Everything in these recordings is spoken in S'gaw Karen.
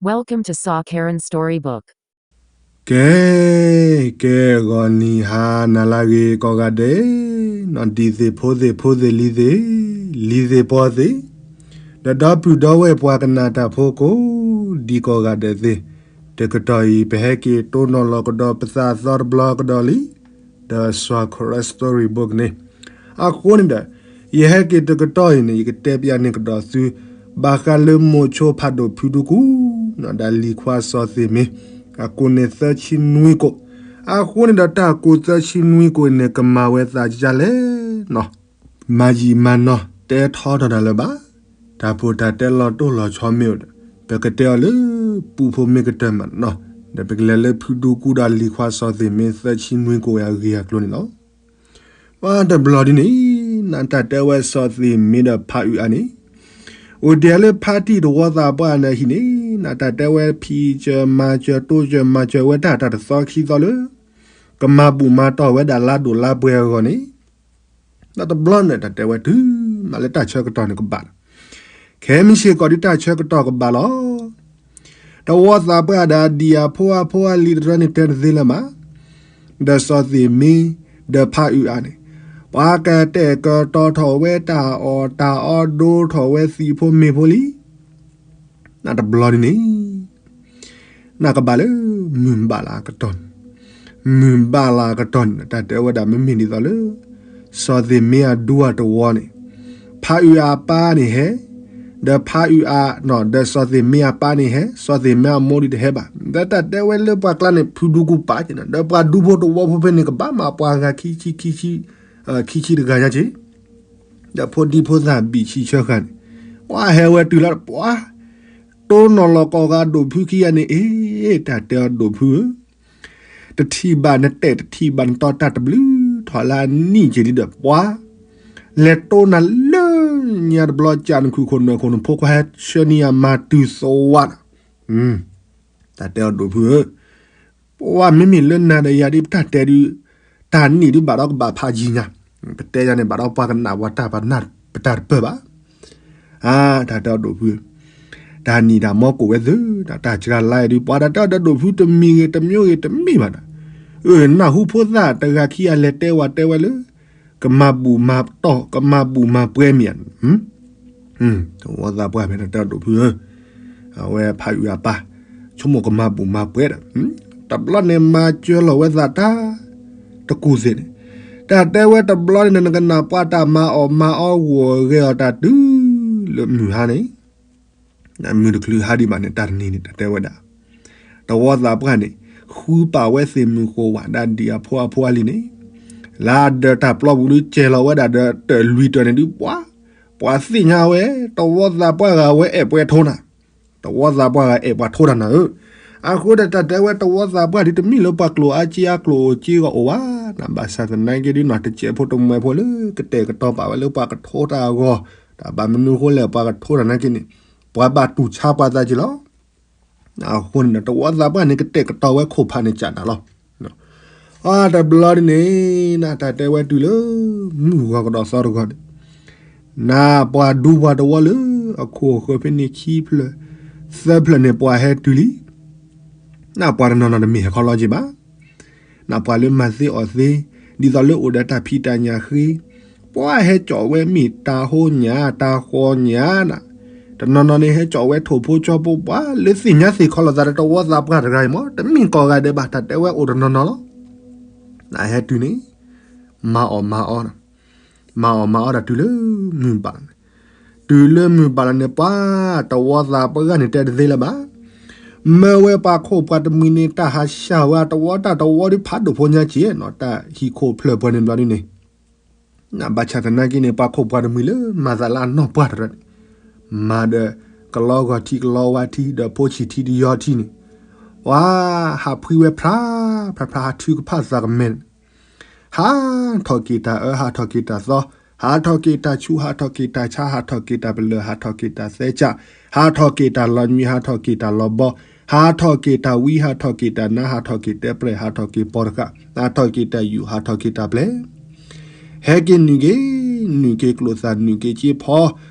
Welcome to Sa Karen Storybook. ကဲ, ကဲ ဂီၤနံၤဟါနၤလၢအဂ့ၤကိးဂၤဒဲး, နီၢ်ဒံးသ့ၣ်ဖိသ့ၣ်ဖိသ့ၣ်လံၤသ့ၣ်, လံၤသ့ၣ်ပှီၢ်သ့ၣ်, ဒီးဒီပုၢ်ဒီဝဲၢ်ပှၤကနၣ်တၢ်ဖိကိးဒံကိးဂၤဒဲးသ့ၣ်, တကတီၢ်အံၤ ပဟဲက့ၤတိၢ်နီၣ်လီၤကဒီးပသးအသီတဘျီကဒီးလံ, ဒီး Sa Karen Storybook န့ၣ်, အဃိန့ၣ်ဒီး ယဟဲက့ၤတကတီၢ်အံၤန့ၣ် ယကတဲပျးန့ၢ်ကဒီးသု ဘၣ်ဃးလၢမိၤဆိဖးဒိၣ်ဖုဒူကူၣ်, ဒီးလံၤခွါစီၤသ့ၣ်မ့, အကိၣ်န့ၣ်သၢဆံနွံကိၣ်, အဃိန့ၣ်ဒီးတၢ်ကိၣ်သၢဆံနွံကိၣ်အံၤန့ၣ် ကမၤဝဲသးဒ်လဲၣ်နီၤ, မၤယံာ်မၤနီၤ တဲထီထီၣ်တၢ်လၢၤဘၣ်, တၢ်ဖိတၢ်တဲလီၤတိၢ်လီၤဆီမ့ၢ်အိၣ်ဒီး ပကတဲအီၤလၢ ပူဖိမ့ၢ်ကတၢၢ်မးနီၤ, ဒီးပကလဲၤလၢဖုဒူကူၣ်ဒီးလံၤခွါစီၤသ့ၣ်မ့ သၢဆံနွံကိၣ်အဂ့ၢ်အကျိၤန့ၣ်လီၤ. ပှၤတဘျီဒ်န့ၣ်, နတၢ်တဲဝဲစီၤသ့ၣ်မ့ဒီးဖးအုးအါန့ၣ်, အိၣ်ဒံးလၢဖါတံၢ်တဝီသးပှၢ်န့ၣ်ဟံၣ်န့ၣ်, နတၢ်တဲဝဲဖံးစၢၤမၤစၢၤတိစၢၤမၤစၢၤဝဲတၢ်တၢ်တသီခံသီလၢ ကမၤဘူၣ်မၤတီၢ်ဝဲဒၣ်လါဒိၣ်လါပှဲၤအဂီၢ်န့ၣ်, ဒီးတဘျီန့ၣ်တၢ်တဲဝဲတုၤမးလၢတၢ်ဆၢကတီၢ်န့ၣ်ကဘၣ်လီၤ. ခဲမုၢ်ဆ့ၣ်ကီးဒ်တၢ်ဆၢကတီၢ်ကဘၣ်လီၤ. တဝီသးပှၢ်ဒီးအဒံၣ်အဖိအဖိအလံၤတရၢန့ၣ်တဲတသ့လၢၤမး, ဒီးစီၤသ့ၣ်မ့, ဒီးဖးအုးအါန့ၣ်, ပှၤကတဲာ်ကတီၤထီၣ်ဝဲတၢ်အီၣ်တၢ်အီဒိထီၣ်ဝဲသံးဖိမ့ၢ်ဖိလံ. နတဘျီဒ်န့ၣ် နကဘၣ်လၢ မုၢ်ဘၣ်လးကတီၢ်န့ၣ်, မုၢ်ဘၣ်လးကတီၢ်န့ၣ် တၢ်တဲဝဲဒၣ်မ့မ့ၢ်ဒ်သိးလၢ စီၤသ့ၣ်မ့အဒူအတဝီန့ၣ်, ဖးအုးအပၢ်န့ၣ်ဟဲ, ဒီးဖးအုးအ, ဒီးစီၤသ့ၣ်မ့အပၢ်န့ၣ်ဟဲ, စီၤသ့ၣ်မ့အမိၢ်ဒ်တဟဲဘၣ်. ဒီးတၢ်တဲဝဲလၢပှၤကျါန့ၣ် ဖုဒူကူၣ်ပာ်က့ၤန့ၣ် ဒီးပှၤဒူဖိတဝီဖိဖဲန့ၣ် ကဘၣ်မးပှၤဂၤခံဆံ, ခံဆံတဂၤညါက့ၤ ဒီးဖိဒံဖိသၣ်ဘံၣ်ဆံဆၢဃာ်န့ၣ်, ပှၤဟဲဝဲတုၤလီၤပှၤ, တိၢ်နီၣ်လီၤကိးဂၤဒိၣ်ဖုခံဂၤန့ၣ်, အ့ တၢ်တဲအီၤဒိၣ်ဖုဧၢ, တထံၣ်ဘၣ်နတဲာ်တထံၣ်ဘၣ်နတီၤတၢ်တဘျုးထီၣ်လၢအနံၣ်က့ၤဒ်ဒီးပှၤ, လဲၤတိၢ်နၤလၢညါတဘျီကၢ်နခုၣ်ခိၣ်နၢ်ခိၣ်နဖိခွါဟဲဆှၢန့ၢ်ယၤမၤတုၤသဝးနီၤ, တၢ်တဲအီၤဒိၣ်ဖုဧၢ ပှၤမ့မ့ၢ်လၢနၤဒီးယၤဒ်ပတၢ်တဲဒုး, တၢ်နံၣ်ဒုးဘၣ်ဒီးကဘၣ်ဖးယံၤညါ, ပတဲယၤန့ၣ်ဘၣ်ဒီးပှၤကနၣ်ပှၤတၢ်ပနၢ်ပတၢ်တပၢၢ်ဘၣ်. အါ တၢ်တဲအီၤဒိၣ်ဖု, တၢ်နံၣ်တၢ်မီကိးဝဲသု, တၢ်စှၤလါအံၤဒုး ပှၤတၢ်တဲအီၤဒိၣ်ဖုတမံၤဂ့ၤတမံၤဂ့ၤတမံၤဘၣ်ဒီး, အၢ နၢ်ဟူဖိသၣ်တဂၤခံဂၤလဲၤတဲဝဲတဲဝဲလၢ ကမၤဘူၣ်မၤတီၢ် ကမၤဘူၣ်မၤပှဲၤမ့ၢ်ဧါ တဝီသးပှၢ်ဖဲတၢ်တဲအီၤဒိၣ်ဖုဧၢ, အဝဲဖးအုးအပၢ်, ဆိကမိၣ်ကမၤဘူၣ်မၤပှဲၤဒီး, တဘျီန့ၣ်မၤစၢၤလီၤဝဲသးတၢ်, တကူၣ်သ့ၣ်န့ၣ်, တၢ်တဲဝဲတဘျီန့ၣ် နကနၣ်ပှၤတၢ်မၤအီၣ်မၤအီဂီၢ်ဂဲၤအီၣ်တၢ်တုၤလၢမုၢ်ဟါန့ၣ်, မုၢ်တချုးဟါဒံးဘၣ်န့ၣ် တၢ်တနံၤန့ၣ် တၢ်တဲဝဲဒၣ် တဝီသးပှၢ်န့ၣ်, ဃုပာ်ဝဲသ့ၣ်မုၢ်ဃိဝးဒၣ်ဒံၣ်အဖိအဖိအလံၤန့ၣ်, လၢအဒၢးတၢ်ပျီပူၤဒုးကဲၤလီၤဝဲဒၣ်ဒီးတၢ်လွံၢ်တၢၢ်န့ၣ်ဒုး ပှၤ, ပှၤသ့ၣ်ညါဝဲ, တဝီသးပှၢ်ဂၤဝဲအဲၣ်ပှဲၤထိနၤ, တဝီသးပှၢ်ဂၤအဲၣ်ပှၤထိတၢ်နၤဧၢ, အဃိဒီးတၢ်တဲဝဲတဝီသးပှၢ်ဒုးတမ့ၢ်လၢပှၤကျိၣ်အါစ့အါကျိၣ်အိၣ်စ့ဂီၢ်အိၣ်ဘၣ်, နဘၣ်ဆၣ်သနာ်က့ဒုးနီၢ်တစဲးဖိတမှဲးဖိလၢကတဲာ်ကတီၤပာ်ဝဲလၢပှၤကထိတၢ်အဂီၢ်, တၢ်ဘၣ်မနုၤဃိလဲၣ်ပှၤကထိတၢ်နာ်က့န့ၣ်, ပှၤဘၣ်တူၢ်ဆါပှၤသးက့ၤလီၤ အဃိန့ၣ်ဒီး တဝီသးပှၢ်န့ၣ် ကတဲာ်ကတီၤဝဲခိၣ်ဖးန့ၣ်ကးနၤလီၤ. အတဘျီဒ်န့ၣ်, နတၢ်တဲဝဲတုၤလၢ မုၢ်ဂီၤကဒီးသီတဂီၤန့ၣ်, နပှၤဒူပှၤတဝီလၢ အခိၣ်အဃၢၤဖဲန့ၣ်ခံဖျၢၣ်, သၢဖျၢၣ်န့ၣ် ပှၤဟဲတုၤလံ. နပှၤတနီၤနီၤတမ့ၢ်ဟဲခီလီၤက့ၤဘၣ်. နပှၤလၢမၤသ့အီၣ်သ့, ဒ်သိးလၢအိၣ်ဒီးတၢ်ဖံးတၢ်ညၣ်ဃ့, ပှၤဟဲကၠီၣ်ဝဲမ့ၢ်တၢ်ဟိညၣ်တၢ်ဃီညၣ်နၤ, တနီၤနီၤန့ၣ် ဟဲကၠီၣ်ဝဲထိၣ်ဖိကၠီဖိ ပှၤလၢသ့ၣ်ညါသ့ၣ်ခီလိာ်သးဒီးတဝီသးပှၢ်တဂၤအံၤမး, တမ့ၢ်ကိးဂၤဒဲးဘၣ်, တၢ်တဲဝဲအိၣ်တနီၤနီၤလီၤ. နဟဲတုၤန့ၣ်, မၤအီၣ်မၤအီ, မၤအီၣ်မၤအီဒၣ်တုၤလၢမုၢ်ဘၣ်လီၤန့ၣ်, တုၤလၢမုၢ်ဘၣ်လီၤန့ၣ် ပှၤတဝီသးပှၢ်ဂၤန့ၣ်တဲတသ့လၢၤဘၣ်. မၢဝဲပှၤခိၣ်ပှၤတမှံၤန့ၣ် တၢ်ဟးဆှၢဝဲတဝီတၢ်တဝီဒုး ဖးဒိၣ်ဖိညါက့ၤနီၤ, တၢ်ဟံၣ်ခိၣ်ဖျၢၣ်ပှဲၤန့ၣ်ဘျီဒ်န့ၣ်, နဘၣ်ဆၣ်သနာ်က့န့ၣ် ပှၤခိၣ်ပှၤတမှံၤလၢမၤသးလၢအနီၢ်ပှၢ်တရၢန့ၣ်, မၤဒီးကလီဂီၤထံကလီဝါထံ ဒီးဖိဆံၣ်ထံတယီထံန့ၣ်, ပှၤဟးဖှံဝဲဖြါ, ဖြါဖြါဟးထုကဖၣ်သးကမဲာ် ဟးထီၣ်က့ၤတၢ်အၢ ဟးထီၣ်က့ၤတၢ်သီ, ဟးထီၣ်က့ၤတၢ်ဆူး ဟးထီၣ်က့ၤတၢ်ဆါ ဟးထီၣ်က့ၤတၢ်ပလၢၢ် ဟးထီၣ်က့ၤတၢ်သဲစး, ဟးထီၣ်က့ၤတၢ်လီၤညွံး ဟးထီၣ်က့ၤတၢ်လီၤဘီ, ဟးထီၣ်က့ၤတၢ်ဝံ ဟးထီၣ်က့ၤတၢ်နါ ဟးထီၣ်က့ၤတဲပြဲၢ် ဟးထီၣ်က့ၤပီတဃာ် ဟးထီၣ်က့ၤတၢ်ယူၢ် ဟးထီၣ်က့ၤတၢ်ပျဲၢ် ဟဲက့ၤနုာ်က့ၤ, နုာ်က့ၤကျိၣ်သၣ်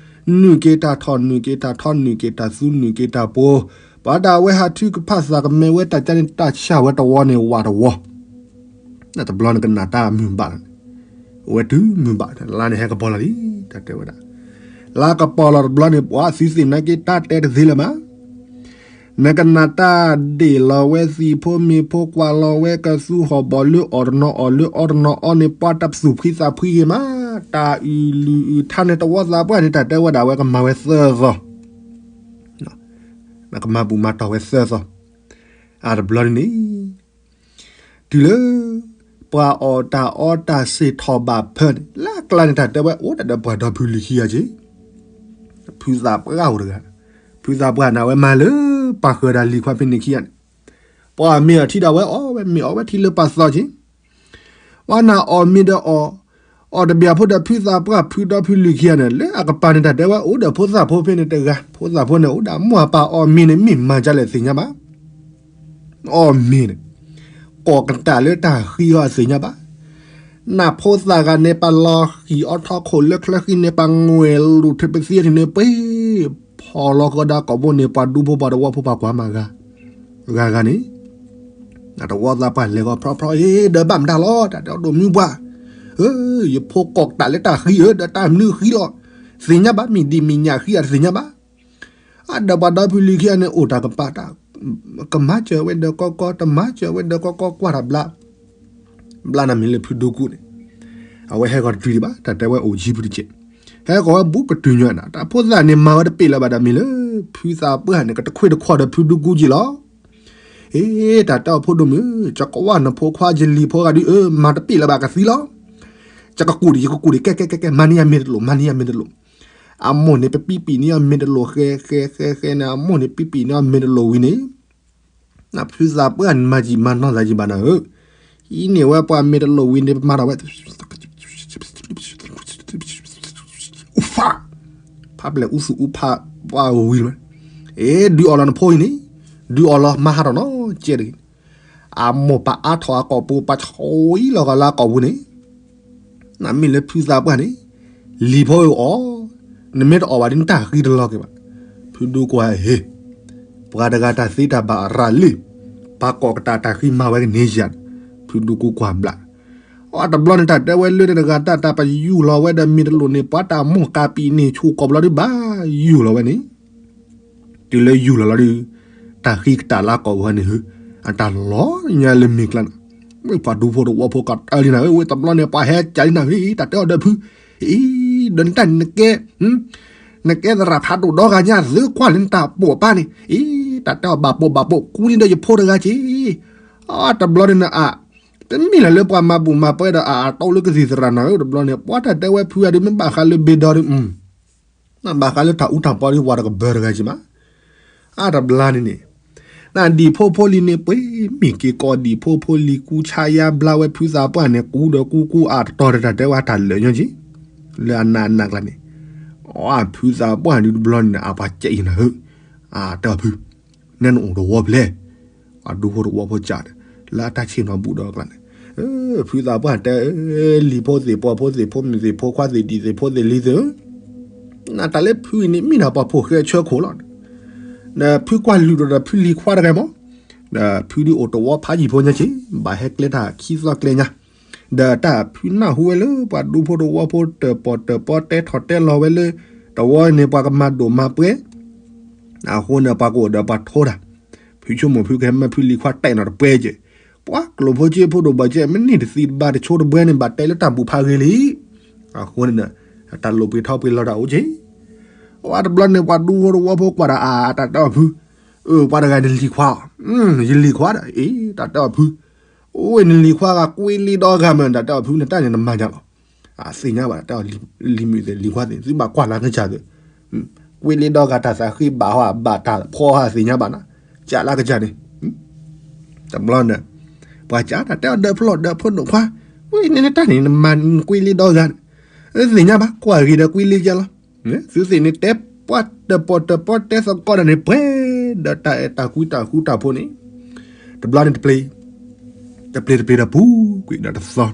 နုာ်က့ၤက့ဖီ, နုာ်က့ၤတၢ်ထီၣ် နုာ်က့ၤတၢ်ထီ နုာ်က့ၤတၢ်သူ နုာ်က့ၤတၢ်ပိၤ, ပှၤဒၣ်ဝဲဟးထုကဖၣ်သးကမဲဝဲတၢ်ကါန့ၣ် တၢ်ဆၣ်ဝဲတဝီန့ၣ် ဝးတဝီ, တဘျီန့ၣ်ကနၣ်တၢ်မုာ်ဘၣ်လီၤန့ၣ်, အိၣ်ဝဲတုၤမုာ်ဘၣ် လါန့ၣ်ဟဲကပီၤလီၤလံ, တၢ်တဲဝဲဒၣ်, လါကပီၤလီၤတဘျီန့ၣ် ပှၤသုသ့ၣ်နာ်က့ တၢ်တဲတသ့လၢၤဘၣ် နကနၣ်တၢ်ဒ့ၣ်လီၤဝဲသံးဖိမ့ၤဖိ ကွၢ်လီၤဝဲကသူဟီၣ်ဘီၣ်လၢအီၣ်တနီၤအီၣ်လၢအီတနီၤအီန့ၣ် ပှၤတၢ်သူၣ်ဖှံသးဖှံဂ့ၤမး, တၢ်အုၣ်လုၢ်အုၣ်ထါန့ၣ် တဝီသးပှၢ်န့ၣ် တၢ်တဲဝဲဒၣ်ဝဲကမၤဝဲသၢသီ, ကမၤဘူၣ်မၤတီၢ်ဝဲသၢသီ, အတဘျီန့ၣ်န့ၣ် တုၤလၢ ပှၤအီၣ်တၢ်အီတၢ်စ့ၢ်ထီၣ်ဘၣ်ဖၢန့ၣ် လၢအကျါန့ၣ် တၢ်တဲဝဲအိၣ်ဒၣ်ဒီးပှၤဒီဖုလံၤခံဂၤက့ၤ, ဖုသးပှၢ်အိၣ်တဂၤ, ဖုသးပှၢ်န့ၣ် အဝဲမၤလၢပှၤဃၢၤဒၣ်လံၤခွါဖဲန့ၣ်ခံဂၤန့ၣ်, ပှၤမ့ၢ်အီၤထံဒီးဝဲအီၣ်ဝဲ မ့ၢ်အီၣ်ဝဲထံလၢပှၤသီက့ၤ ပှၤနၢ်အီၣ်မ့ၤဒီးအီၣ်, အီၣ်တဘျီဖိဒီးဖုသးပှၢ် ဖုဒီဖုလံၤခံဂၤန့ၣ် လၢအကပၤန့ၣ် တၢ်တဲဝဲအိၣ်ဒီးဖိသၣ်ဖိဖဲန့ၣ်တဂၤ, ဖိသၣ်ဖိန့ၣ်အိၣ်ဒၣ်မိၢ်အပၢ်အီၣ်မ့ၤန့ၣ် မ့ၢ်မၤဒ်လဲၣ်သ့ၣ်ညါဘၣ်, အီၣ်မ့ၤန့ၣ် ကိးကတၢၢ်လၢတၢ်ဃံအီၤအသ့ၣ်ညါဘၣ်, နၢ်ဖိသၣ်ဂၤန့ၣ် ပလီၤဃံၤအီထီခိၣ်လၢချၢဃံန့ၣ် ပငွဲၤလူၤထံပသံထံန့ၣ် ပှ့ၤ ဖီၣ်လီၤဃီဒီးကိာ်ဘိန့ၣ် ပှၤဒူဖိပှၤတဝီဖိပှၤကွၢ်မၤဂၤ, ဂၤဂၤန့ၣ် တဝီသးပှၢ်လဲၤဂီၤဖျီဖျီ ဒီးဘၣ်မတၤလီၤ တၢ်တဲအီၤဒိၣ်မုၢ်ပှၢ်, ယဖိကိးကတၢၢ်လၢတၢ်ဃံဧၢ ဒီးတၢ်မနုၤဃံလီၤ, သ့ၣ်ညါဘၣ် မ့ၢ်ဒံးမ့ၢ်ညၣ်ဃံအတသ့ၣ်ညါဘၣ်, အဒီးပှၤဒီဖုလံၤခံဂၤန့ၣ် အိၣ်တၢ်ကပၤတၢ်, ကမၤစၢၤဝဲဒီးကီကီ တမၤစၢၤဝဲဒီးကီကီ ကွၢ်တၢ်ဘျါ ဘျါနၤမ့ၢ်လၢဖုဒူကူန့ၣ်, အဝဲဟဲဂီၤတတုၤဒံးဘၣ် တၢ်တဲဝဲအိၣ်ယံၤဖုတကဲး, ဟဲဂီၤဝဲဘူးကတုၤညီနၤ တၢ်ဖိသၣ်န့ၣ် မၤဝဲတပ့ၢ်လၢၤဘၣ်ဒီးမ့ၢ်လၢ ဖုသးပှၢ်န့ၣ် ကတခွ့တခွီဒီးဖုဒူကူက့ၤလီၤ, အ့ တၢ်တဲအီၤဖိဒိၣ်မုၣ် ယကဝၢ်နဖိခွါယလံၤဖိဂၤဒုး မၤတပ့ၢ်လၢၤဘၣ်ကသံလီၤ, ယကကူၣ်ဒံး ယကကူၣ်ဒံး ကဲကဲကဲကဲ မၤန့ၢ်ယမ့ၤတလိၣ် မၤန့ၢ်ယမ့ၤတလိၣ်, အမိၢ်န့ၣ် ပပံပံၣ်န့ၢ်အမ့ၤတလိၣ် ဃဲဃဲဃဲဃဲန့ၣ် အမိၢ်န့ၣ် ပံပံၣ်န့ၢ်အမ့ၤတလိၣ်ဝံၤန့ၣ် ဖုသးပှၢ်န့ၣ် မၤယံာ်မၤနီၢ်သးယံာ်ဘၣ်နၤဧၢ, အံၤန့ၣ်ဝဲပှၤမ့ၤတလိၣ်ဝံၤန့ၣ် ပမၤထီၣ်ဝဲ ဖးပျဲၢ်အူသူၣ်အူဖးပှၢ်ဝံၤလီၤ, အ့ ဒုးအီၣ်လီၤနဖိအံၤန့ၣ်, ဒုးအီၣ်လီၤ မၤဟးထီၣ်နီၢ်ကဲတဂ့ၤ, အမိၢ်ပာ်အါထီၣ်အကိာ်ပူၤ ပာ်ဆှီလီၤဂာ်လၢအကိာ်ပူၤန့ၣ် နမ့ၢ်လၢဖုသးပှၢ်န့ၣ် လံၤဖိအီၣ်, နမ့ၢ်တအီၣ်ဘၣ်ဒီး နတၢ်ဃံတလီၤက့ၤဘၣ်. ဖုဒူကွၢ်ဟ့ၣ်, ပှၤတဂၤတၢ်သ့တၢ်ဘၣ်အရၤလံ, ပှၤကိးကတၢၢ်တၢ်ဃံမၤဝဲကန့ၢ်ယၤ, ဖုဒူကူကွၢ်ဘျး, အတဘျီန့ၣ် တၢ်တဲဝဲလၢတဂၤတၢ် တၢ်ပယူၢ်လီၤဝဲဒီးမ့ၤတလိၣ်န့ၣ် ပှၤတၢ်မိၢ်ကးပံာ်န့ၣ် ဆူၣ်ကိာ်ဘျီဒုးဘၣ်ယူၢ်လီၤဝဲန့ၣ် တုၤလၢယူၢ်လီၤလီၤဒုး တၢ်ဃံကတၢၢ်လၢကိာ်ဝဲန့ၣ် အတၢ်လီၤညါလၢမ့ၢ်ကျါန့ၣ်, ပှၤဒူဖိတဝီဖိကတၢၢ်လံနၤဧၢ, ဝဲတဘျီန့ၣ် ပှၤဟဲကၢ်လံနၤဧၢ, တၢ်တဲအီၤဒီးဖု, အံၤ ဒီးနတၢ်န့ၣ်နကဲ, နကဲသရၣ်ဖးဒိၣ်ဒီဂၤညါ သုကွၢ်လၢနတၢ်ပိာ်ပၢ်န့ၣ်, အံၤ တၢ်တဲအီၤဘၣ်ပိာ်ဘၣ်ပိာ် ကူန့ၢ်ဒီးယဖိတဂၤက့ၤ, အတဘျီန့ၣ်နအ တမ့ၢ်လၢလၢပှၤမၤဘူၣ်မၤပှဲၤဒီးအအတီလၢကသံၣ်သရၣ်နၤဧၢ, တဘျီန့ၣ် ပှၤတၢ်တဲဝဲဖုဂၤဒုးမ့ၢ်ဘၣ်ဃးလၢဘ့ၣ်ဒီဒုး နဘၣ်ဃးလၢတၢ်အူတၢ်ပီဒ်ပှၤတကဘၢတဂၤက့ၤမး, အါတဘျီန့ၣ်န့ၣ်, နဒံၣ်ဖိဖိလံၤန့ၣ် ပှ့ၤမ့ၢ်က့ၤကီးဒံၣ်ဖိဖိလံၤ ကူဆါယါဘျါဝဲဖုသးပှၢ်န့ၣ် ကူဒီးကူကူအါတတီၤဒီးတၢ်တဲဝဲတၢ်လၢာ်ညီက့ၤ, လၢအနးအနးကျါန့ၣ်, အဖုသးပှၢ်ဒုးတဘျီန့ၣ် အပှၤကဲအံၤနၤဧၢ, အတဲအီၤဖု, နဲနအိၣ်တဝီဖျဲၣ် အဒူဖိတဝီဖိကၢ်ဒီး လၢအတၢ်ဆ့ၣ်နီၤဘူးဒီးအကျါန့ၣ်, ဖုသးပှၢ်တဲ, လံၤဖိသ့ၣ် ပှၤဖိသ့ၣ် ဖိမုၣ်သ့ၣ် ဖိခွါသ့ၣ် ဒံၣ်သ့ၣ်ဖိသ့ၣ်လံၤသ့ၣ်ဧၢ, နတၢ်လၢဖုအံၤန့ၣ် မ့ၢ်ဒၣ်ပှၤဖိၣ်ဃဲဆၢခိၣ်လီၤ, ဒီးဖုကွၢ်လုၢ်ဒီးဖုလံၤခွါတဂၤမး, ဒီးဖုဒုးအိၣ်တဝီဖးယံာ်ဖိညါက့ၤ ဘၣ်ဟဲကျဲတၢ်ခံသီကျဲညါ, ဒီးတၢ်ဖုနၢ်ဟူဝဲလၢပှၤဒူဖိတဝီဖိတၢၣ်ပီၣ်တၢၣ်ပီတဲထီၣ်တဲလီၤဝဲလၢ တဝီန့ၣ် ပှၤကမၤဒိၣ်မၤပှဲၤ အဃိန့ၣ် ပှၤကအိၣ်ဒီးပှၤထိတၢ်, ဖုဆိကမိၣ်ဖုကဟဲမၢဖုလံၤခွါတဲာ်နီၤတပှဲၤက့ၤ, ပှၤကျိၣ်ဖိစ့ဖိဒိၣ်ဘၣ်ကဲ မ့ၢ်န့ၢ်တသံတဘၣ်တဆိတဘှဲန့ၣ် ဘၣ်တဲလၢတၢ်ဘူၣ်ဖးဂ့ၤလံ, အဃိန့ၣ် တၢ်လိၣ်ပှ့ၤထီပှ့ၤလီၤတၢ်အိၣ်က့ၤ, အဝဲတဘျီန့ၣ် ပှၤဒူဖိတဝီဖိကွၢ်ဒီးအတၢ်တဲအီၤဖု, အၢ ပှၤတဂၤနလံၤခွါ, ယလံၤခွါဒီး အ့ တၢ်တဲအီၤဖု အိၣ်နလံၤခွါဂၤကွ့လ့ဒီဂၤမ့ၢ် တၢ်တဲအီၤဖု နတၢ်န့ၣ်နမၤညါလီၤ, အသ့ၣ်ညါဘၣ် တၢ်တဲအီၤလံၤမုၣ်သ့ၣ်လံၤခွါသ့ၣ် သုဘၣ်ကွၢ်လၢကစၢ်သ့ၣ်, ကွ့လ့ဒီဂၤတၢ်သးဃ့ဘၣ်ဟီ ဘၣ်တၢ်ဖီဟီသ့ၣ်ညါဘၣ်နၤ, ကၢ်လၢကစၢ်န့ၣ်, တဘျီန့ၣ် ပှၤကၢ်တၢ်တဲအီၤဒီးဖျီၣ်ဒီးဖိဒိၣ်ခွါ, ဝဲန့ၣ်နတၢ်န့ၣ် နမၤကွ့လ့ဒီဂၤန့ၣ်, သ့ၣ်ညါဘၣ် ကွၢ်ဂ့ၤဒီးကွ့လ့ကလီၤ သုသ့ၣ်န့ၣ်တဲပှၤတၢၣ်ပီၣ်တၢၣ်ပီတဲသကိးတၢ်န့ၣ် ပှဲၤဒီးတၢ်အဲၣ်တၢ်ကွံတၢ်ဃူတၢ်ဖိးန့ၣ်, တဘျီန့ၣ်တပျ့ၤ, တပျ့ၤတပျ့ၤဒီးပူၤကွံာ်ဒီးတသီ,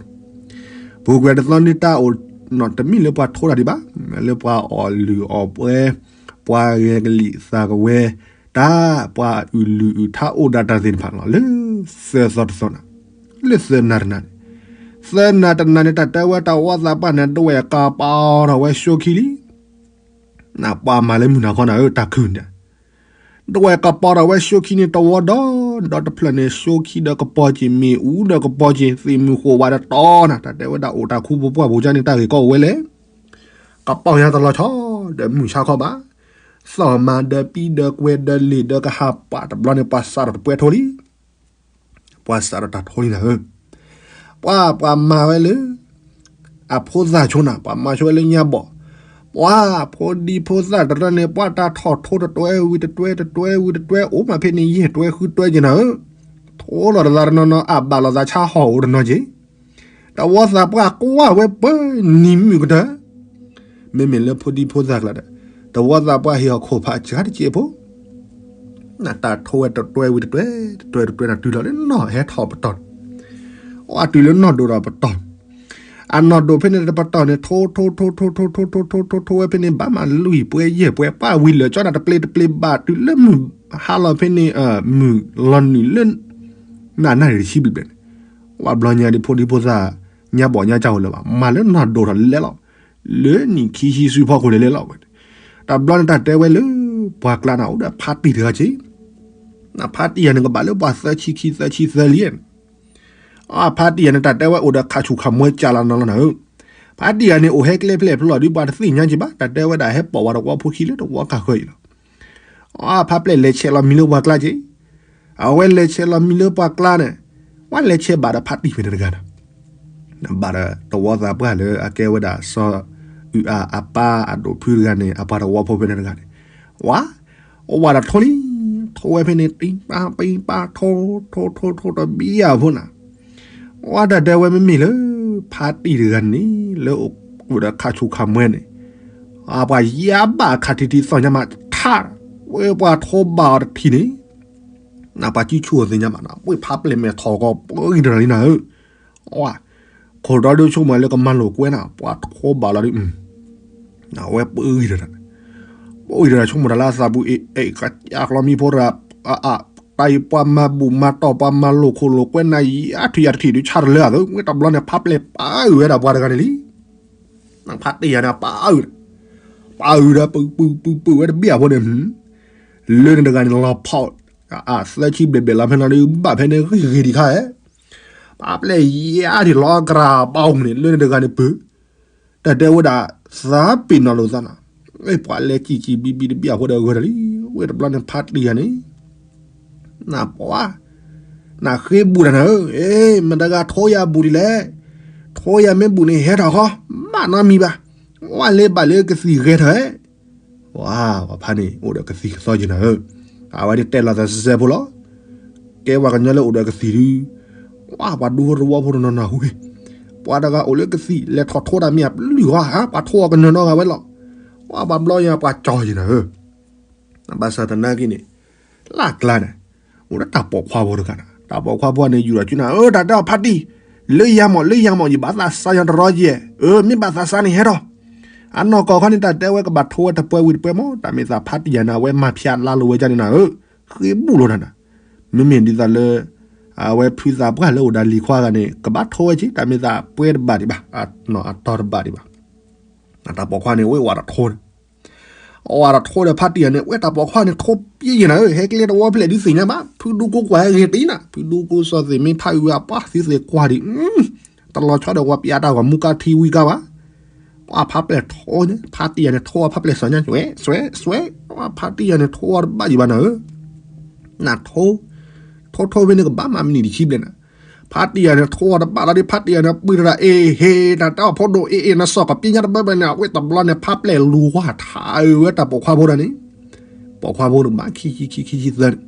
ပူၤကွံာ်တသီန့ၣ် တၢ်အိၣ်နီၣ်တမ့ၢ်လၢပှၤထိတၢ်ဒံးဘၣ်, လၢပှၤအီၣ်လုၢ်အီၣ်ပှဲၤ, ပှၤဂဲၤကလံာ်သးကဝဲၤ, တၢ်ပှၤအုၣ်လုၢ်အုၣ်ထါအိၣ်ဒၣ်တၢ်သ့ၣ်တဖၣ်လီၤ လၢသၢသီတသီနၤ, လၢသၢနၤတနၤန့ၣ်, သၢနၤတနၤန့ၣ် တၢ်တဲဝဲတၢ်ဝီသးပှၢ်န့ၣ် ဒွဲၣ်ကပီၤထီၣ်ဝဲဆိခံလံ. နပှၤမၤလၢမုၢ်နၤခီနၤဧၢ တၢ်ခုၣ်န့ၣ် ဒွဲၣ်ကပီၤထီၣ်ဝဲဆိခံန့ၣ် တဝီဒီး ဒီတဖျၢၣ်န့ၣ် ဆိခံဒီးကပီၤက့ၤ မ့ၣ်အူဒီးကပီၤက့ၤ သ့ၣ်မုၢ်ဃိးဝါဒီးတီနၤ, တၢ်တဲဝဲဒၣ်အိၣ်တၢ်ခူပူၤပှၢ်ပူၤကန့ၣ် တၢ်ဂ့ၢ်ကီအိၣ်ဝဲလဲၣ်. ကပီၤညါတလီၤဆီ ဒီးမုၢ်ဆါခီဘၣ်, သီၣ်မၤဒီးပံဒီးကွဲဒီးလ့ၣ်ဒီးကဟၣ်ပှၢ်တဘျီန့ၣ် ပှၤစးထီၣ်တပွဲထိလံ. ပှၤစးထီၣ်တၢ်ထိလံနၤဧၢ, ပှၤ ပှၤမၤဝဲလၢ အဖိသၣ်ဆိနၤ, ပှၤမၤဆိဝဲလၢညါဘီၣ်, ပှၤဖိဒံဖိသၣ်တရၢန့ၣ် ပှၤတၢ်ထီၣ်ထိတတွဲဝံၤတတွဲ တတွဲဝံၤတတွဲ အိၣ်မးဖဲန့ၣ် ယဲၢ်တွဲဃုတွဲက့ၤနၤဧၢ, ထိလီၤတသးတနီၤနီၤ အဘၣ်လိာ်သးဆါဟီၣ်အိၣ်တနီၤက့ၤ, တဝီသးပှၢ်ကွၢ်ဝဲပှဲၤနံၤမုၢ်ကတၢၢ် မ့မ့ၢ်လၢဖိဒံဖိသၣ်ကျါဒီး တဝီသးပှၢ်ဟ့ၣ်အီၤခိၣ်ဖးစှၤတကဲးဖိ, နတၢ်ထိဝဲတတွဲဝံၤတတွဲ တတွဲတတွဲန့ၣ် တုၤလီၤလၢနီၢ်ဟဲထီၣ်ပတီၢ်, အတုၤလၢနီၢ်ဒိၣ်ဒီးပတီၢ်, အနီၢ်ဒိၣ်ဖဲန့ၣ်တပတီၢ်န့ၣ် ထိထိထိထိထိထိထိထိဝဲဖဲန့ၣ် ဘၣ်မးလွံၢ်ပှဲၤယဲၢ်ပှဲၤ ပှၢ်ဝံၤလၢာ်ကၠီနၤ တပျ့ၤတပျ့ၤဘၣ်တုၤလၢမုၢ်ဟါလီၤဖဲန့ၣ် မုၢ်လီၤနုာ်လၢ နနၣ်ရံၣ်တဆံဘျဲၣ်ဘျဲၣ်န့ၣ်, ဝဲဘျီညါဒ်ဖိဒံဖိသၣ် ညါဘီၣ်ညါကၢ်အိၣ်လၢၤဘၣ် မၤလၢနီၢ်ဒိၣ်ထီၣ်လဲၤလီၤ, လၢနံၣ်ခံဆံဆူဖီခိၣ်န့ၣ်လဲၤလီၤဝဲ, တဘျီန့ၣ်တၢ်တဲဝဲလၢ ပှၤကျါန့ၣ် အိၣ်ဒီးဖါတံၢ်တဂၤက့ၤ, ဖါတံၢ်ယၤန့ၣ် ကဘၣ်လၢပှၤသၢဆံခံသၢဆံသၢလံ, ဖါတံၢ်ယၤန့ၣ် တၢ်တဲဝဲအိၣ်ဒီးခးဆူၣ်ခးမွဲကၢ်လီၤနီၤလီၤနၤဧၢ, ဖါတံၢ်ယၤန့ၣ် အိၣ်ဟဲကျဲဖျဲၣ်ဖျိလီၤဒုး ပှၤတသ့ၣ်ညါက့ၤဘၣ် တၢ်တဲဝဲဒၣ်ဟဲပိာ်ဝဲတဝီဖိခံလၢတဝီကၢ်ဃၢအံၤလီၤ ဖါပျဲၢ်လဲၤဆဲးလီၤမံၤလၢပှၤကျါက့ၤ, အဝဲလဲၤဆဲးလီၤမံၤလၢပှၤကျါန့ၣ်, ဝဲလဲၤဆဲးဘၣ်ဒီးဖါတံၢ်ဖဲန့ၣ်တဂၤဒီး, ဘၣ်ဒီးတဝီသးပှၢ်လၢအကဲဝဲဒၣ်စီၤအုၣ်အါအပၢ်အဒိၣ်ဖုတဂၤန့ၣ် အပှၤတဝီဖိဖဲန့ၣ်တဂၤန့ၣ်, ဝါ, အိၣ်ဝဲဒီးထိလံ, ထိဝဲဖဲန့ၣ် ပံပၢ်ပံပၢ်ထိထိထိထိတဘံယၤဖိနၤ ဝဲတၢ်တဲဝဲမ့မ့ၢ်လၢ ဖါတံၢ်တဂၤန့ၣ် လၢအိၣ်ဒီးခးဆူၣ်ခးမွဲန့ၣ်, ပှၤယါဘၣ်ခးထံထံသီၣ်ညါမးထါ, ဝဲပှၤထိဘၣ်အီၤတထံၣ်န့ၣ်, နပှၤကံဆူၣ်အီၤသ့ၣ်ညါမးနၤ ဝဲဖါပျဲၢ်မဲာ်ထီၣ်ကီးပဂံၢ်တရၢလံနၤဧၢ, ခိၣ်ဒီဒုဆိကမိၣ်လၢကမၤလိာ်ကွဲနၤ ပှၤထိဘၣ်လီၤဒုး အဝဲပဂံၢ်တရၢ, ပဂံၢ်တရၢဆိကမိၣ်တၢ်လၢအသးပူၤအ့ၣ် ကၢ်ကျီမံဖိတဂၤ တၢ်အံၤပှၤမၤဘူၣ်မၤတီၢ် ပှၤမၤလိာ်ခိၣ်လိာ်ကွဲနၤ ယါထံၣ်ယါတထံၣ်ဒုးဆါတလၢအသိး ဝဲတဘျီန့ၣ် ဖါပျဲၢ်ပာ်အုၣ်ဝဲဒၣ်ပှၤတဂၤန့ၣ်လံ, ဖါတံၢ်ယၤန့ၣ် ပာ်အုၣ်, ပာ်အုၣ်ဒီးပုၢ်ပုၢ်ပုၢ်ပုၢ်ဝဲတဘ့ၣ်အဖိန့ၣ်, လၢန့ၣ်တဂၤန့ၣ် လီၤဖီၣ်, သၢဆံဘျဲၣ်ဘျဲၣ်လီၤဖဲန့ၣ်ဒုး ဘၣ်ဖဲန့ၣ်ဂ့ၤဂ့ၤဒံးခါဧါ, ဖါပျဲၢ်ယါထံၣ်လီၤကရၢ်ဘၣ်အီၤန့ၣ် လၢန့ၣ်တဂၤန့ၣ်ပုၢ် တၢ်တဲဝဲဒၣ် သးပ့ၤနီၣ်လိာ်သးနၤ, ပှၤလဲၤစံၣ်စံၣ်ဘံဘံတဘ့ၣ်အဃိဒီးဂၢၢ်တၢ်လံ, ဝဲတဘျီန့ၣ်ဖါတံၢ်ယၤန့ၣ်, နပှၤ, နဃ့ဘူၣ်တၢ်နၤဧၢ, မတၤတဂၤထိယၤဘူၣ်ဒ်လဲၣ်, ထိယၤမ့ၢ်ဘူၣ်န့ၣ်ဟဲထီၣ်ခီ, ဘၣ်နီတမံၤဘၣ်, ဝဲလၢဘၣ်လၢကသံၣ်ဂဲၤထီၣ်ဧဲ ဝါ, ပှၤဖါန့ၣ် အိၣ်ဒီးကသံၣ်ကသီက့ၤနၤဧၢ, အဝဲန့ၣ်တဲလီၤသးစဲစဲဖိလီၤ, ကဲပှၤကညီလၢအိၣ်ဒီးကသံၣ်ဒုး, ဝါ ပှၤဒူဖိတဝီဖိတနီၤနီၤဝဲ, ပှၤတဂၤအိၣ်လၢကသံၣ် လဲၤထီၣ်ထိတၢ်မ့ၢ်အပျုၢ်ဟီဧါ, ပှၤထိအီၤကညီၤနီတဂၤဝဲလီၤ, ဝါ ပှၤဘျီညါပှၤကၠီက့ၤနၤဧၢ, ဘၣ်ဆၣ်သနာ်က့န့ၣ်, လၢ်ကျါန့ၣ်, အိၣ်ဒီးတၢ်ပိာ်ခွါဖိတဂၤန့ၣ်, တၢ်ပိာ်ခွါဖိန့ၣ် ယူၤဒီးကနၤဧၢ, တၢ်တဲအီၤဖါတံၢ်, လၢယၤမး လၢယၤမး ယဘၣ်သးစါယၤတရီယဲၢ်, အၢ မ့ၢ်ဘၣ်သးစါန့ၣ်ဟဲထီၣ်, အနီၢ်ကီၢ်ခီန့ၣ် တၢ်တဲဝဲကဘၣ်ထိဝဲတပှဲၤဝံၤတပှဲၤမး, တၢ်မ့ၢ်သးဖါတံၢ်ယၤန့ၣ် အဝဲမၤဖၠးလါလိာ်ဝဲဒၣ်န့ၣ်နၤဧၢ, ဃ့ဘူၣ်လိာ်တၢ်နၤ, မ့မ့ၢ်ဒ်သိးလၢ အဝဲဖုသးပှၢ်လၢအိၣ်ဒီးလံၤခွါဂၤန့ၣ် ကဘၣ်ထိဝဲက့ၤ, တၢ်မ့ၢ်သးပှဲၤတဘၣ်ဒံးဘၣ်, အတီၤတဘၣ်ဒံးဘၣ်, တၢ်ပိာ်ခွါန့ၣ် ဝဲဝဲတထိန့ၣ် အဝဲတထိဒီးဖါတံၢ်ယၤန့ၣ် ဝဲတၢ်ပိာ်ခွါန့ၣ် ထိပျဲယဲၢ်နၤဧၢ, ဟဲကျဲတဝီဖျဲၣ်ဒုးသ့ၣ်ညါဘၣ်, ဖုဒူကိကွၢ်ဟဲဂ့ၤတံၢ်နၤ, ဖုဒူကိစီသ့ၣ်မ့ၢ်ဖးအုးအပှၤသုသ့ၣ်ကွၢ်ဒံး, တလီၤဆီဒီးပှၤပျးတၢ်ဂီၤမူကါထံဝံၤကါဘၣ်, ပှၤဖါပျဲၢ်ထိန့ၣ် ဖါတံၢ်ယၤန့ၣ် ထိအဖါပျဲၢ်စီၤညါ စွဲစွဲစွဲ, ပှၤဖါတံၢ်ယၤန့ၣ် ထိအီၤတဘၣ်ယံၤဘၣ်နၤဧၢ, နထိ ထိထိဖဲန့ၣ်ကဘၣ်မၤမနံၣ်တဆံဘျဲၣ်နၤ, ဖါတံၢ်ယၤန့ၣ် ထိအီၤတဘၣ်လီၤဒ် ဖါတံၢ်ယၤန့ၣ် ပှ့ၤတၢ် အ့ၣ် ဟ့ၣ် တၢ်တဲအီၤဖိဒိၣ် အ့ၣ် အ့ၣ် နစီၣ်ကပျ့ၤညါတဘၣ်ဘၣ်န့ၣ် အဝဲတဘျီန့ၣ် ဖါပျဲၢ်လူၤဝါထးဝဲတၢ်ပိာ်ခွါဖိဒီးန့ၣ်, ပိာ်ခွါဖိန့ၣ်ဘၣ်ခံဆံခံ ခံဆံသၢန့ၣ်,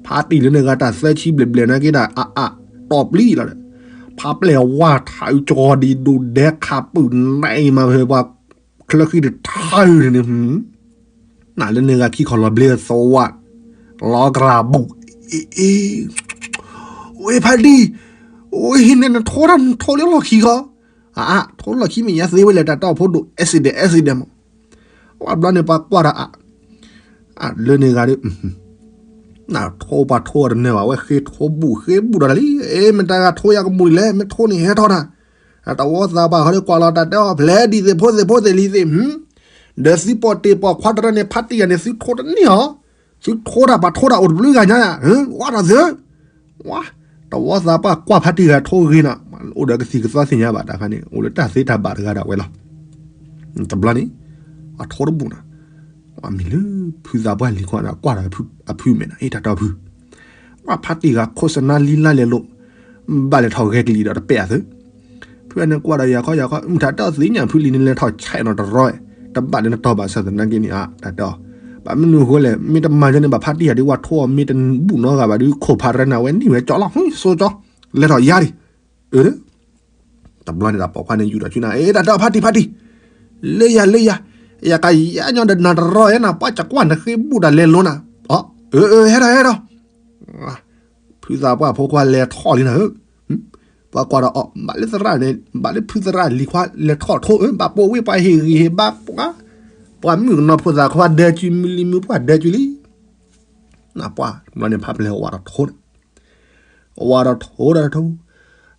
ဖါတံၢ်လၢန့ၣ်ဂၤတၢ်သၢဆံဘျဲၣ်ဘျဲၣ်နာ်က့ဒၣ် အအါ တီၢ်ပျံၤလီၤဒီး, ဖါပျဲၢ်ဝါထးအုးကီၤဒံးဒိၣ်ဒဲးခးပုၢ်နံၤမးဖဲပှၤ ချၢဃံတထါအုးန့ၣ်န့ၣ်, နလၢန့ၣ်ဂၤခံခီၣ်လီၤဘျ့သဝါ, လီၤကရၢ်ဘူး, အ့ၣ်, ဝဲဖါတံၢ်, ဝဲဟံးန့ၣ်နထိတၢ်နထိလၢလီၢ်ခံဃီ, အါ ထိလီၢ်ခံမ့ၢ်ညါသ့ဝဲလဲၣ် တၢ်တဲအီၤဖိဒိၣ် accident accident မး, ဝဲဘျီန့ၣ်ပှၤကွၢ်တၢ်အါ လၢန့ၣ်ဂၤဒီး နထိပှၤထိအီၤတနၢၤဘၣ် အဝဲဃ့ထိဘူး ဃ့ဘူးဒီးတၢ်လံ, အ့ မ့ၢ်တၢ်ဂၤထိယၤကမူၣ်ဒ်လဲၣ်, မ့ၢ်ထိန့ၣ်ဟဲထီၣ်တၢ်, တဝီသးပှၢ်ဃီဒီးကွၢ်လီၤတၢ်တဲအီၤ ဖျဲးဒ်သိးဖိသ့ၣ်ဖိသ့ၣ်လံသ့ၣ်, ဒီးသုပိာ်တ့ၢ်ပိာ်ခွါတရၢန့ၣ် ဖါတံၢ်ယၤန့ၣ် သုထိတန့ၢ်အီၤ, သုထိတၢ်ပှၤထိတၢ်အိၣ်တဘျုးဂၤညါယၤ, ဝါထီၣ်သု, ဝါ, တဝီသးပှၢ်ကွၢ်ဖါတံၢ်ဂၤထိဂ့ၤနီၤ, အိၣ်ဒီးကသံၣ်ကသီသ့ၣ်ညါဘၣ်တခါန့ၣ် အိၣ်လၢတၢ်သ့တၢ်ဘၣ်တဂၤဒၣ်ဝဲလီၤ. တဘျီန့ၣ် အထိတဘူးနီၤ, အမံၤလၢဖုသးပှၢ်လံၤခွါန့ၣ် ကွၢ်ဒီးအဖုမဲာ်နီၤ အ့ တၢ်တဲအီၤဖု, ကွၢ်ဖါတံၢ်ဂၤခိၣ်စနါလံလါလဲၤလိာ်, ဘၣ်လဲၤထီၣ်ဂဲၤကလံၤဒီးတပဲာ်အသု, ဖုန့ၣ်ကွၢ်ဒီးယၤခီယၤခီ မုၢ်ထးတဲအီၤသ့ၣ်ညါဖုလံၤန့ၣ် လဲၤထီၣ်ဆဲးနီၤတရီ, တဘၣ်လၢနတီၢ်ဘၣ်ဆၣ်သနာ်က့န့ၣ် အါ တၢ်တဲအီၤ, ဘၣ်မနုၤအဃိလဲၣ် မ့ၢ်တမၤယၤန့ၣ် ဘၣ်ဖါတံၢ်ယၤဒ်ဝဲထိအီၤ မ့ၢ်တဘူးနီတဂၤဘၣ်ဒီး ခိၣ်ဖးရၢန့ၣ်အဝဲန့ၢ်ဝဲကၠီလီၤ ဆိကၠီ, လဲၤထီၣ်ယါဒံး, အၢ တဘျီန့ၣ်တၢ်ပိာ်ခွါန့ၣ်ယူာ်ဒီးဆူနၤ အ့ တၢ်တဲအီၤဖါတံၢ်ဖါတံၢ်, လၢယၤလၢယၤ, ယကယါညီဒီးနၤတရီယဲနၤ ပှၤကကွၢ်နဃ့ဘူးတၢ်လဲၤလိၤနၤ, အၢ အၢ ဟဲထီၣ်ဟဲထီၣ်, ဖုသးပှၢ်ဖိခွါလဲၤထီၣ်လံနၤဧၢ, ပှၤကွၢ်ဒီးအီၤ ဘၣ်လၢသရၣ်န့ၣ် ဘၣ်လၢဖုသရၣ်လံၤခွါလဲၤထီၣ်ထိဧၢ, ဘၣ်ပိာ်ဝ့ၢ်ပှၤဟ့ၣ်ဂံၢ်ဟ့ၣ်ဘါပှၤ, ပှၤမုၣ်ကနီၤဖိသၣ်ခွါဒၢကုလံၤမုၣ်ပှၢ်ဒၢကုလံ, နပှၢ်တဘျီန့ၣ်ဖးပျဲၢ်ဝးထီၣ်ထိန့ၣ် ဝးဒီးထိဒီး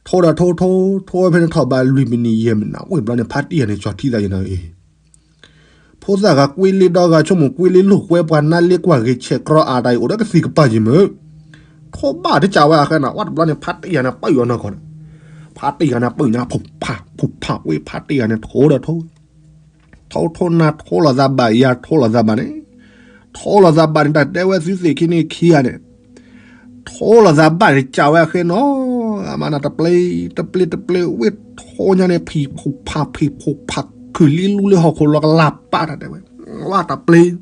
ထိ, ထိဒီးထိထိ, ထိဝဲဖဲန့ၣ်ထီၣ်ဘးလွံၢ်မံးနံးယဲၢ်မံးနံး အိၣ်ဘျီန့ၣ် ဖါတံၢ်ယၤန့ၣ် ကၠီထံသးယဲနၤအံၤ, ဖိသၣ်ဂၤကွ့လ့ဒီဂၤ ဆိကမိၣ်ကွ့လ့လိာ်ကွဲပှၤနါလ့ကွၢ်ဂ့ၤ ဆဲးကြီအါတၢ်အံၤ အိၣ်ဒီးကသံၣ်ကပၤယံၤမုၢ်, ထိဘၣ်တကးဝဲအဃဲနၤ ဝးတဘျီန့ၣ် ဖါတံၢ်ယၤန့ၣ် ပၢၢ်အီၤနီၢ်ကီၢ်န့ၣ်, ဖါတံၢ်ယၤန့ၣ် ပၢၢ်ညါ ဖူးဖး ဖူးဖးဝဲ ဖါတံၢ်ယၤန့ၣ် ထိဒီးထိ ထိထိနၤထိလိာ်သးဘၣ် ယၤထိလိာ်သးဘၣ်န့ၣ်, ထိလိာ်သးဘၣ်န့ၣ် တၢ်တဲဝဲသုသ့ၣ်ခံန့ၣ်ခံဂၤန့ၣ်, ထိလိာ်သးဘၣ်န့ၣ် ကးဝဲအဃဲနီၤ, အမၤနၤတပျ့ၤ တပျ့ၤ တပျ့ၤ ဝ့ၢ်ထိညါန့ၣ် ဖံးဖိဖး ဖံးဖိဖး ခုၣ်လံလူလၢဟီၣ်ခိၣ်လီၤကလၢ်ပၢ်တၢ်တဲဝဲ, ဝါတပျ့ၤ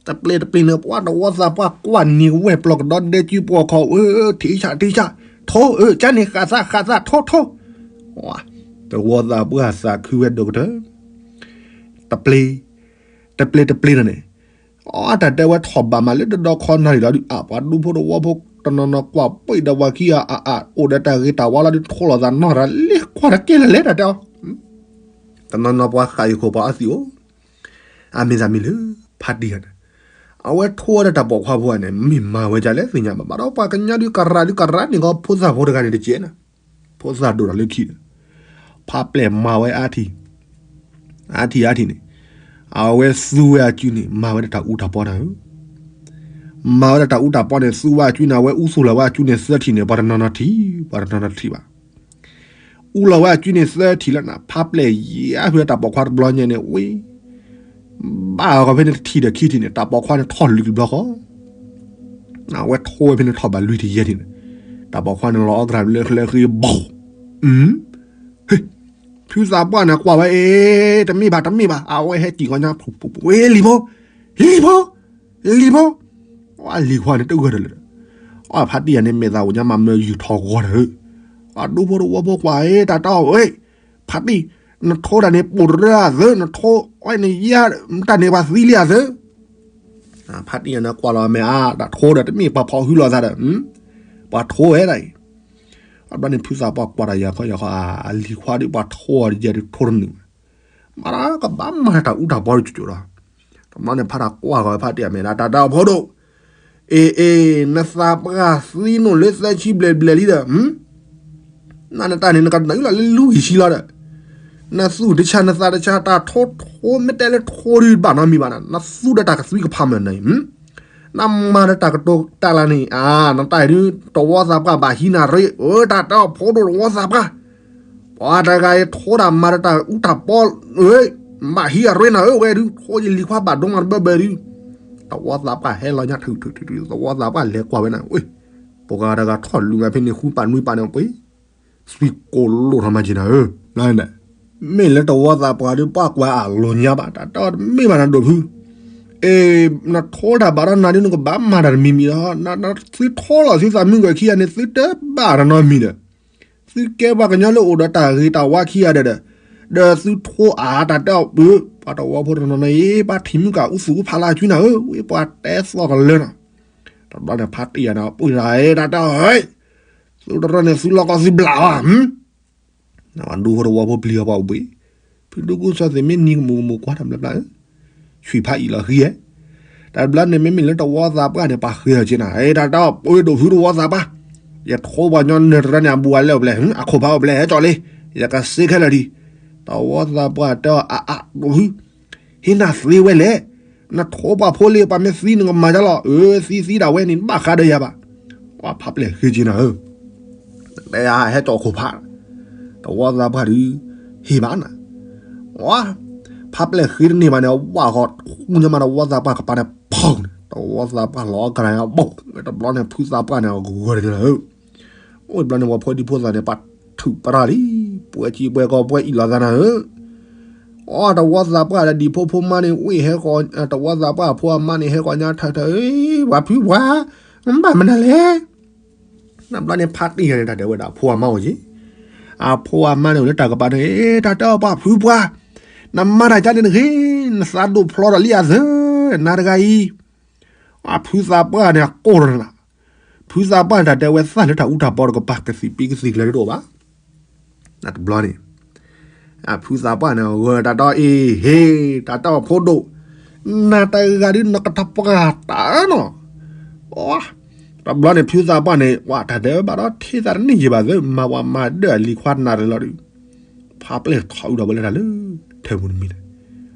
တပျ့ၤ တပျ့ၤန့ၣ် ပှၤတဝီသးပှၢ်ကွၢ်နံၤဝဲၢ်ပျီၢ်ကဒီးဒဲကုပိာ်ခီၣ် အၢ ထံဆၣ် ထံဆၣ် ထိ အၢ ကန့ၣ် ဃာ်သး ဃာ်သး ထိ ထိ တဝီသးပှၢ်သးခုဝဲဒိၣ်ကတၢၢ်, တပျ့ၤ တပျ့ၤ တပျ့ၤန့ၣ်န့ၣ်, အတၢ်တဲဝဲထီၣ်ဘးမးလၢတဒီခီနၢ်လံဒီး အပှၤဒူဖိတဝီဖိ တနီၤနီၤကွၢ်ပှ့ၤဒီးပှၤခံဂၤအအး အိၣ်ဒီးတၢ်ဂ့ၤတၢ်ဝါလီၤဒုးထိလိာ်သးနီၢ်ရၤလ့ၣ်ကွၢ်တကဲလၢၤလဲၣ်တၢ်တဲအီၤ, တနီၤနီၤပှၤဃာ်ယခိၣ်ပှၤအီသံးအိၣ်, အမ့ၢ်သးမံၤလၢ ဖါတံၢ်ဂၤန့ၣ်, အဝဲထိဝဲဒၣ်တၢ်ပိာ်ခွါဖိဂၤန့ၣ် မ့ၢ်မၤဝဲဒ်လဲၣ်သ့ၣ်ညါဘၣ် ဘၣ်ဒီးပှၤကညီဒုးကရၢဒုးကရၢန့ၣ်ကီး ဖိသၣ်ဖိတဂၤန့ၣ်တကဲးနၤ, ဖိသၣ်ဒိၣ်ဒီးလၢခံဒီး, ဖးပျဲၢ်မၤဝဲအါထံၣ်, အါထံၣ်အါထံၣ်န့ၣ်, အဝဲသူဝဲအကုန့ၣ် မၤဝဲဒၣ်တၢ်အူတၢ်ပီနၤဧၢ, မၤဝဲဒၣ်တၢ်အူတၢ်ပီန့ၣ် သူဝဲအကုန့ၣ် အဝဲအူသူၣ်လီၤဝဲအကုန့ၣ်သၢထံၣ်န့ၣ် ပှၤတနီၤနီၤထံၣ်, ပှၤတနီၤနီၤထံၣ်ဘၣ် အူလီၤဝဲအကုန့ၣ်သၢထံၣ်လၢနၤ ဖးပျဲၢ်ယါဖုတၢ်ပိာ်ခွါတဘျီညါန့ၣ် ဝ့ၢ် ဘၣ်အီၤခီဖဲန့ၣ်တထံၣ်ဒီးခံထံၣ်န့ၣ် တၢ်ပိာ်ခွါန့ၣ်ထီၣ်လွံၢ်တဘျီဃီ, အဝဲထိဝဲဖဲန့ၣ်ထီၣ်ဘးလွံၢ်ထံၣ်ယဲၢ်ထံၣ်န့ၣ်, တၢ်ပိာ်ခွါန့ၣ်လီၤအီၣ်ကရၢလၢချၢဃ့ဘီ, ဟ့ၣ်, ဖုသးပှၢ်န့ၣ်ကွၢ်ဝဲ အ့ တမ့ၢ်ဘၣ် တမ့ၢ်ဘၣ် အဝဲဟဲက့ၤဂီၤညါ ဖုဖုဖု ဝ့ၢ်လံၤဖိ, လံၤဖိ, လံၤဖိ, အလံၤခွါန့ၣ်တဂၢၢ်ဒီးလၢၤဒီး, အဖါတံၢ်ယၤန့ၣ်မဲာ်သးအိၣ်ညါမးမၢယူၢ်ထီၣ်ဂီၤဒီး, အဒူဖိတဝီဖိကွၢ် အ့ တၢ်တဲအီၤ ဝ့ၢ်, ဖါတံၢ်, နထိတၢ်န့ၣ်ပိာ်တရၢအသၢ, နထိအီၣ်န့ၣ်ယါ, တၢ်န့ၣ်ပှၤသံလံအသၢ ဖါတံၢ်ယၤန့ၣ်ကွၢ်လီၤအမဲာ်အါ တၢ်ထိဒီးတမ့ၢ်ပှၤဖီၣ်ဟုလီၤသးဒီး, ပှၤထိဝဲဒၣ်အံၤ, အဘျီန့ၣ်ဖုသးပှၢ်ကွၢ်တၢ်ယၤခီယၤခီ အလံၤခွါဒုးပှၤထိအီၤ ယဲၢ်ဒုးထိတနုာ်, မၤတၢ်ကဘၣ်မၤတၢ်အူတၢ်ပီဒုးကၠိကၠိဒီး, တဘျီန့ၣ်ဖါတံၢ်ကွၢ်ဂီၤဖါတံၢ်အမဲာ်ဒၣ် တၢ်တဲအီၤဖိဒိၣ်, အ့ အ့ နသးပှၢ်သံနုာ်လၢသၢဆံဘျဲၣ်ဘျဲၣ်လံဒီး နၤနတၢ်န့ၣ် နကနၢၤလီၤလၢလူဂံၢ်ဆံလီၤဒီး, နသူၣ်တဆါ နသးတဆါ တၢ်ထိထိ မ့ၢ်တဲလၢထိဒုးဘၣ်နီတမံၤဘၣ်နီၤ, နသူၣ်ဒီးတၢ်ကသွံကဖးမၢ်နၤအံၤ, နမၤဒီးတၢ်ကတိၤတၢ်လၢန့ၣ် အါ နတၢ်အံၤဒုး တဝီသးပှၢ်ဘၣ်ဟံးနၤရ့, အၢ တၢ်တဲအီၤဖိဒိၣ်တဝီသးပှၢ်, ပှၤတဂၤအံၤထိတၢ်မၤဒီးတၢ်အူတၢ်ပီ, ဘၣ်ဟံးအရ့နၤဧၢ ဝဲဒုး ထိယလံၤခွါဘၣ်ဒိမးတဘၢဘၢဒုး, တဝီသးပှၢ်ဟဲလီၤညါထုးထုးထုးထုး တဝီသးပှၢ်လဲၤကွၢ်ဝဲနၤ ပှၤဂၤတဂၤထီၣ်လူၤမးဖဲန့ၣ် ဃုပာ်နွံပာ်န့ၣ်ပှ့ၤ, သွံၣ်ကိၢ်လိာ်ထီၣ်မးက့ၤနၤဧၢ, မ့ၢ်လၢတဝီသးပှၢ်ဒုးပှၤကွၢ်အလိၤညါဘၣ် တၢ်တဲအီၤတမ့ၢ်ဘၣ်နၤဒိၣ်ဖု, အ့ နထိတၢ်ဘၣ်ဒီးနၤဒုး နကဘၣ်မၤတၢ်တမံၤမံၤလီၤ, သုထိလီၤသုသးမုၢ်ဂီၤခံဂၤန့ၣ် သုတဘၣ်တနီတမံၤဒီး, သုကဲပှၤကညီလၢအိၣ်ဒီးတၢ်ဂ့ၤတၢ်ဝါခံဂၤဒီး, ဒီးသုထိအါ တၢ်တဲအီၤပၢ, ပှၤတဝီဖိတနီၤနီၤအံၤ ပှၤထံၣ်မုၣ်ကၢ်အူသူၣ်အူဖးလၢအကုနၤဧၢ, ဝံၤပှၤတဲသီၣ်ကလၢနၤ, တဘျီန့ၣ်ဖါတံၢ်ယၤန့ၣ် ပှ့ၤတၢ်အံၤ တၢ်တဲအီၤ သုတရၢန့ၣ် သုလီၢ်ကီၢ်သုဘျးအီၤ, ဒူဖိတဝီဖိပျံၤအီၤပှၤအိၣ်ဘှံး, ဖုဒူကူၣ်စီသ့ၣ်မ့ၢ်နံၤကမူၤကမူၤကွၢ်တၢ်ဘျးဘျးဧၢ, ဆွံၣ်ဖးအံၣ်လီၤဃံဧဲ, တဘျီန့ၣ် မ့မ့ၢ်လၢတဝီသးပှၢ်န့ၣ် ပှၤဃ့အီၤက့နၤ, တၢ်တၢ်ပှ့ၤဒိၣ်ဖုတဝီသးပှၢ်, ယထိပှၤညီနၢၤတရၢန့ၣ် အဘူးအလဲအိၣ်ဘျဲၣ်, အခိၣ်ဖးအိၣ်ဘျဲၣ်, ဟဲကၠီလံ, ယကစ့ခဲလၢာ်ဒံး. တဝီသးပှၢ်တဲအီၤ အအဒိၣ်ဖု, ဟ့ၣ်နၤသ့ဝဲလဲၣ်, နထိပှၤဖိလံ ပှၤမ့ၢ်သံနကမၤဒ်လဲၣ်, အၢ သံသံဒၣ်ဝဲန့ၣ် နဘၣ်ဃးဒီးယၤဘၣ်. ပှၤဖးပျဲၢ်ဃ့က့နၤဧၢ, တဲဟဲကၠီခိၣ်ဖး, တဝီသးပှၢ်ဒုး ဟ့ၣ်ဘၣ်နၤ, ဖးပျဲၢ်ဃ့တန့ၢ်ဘၣ်န့ၣ် ဝၣ်ဃီထူညါမးတဝီသးပှၢ်ကပၤန့ၣ်ဖီန့ၣ်, တဝီသးပှၢ်လီၤကရၢဘၣ်, တဘျီန့ၣ် ဖုသးပှၢ်န့ၣ်ဂီၤတနၤဧၢ, အိၣ်တဘျီန့ၣ် ပှၤဖိဒံဖိသၣ်န့ၣ် ပှၤထုးပရၢ်လံ, ပှဲၤကံပှဲၤကီပှဲၤအံၣ်လိာ်သးနၤဧၢ. အိၣ်တဝီသးပှၢ်ဒီးဒံၣ်ဖိဖိမါန့ၣ် ဝ့ၢ်ဟဲဃီ, တဝီသးပှၢ်အဖိအမါန့ၣ် ဟဲဃီညါထၢၣ်ထၢၣ်, ပှၤဖုပှၢ်, နဘၣ်မနုၤလဲၣ်. နဘျီန့ၣ် ဖးတံၢ်ယၤန့ၣ် တၢ်တဲဝဲဒၣ်အဖိအမါအိၣ်က့, အဖိအမါန့ၣ်အိၣ်လၢတၢ်ကပၤန့ၣ်, တၢ်တဲအီၤ ပှၤဖုပှၢ်, နမၤတၢ်ကါန့ၣ်တဂ့ၤ, နသးဒိၣ်ဖျီဒီးလံအသၢ, နၤတဂၤအံၤ, အဖုသးပှၢ်န့ၣ် အကိၢ်ရနၤ, ဖုသးပှၢ်န့ၣ် တၢ်တဲဝဲသၣ်လၢတၢ်အူတၢ်ပီတကပၤ ကသံၣ်ပ့ကသံၣ်ကျၢၤတအိၣ်ဘၣ်. တဘျီန့ၣ် အဖုသးပှၢ်န့ၣ် ဂၢၢ်တၢ်တီအံၤ ဟ့ၣ်တၢ်တီအဖိဒိၣ်, နၤတဂၤဒုးနကထီၣ်ပှၢ်တၢ်နီၤ, တဘျီန့ၣ် ဖုသးပှၢ်န့ၣ် ပှၤတၢ်တဲဝဲဘၣ်ဒီး ထံၣ်သးတန့ၢ်ယံာ်ဘၣ်သၢ, မၤဝဲမၤဒၢၣ်အလံၤခွါနၢ်ရံၣ်လီၤဒုး, ဖးပျဲၢ်ထီၣ်အုးဒီးဝဲလၢတၢ်လၢ ထဲပူၤတမံၤန့ၣ်,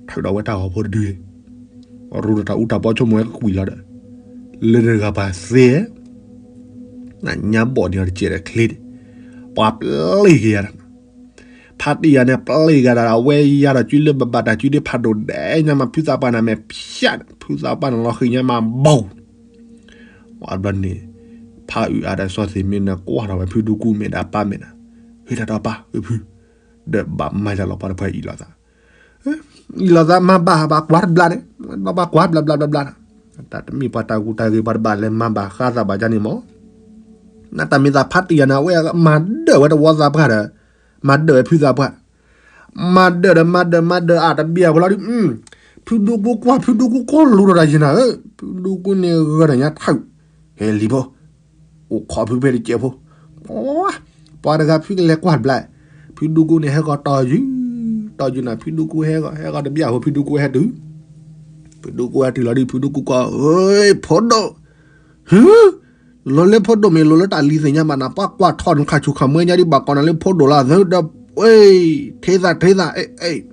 ထုးဒီးဝဲတၢ်ဂီၤဖိတဒုန့ၣ်, ရူဒီးတၢ်အူတၢ်ပီဆိကမိၣ်ဝဲကွံာ်လီၤဒီး, လၢတဂၤပှၤသ့ဧါ, နညါဘီၣ်န့ၣ်အီၤတစဲးဒီးချ့န့ၣ်, ပှၤပျံၤက့ၤယၤဒီး, ဖးတံၢ်ယၤန့ၣ် ပျံၤက့ၤဒီး အဝဲယၤဒီး ကုလၢဘၣ်ဘၣ်တၢ်ကုဒ်ဖးဒိၣ်ဒဲးညါမး ဖုသးပှၢ်န့ၣ် မဲာ်ဖျၢၣ်န့ၣ် ဖုသးပှၢ်န့ၣ် လီၤဃံၤညါမးဘီၣ် ဝံၤဘျီန့ၣ် ဖးအုးအါဒီးစီၤသ့ၣ်မ့ၢ်န့ၣ် ကွၢ်ထီၣ်ဝဲဖုဒူကူမဲာ်ဒီးပၢ်မဲာ်န့ၣ်, ဟ့ၣ်တၢ်တီပၢ် ဝံၤဖု, ဒီးဘၣ်မၤတၢ်လီၤပှၤတဖၣ်အံၣ်လိာ်သး, အံၣ်လိာ်သးမၤဘၣ်ဘၣ်ကွၢ်တဘျီန့ၣ်, ဘၣ်ကွၢ်ဘျီဘျီဘျီဘျီန့ၣ်, တၢ်တမ့ၢ်ပှၤတၢ်ကူတၢ်ဂ့ၤပှၤတဘၣ်လဲၤမၤဘၣ်ဃါသးဘၣ်ကန့ၣ်မး, နတၢ်မ့ၢ်သးဖးတံၢ်ယၤန့ၣ် အဝဲမၤဒၢၣ်ဝဲတဝီသးပှၢ်ဒီး, မၤဒၢၣ်ဝဲဖုသးပှၢ် မၤဒၢၣ်ဒီးမၤဒၢၣ်မၤဒၢၣ်အတဘျီဖိလီၤဒုး, ဖုဒူကူကွၢ် ဖုဒူကူကိးလိာ်ဒီးယၤနၤဧၢ, ဖုဒူကူန့ၣ်ဂၢၢ်ဒီးညါထၢၣ်, ဟဲလံဖိ, အိၣ်ခိးဖုဖဲတကဲးဖိ, ပှၤတဂၤဖုကလဲၤကွၢ်တဘျီ, ဖုဒူကူန့ၣ်ဟဲကီးတီၤယုၢ်, တီၤယုၢ်နၤ ဖုဒူကူဟဲကီး ဟဲကီးတဘျီဖိ ဖုဒူကူဟဲတုၤ, ဖုဒူကူဟဲတုၤလီၤဒုး ဖုဒူကူကိး, ဖိဒိၣ် ဟူ, လီၤလၢဖိဒိၣ်မ့ၢ်လိၤလၢတၢ်လံၤသ့ၣ်ညါဘၣ်နၤ ပှၤကွၢ်ထီၣ်နခးဆူၣ်ခးမွဲညါဒ်ဘၣ်ကီးနၤလၢဖိဒိၣ်လၢအသၢဒီး, ထ့သးထ့သး, ဒီး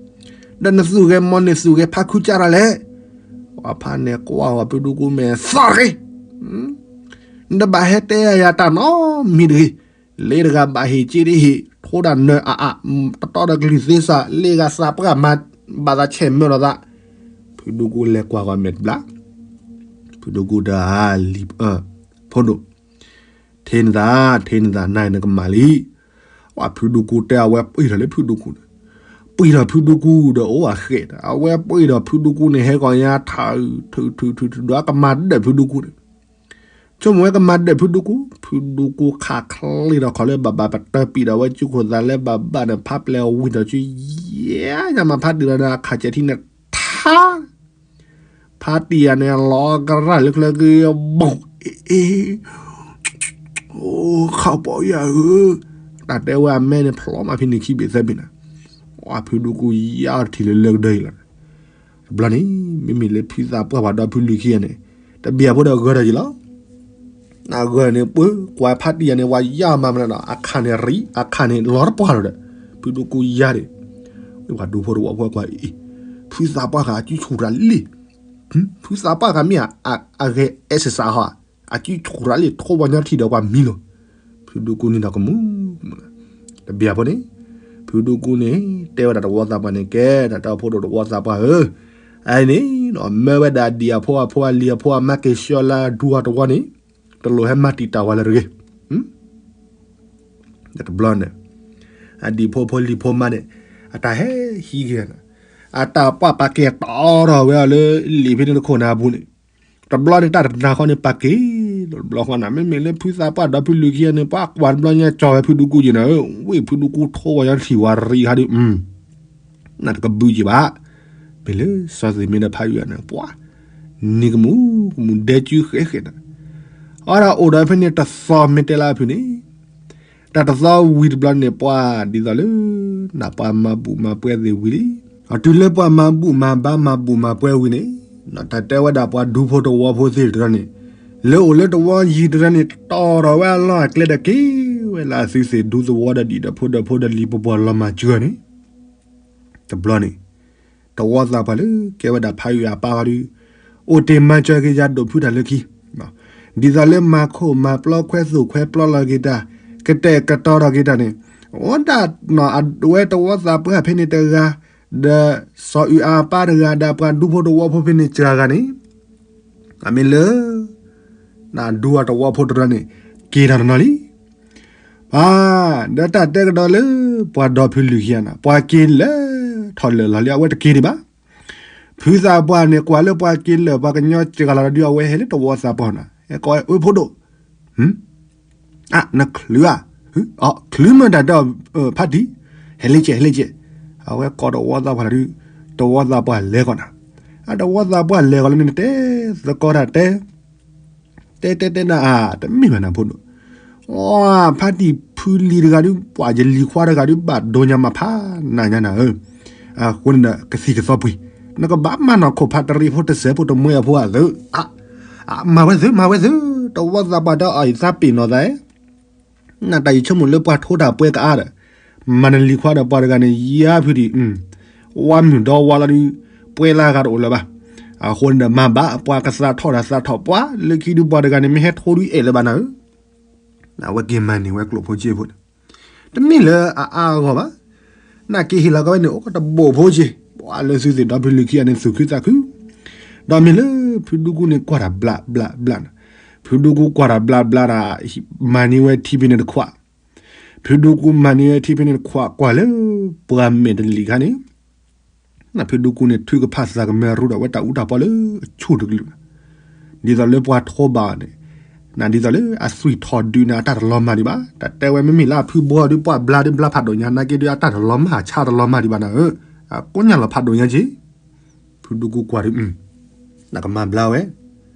နသူၣ်ဂဲၤမီၤန့ၣ်သူၣ်ဂဲၤဖးခုကၢ်တၢ်လဲၣ်, ပှၤဖးန့ၣ်ကွၢ်ဝဲဖုဒူကူမဲာ်သီၣ်တဂ့ၤ, နတဘၣ်ဟဲတဲယၤတၢ်နီတမံၤတဂ့ၤ, လၢတဂၤဘၣ်ဟ့ၣ်က့ဒ်ဟ့ၣ် ထိးဒၣ်နၢၤအါအါ, တတီဒီးကလုၢ်သ့စး လၢဂၤသးပှၢ်မၤဘၣ်သးဆဲးမၢလီၤသး, ဖုဒူကူလဲၤကွၢ်ဂီၤမဲာ်တဘျီ, ဖုဒူကူတၢ်လံၤ, ဖိဒိၣ်, ထ့နသး, ထ့နသး နၤနကမၣ်လံ, ဝဲဖုဒူကူတဲအဝဲပှ့ၤထီၣ်လၢဖုဒူကူန့ၣ်, ပှ့ၤထီၣ်ဖုဒူကူဒီးအိၣ်အဃဲးဒီး အဝဲပှ့ၤထီၣ်ဖုဒူကူန့ၣ် ဟဲကီးညါထၢၣ်, ထုးထုးထုးထုးဒီးကမၤဒၢၣ်ဖုဒူကူန့ၣ်, ဆိကမိၣ်ဝဲကမၤဒၢၣ်ဖုဒူကူ, ဖုဒူကူခးချ့ဒီးခီၣ်လၢဘၣ်ဘၣ် ပတၢၢ်ပံာ်ဒီးဝဲစုခိၣ်သးလၢဘၣ်ဘၣ်န့ၣ် ဖးပျဲၢ်ဝံၤဒီးစုယဲၢ်ညါမး ဖးတံၢ်လီၤဒီးအခးကဲးထံန့ၣ်ထါ ဖးတံၢ်ယၤန့ၣ် လီၤကရၢ်လၢချၢက့ၤဘီၣ်အ့ၣ်အ့ၣ်, အိၣ်ခးပီယၤဧၢ, တၢ်တဲဝဲအမဲန့ၣ် ဖျီမးဖဲန့ၣ်ခံဘ့ၣ်သၢဘ့ၣ်နၤ, ဝဲဖုဒူကူယါအီၤတထံၣ်လၢလၢကဒၢအံၤလီၤ, တဘျီန့ၣ် မ့မ့ၢ်လၢဖုသးပှၢ်ပှၤဒီဖုလံၤခံဂၤန့ၣ်, တဘျီဖိဒီးဂၢၢ်ဒီးယံၤလီၤ နဂၢၢ်န့ၣ် ပှၤဖးတံၢ်ယၤန့ၣ် ပှၤယါမးမနုၤဒီး အခါန့ၣ်ရံ, အခါန့ၣ်လီၤတပှၢ်လီၤဒီး ဖုဒူကူယါဒီး, ဝဲပှၤဒူဖိတဝီဖိကွၢ်အံၤ, ဖုသးပှၢ်ဃးအစုဆူၣ်တၢ်လံ, ဖုသးပှၢ်ဃးမ့ၢ်အဂဲၤအဲၣ်စစးဟီ, အစုဆူၣ်တၢ်လံ ထိၣ်ပှၤညီထံၣ်ဒီးပှၤမံလီၤ, ဖုဒူကူန့ၣ်ဒီးကမူ, တဘျီဖိန့ၣ်, ဖုဒူကူန့ၣ် တဲဝဲဒၣ်တဝီသးပှၢ်န့ၣ် ကဲ တၢ်တဲအဖိဒိၣ်တဝီသးပှၢ်ဧၢ, အန့ၣ်ဒီး မၢဝဲဒၣ်ဒံၣ်အဖိအဖိအလံၤအဖိအမါက့ၤဆှၢလၢဒူအတဝီန့ၣ်, တလိၣ်ဟဲမၤတံာ်တာ်ဝဲလၢတဂ့ၤ, တဘျီန့ၣ်, အဒံၣ်ဖိဖိလံၤဖိမါန့ၣ်, အတၢ်ဟဲဟံးက့ၤ, အတၢ်ပှၢ်ပာ်ကဲၤတီဒီးဝဲအီၤလၢလံာ်ဖဲန့ၣ်တခိၣ်န့ၣ်အပူၤန့ၣ်, တဘျီန့ၣ် တၢ်တနၤဃီန့ၣ် ပာ်က့ၤလီၤတဘျီဃီနၤ, မ့မ့ၢ်လၢဖုသးပှၢ်ဒီဖုလံၤခံဂၤန့ၣ် ပှၤကွၢ်တဘျီညါကၠီၤဝဲဖုဒူကူယံၤနၤဧၢ, ဝ့ၢ်ဖုဒူကူထိၣ်ဝဲညီထံၣ်ဝဲရံဟးဒုး နတကဘုးယံၤဘၣ်, မ့ၢ်လၢစီၤသ့ၣ်မ့ၢ်ဒီးဖးယံၤန့ၣ် ပှၤ, နံၤကမူးကမူးဒဲကုဃဲဃဲနၤ, အီဒၣ်အိၣ်ဒီးဖဲန့ၣ်တသီမ့ၢ်တဲလၢအဖုန့ၣ်, တၢ်တသီဝံၤတဘျီန့ၣ် ပှၤဒ်သိးလၢ, နပှၤမၤဘူၣ်မၤပှဲၤသ့ၣ်ဝံၤလံ, အတုၤလၢပှၤမၤဘူၣ်မၤဘါမၤဘူၣ်မၤပှဲၤဝံၤန့ၣ် တၢ်တဲဝဲဒၣ်ပှၤဒူဖိတဝီဖိသ့ၣ်တဖၣ်န့ၣ် လၢအိၣ်လၢတဝီယံၤတဖၣ်န့ၣ် တီၢ်ထီၣ်ဝဲအလီၢ်အကျဲဒီးက့ၤဝဲလၢအသုသ့ၣ်ဒူသဝီဒီးဒံၣ်ဒီးဖိဒီးဖိဒီးလံၤပှီၤပှီၤ လီၤမၤစၢၤန့ၣ် တဘျီန့ၣ် တဝီသးပှၢ်လၢကဲဝဲဒၣ်ဖးအုၣ်အပၢ်ဂီၢ်ဒီး အိၣ်တ့ၢ်မၤစၢၤက့ၤယၤဒိၣ်ဖုတၢ်လၢခံ ဒ်သိးလၢမၤခိၣ်မၤပျီခွဲသိၣ်ခွဲပျီလီၤက့ၤတၢ် ကတဲာ်ကတီၤထီၣ်က့ၤတၢ်န့ၣ် အိၣ်ဒၣ်နီၢ်အဝဲတဝီသးပှၢ်ဖဲန့ၣ်တဂၤ ဒီးစီၤအုၣ်အပၢ်တဂၤဒီးပှၤဒူဖိတဝီဖိဖဲန့ၣ်စှၤဂၤန့ၣ် အမ့ၢ်လၢ နဒူအတဝီဖိတဖၣ်န့ၣ် က့ၤတၢ်တနီၤလံ ပှၤ ဒီးတၢ်တဲကဒီးလၢ ပှၤဒီဖုလုၢ်ခံဂၤန့ၣ် ပှၤက့ၤလၢ ထီၣ်လၢာ်လီၤလံ အဝဲတက့ၤဒံးဘၣ်. ဖုသးပှၢ်န့ၣ် ကွၢ်လၢပှၤက့ၤလၢာ် ပှၤကညီစှၤဂၤလီၤဒီး အဝဲဟဲလၢတဝီသးပှၢ်န့ၣ် ဟဲကိးဝဲ အိၣ်ဖိဒိၣ် အ နချုးဧါ, ချုးမ့ၢ်တၢ်ဒီး ဖးတံၢ်, ဟဲလ့ကဲး ဟဲလ့ကဲး, အဝဲကိးတဝီသးပှၢ်လီၤဒုး, တဝီသးပှၢ်လဲၤကီးနၤ, အတဝီသးပှၢ်လဲၤကီးလၢန့ၣ် တဲသကိးတၢ်တဲ တဲတဲတဲနၤအါ တမ့ၢ်ဘၣ်နၤဖိဒိၣ်, အ ဖးတံၢ်ဖုလံၤတဂၤဒုး ပှၤယလံၤခွါတဂၤဒုး ဘၣ်ဒိညါမးဖးနၤညါနၤဧၢ, အဃိန့ၣ်ဒီး ကသံၣ်ကသီပှ့ၤ, နကဘၣ်မၤနီၢ်ခိၣ်ဖးတရံးဖိတစဲးဖိတမှဲအဖိအသုး, အ မၤဝဲသု မၤဝဲသု, တဝီသးပှၢ်ဒီးအအံၤသးပ့ၤနီၣ်သး နတၢ်အံၤဆိကမိၣ်လၢပှၤထိတၢ်ပှဲၤကအါဒီး, မၤနလံၤခွါဒီးပှၤတဂၤန့ၣ် ယါဖုဒံး, ဝါမုၢ်ဒီဝါလီၤဒုး, ပှဲၤလၢဂၤတအိၣ်လၢၤဘၣ်, အဃိန့ၣ်ဒီးမၤဘၣ် ပှၤကသးထီၣ်တၢ်သးထီၣ်ပှၤ, လၢခံဒုးပှၤတဂၤန့ၣ် မ့ၢ်ဟဲထိဒုးအဲၣ်လၢၤဘၣ်နၤဧၢ, အဝဲက့ၤမၤန့ၢ်ဝဲကျိၣ်ဖိစ့ဖိန့ၣ် တမ့ၢ်လၢအအါအဂီၢ်ဘၣ်. နာ်က့ဟ့ၣ်လီၤကဝဲန့ၣ် အိၣ်ကတဘိၣ်ဖိက့ၤ, ပှၤလၢသုသ့ၣ်ဒီဖုလုၢ်ခံဂၤန့ၣ် သူၣ်ခုသးခု, ဒီးမ့ၢ်လၢဖုဒူကူန့ၣ်ကွၢ်တၢ်ဘျးဘျးဘျးန့ၣ်, ဖုဒူကူကွၢ်တၢ်ဘျးဘျးဒီး မၤန့ၢ်ဝဲထံဖဲန့ၣ်တခွး, ဖုဒူကူမၤန့ၢ်ဝဲထံဖဲန့ၣ်တခွး ကွၢ်လၢပှၤမဲာ်တလံၤခါန့ၣ် ဖုဒူကူန့ၣ် ထုကဖၣ်သးကမဲရူဒီးဝဲတၢ်အူတၢ်ပီလၢအဆူၣ်တကလုာ်, ဒ်သိးလၢပှၤထိဘၣ်အီၤန့ၣ်, ဒ်သိးလၢအသွံၣ်ထီၣ်ဒုးန့ၣ် အတၢ်တလီၤမၢ်ဒံးဘၣ်, တၢ်တဲဝဲမ့မ့ၢ်လၢအဖုဘှီဒုး ပှၤဘျါဒုးဘျါဖးဒိၣ်ညါ နာ်က့ဒုးအတၢ်တလီၤမၢ်အဆါတလီၤမၢ်ဒံးဘၣ်နၤဧၢ, အကိညၣ်လီၤဖးဒိၣ်ညါက့ၤ ဖုဒူကူကွၢ်ဒုး, နကမၤဘျါဝဲ,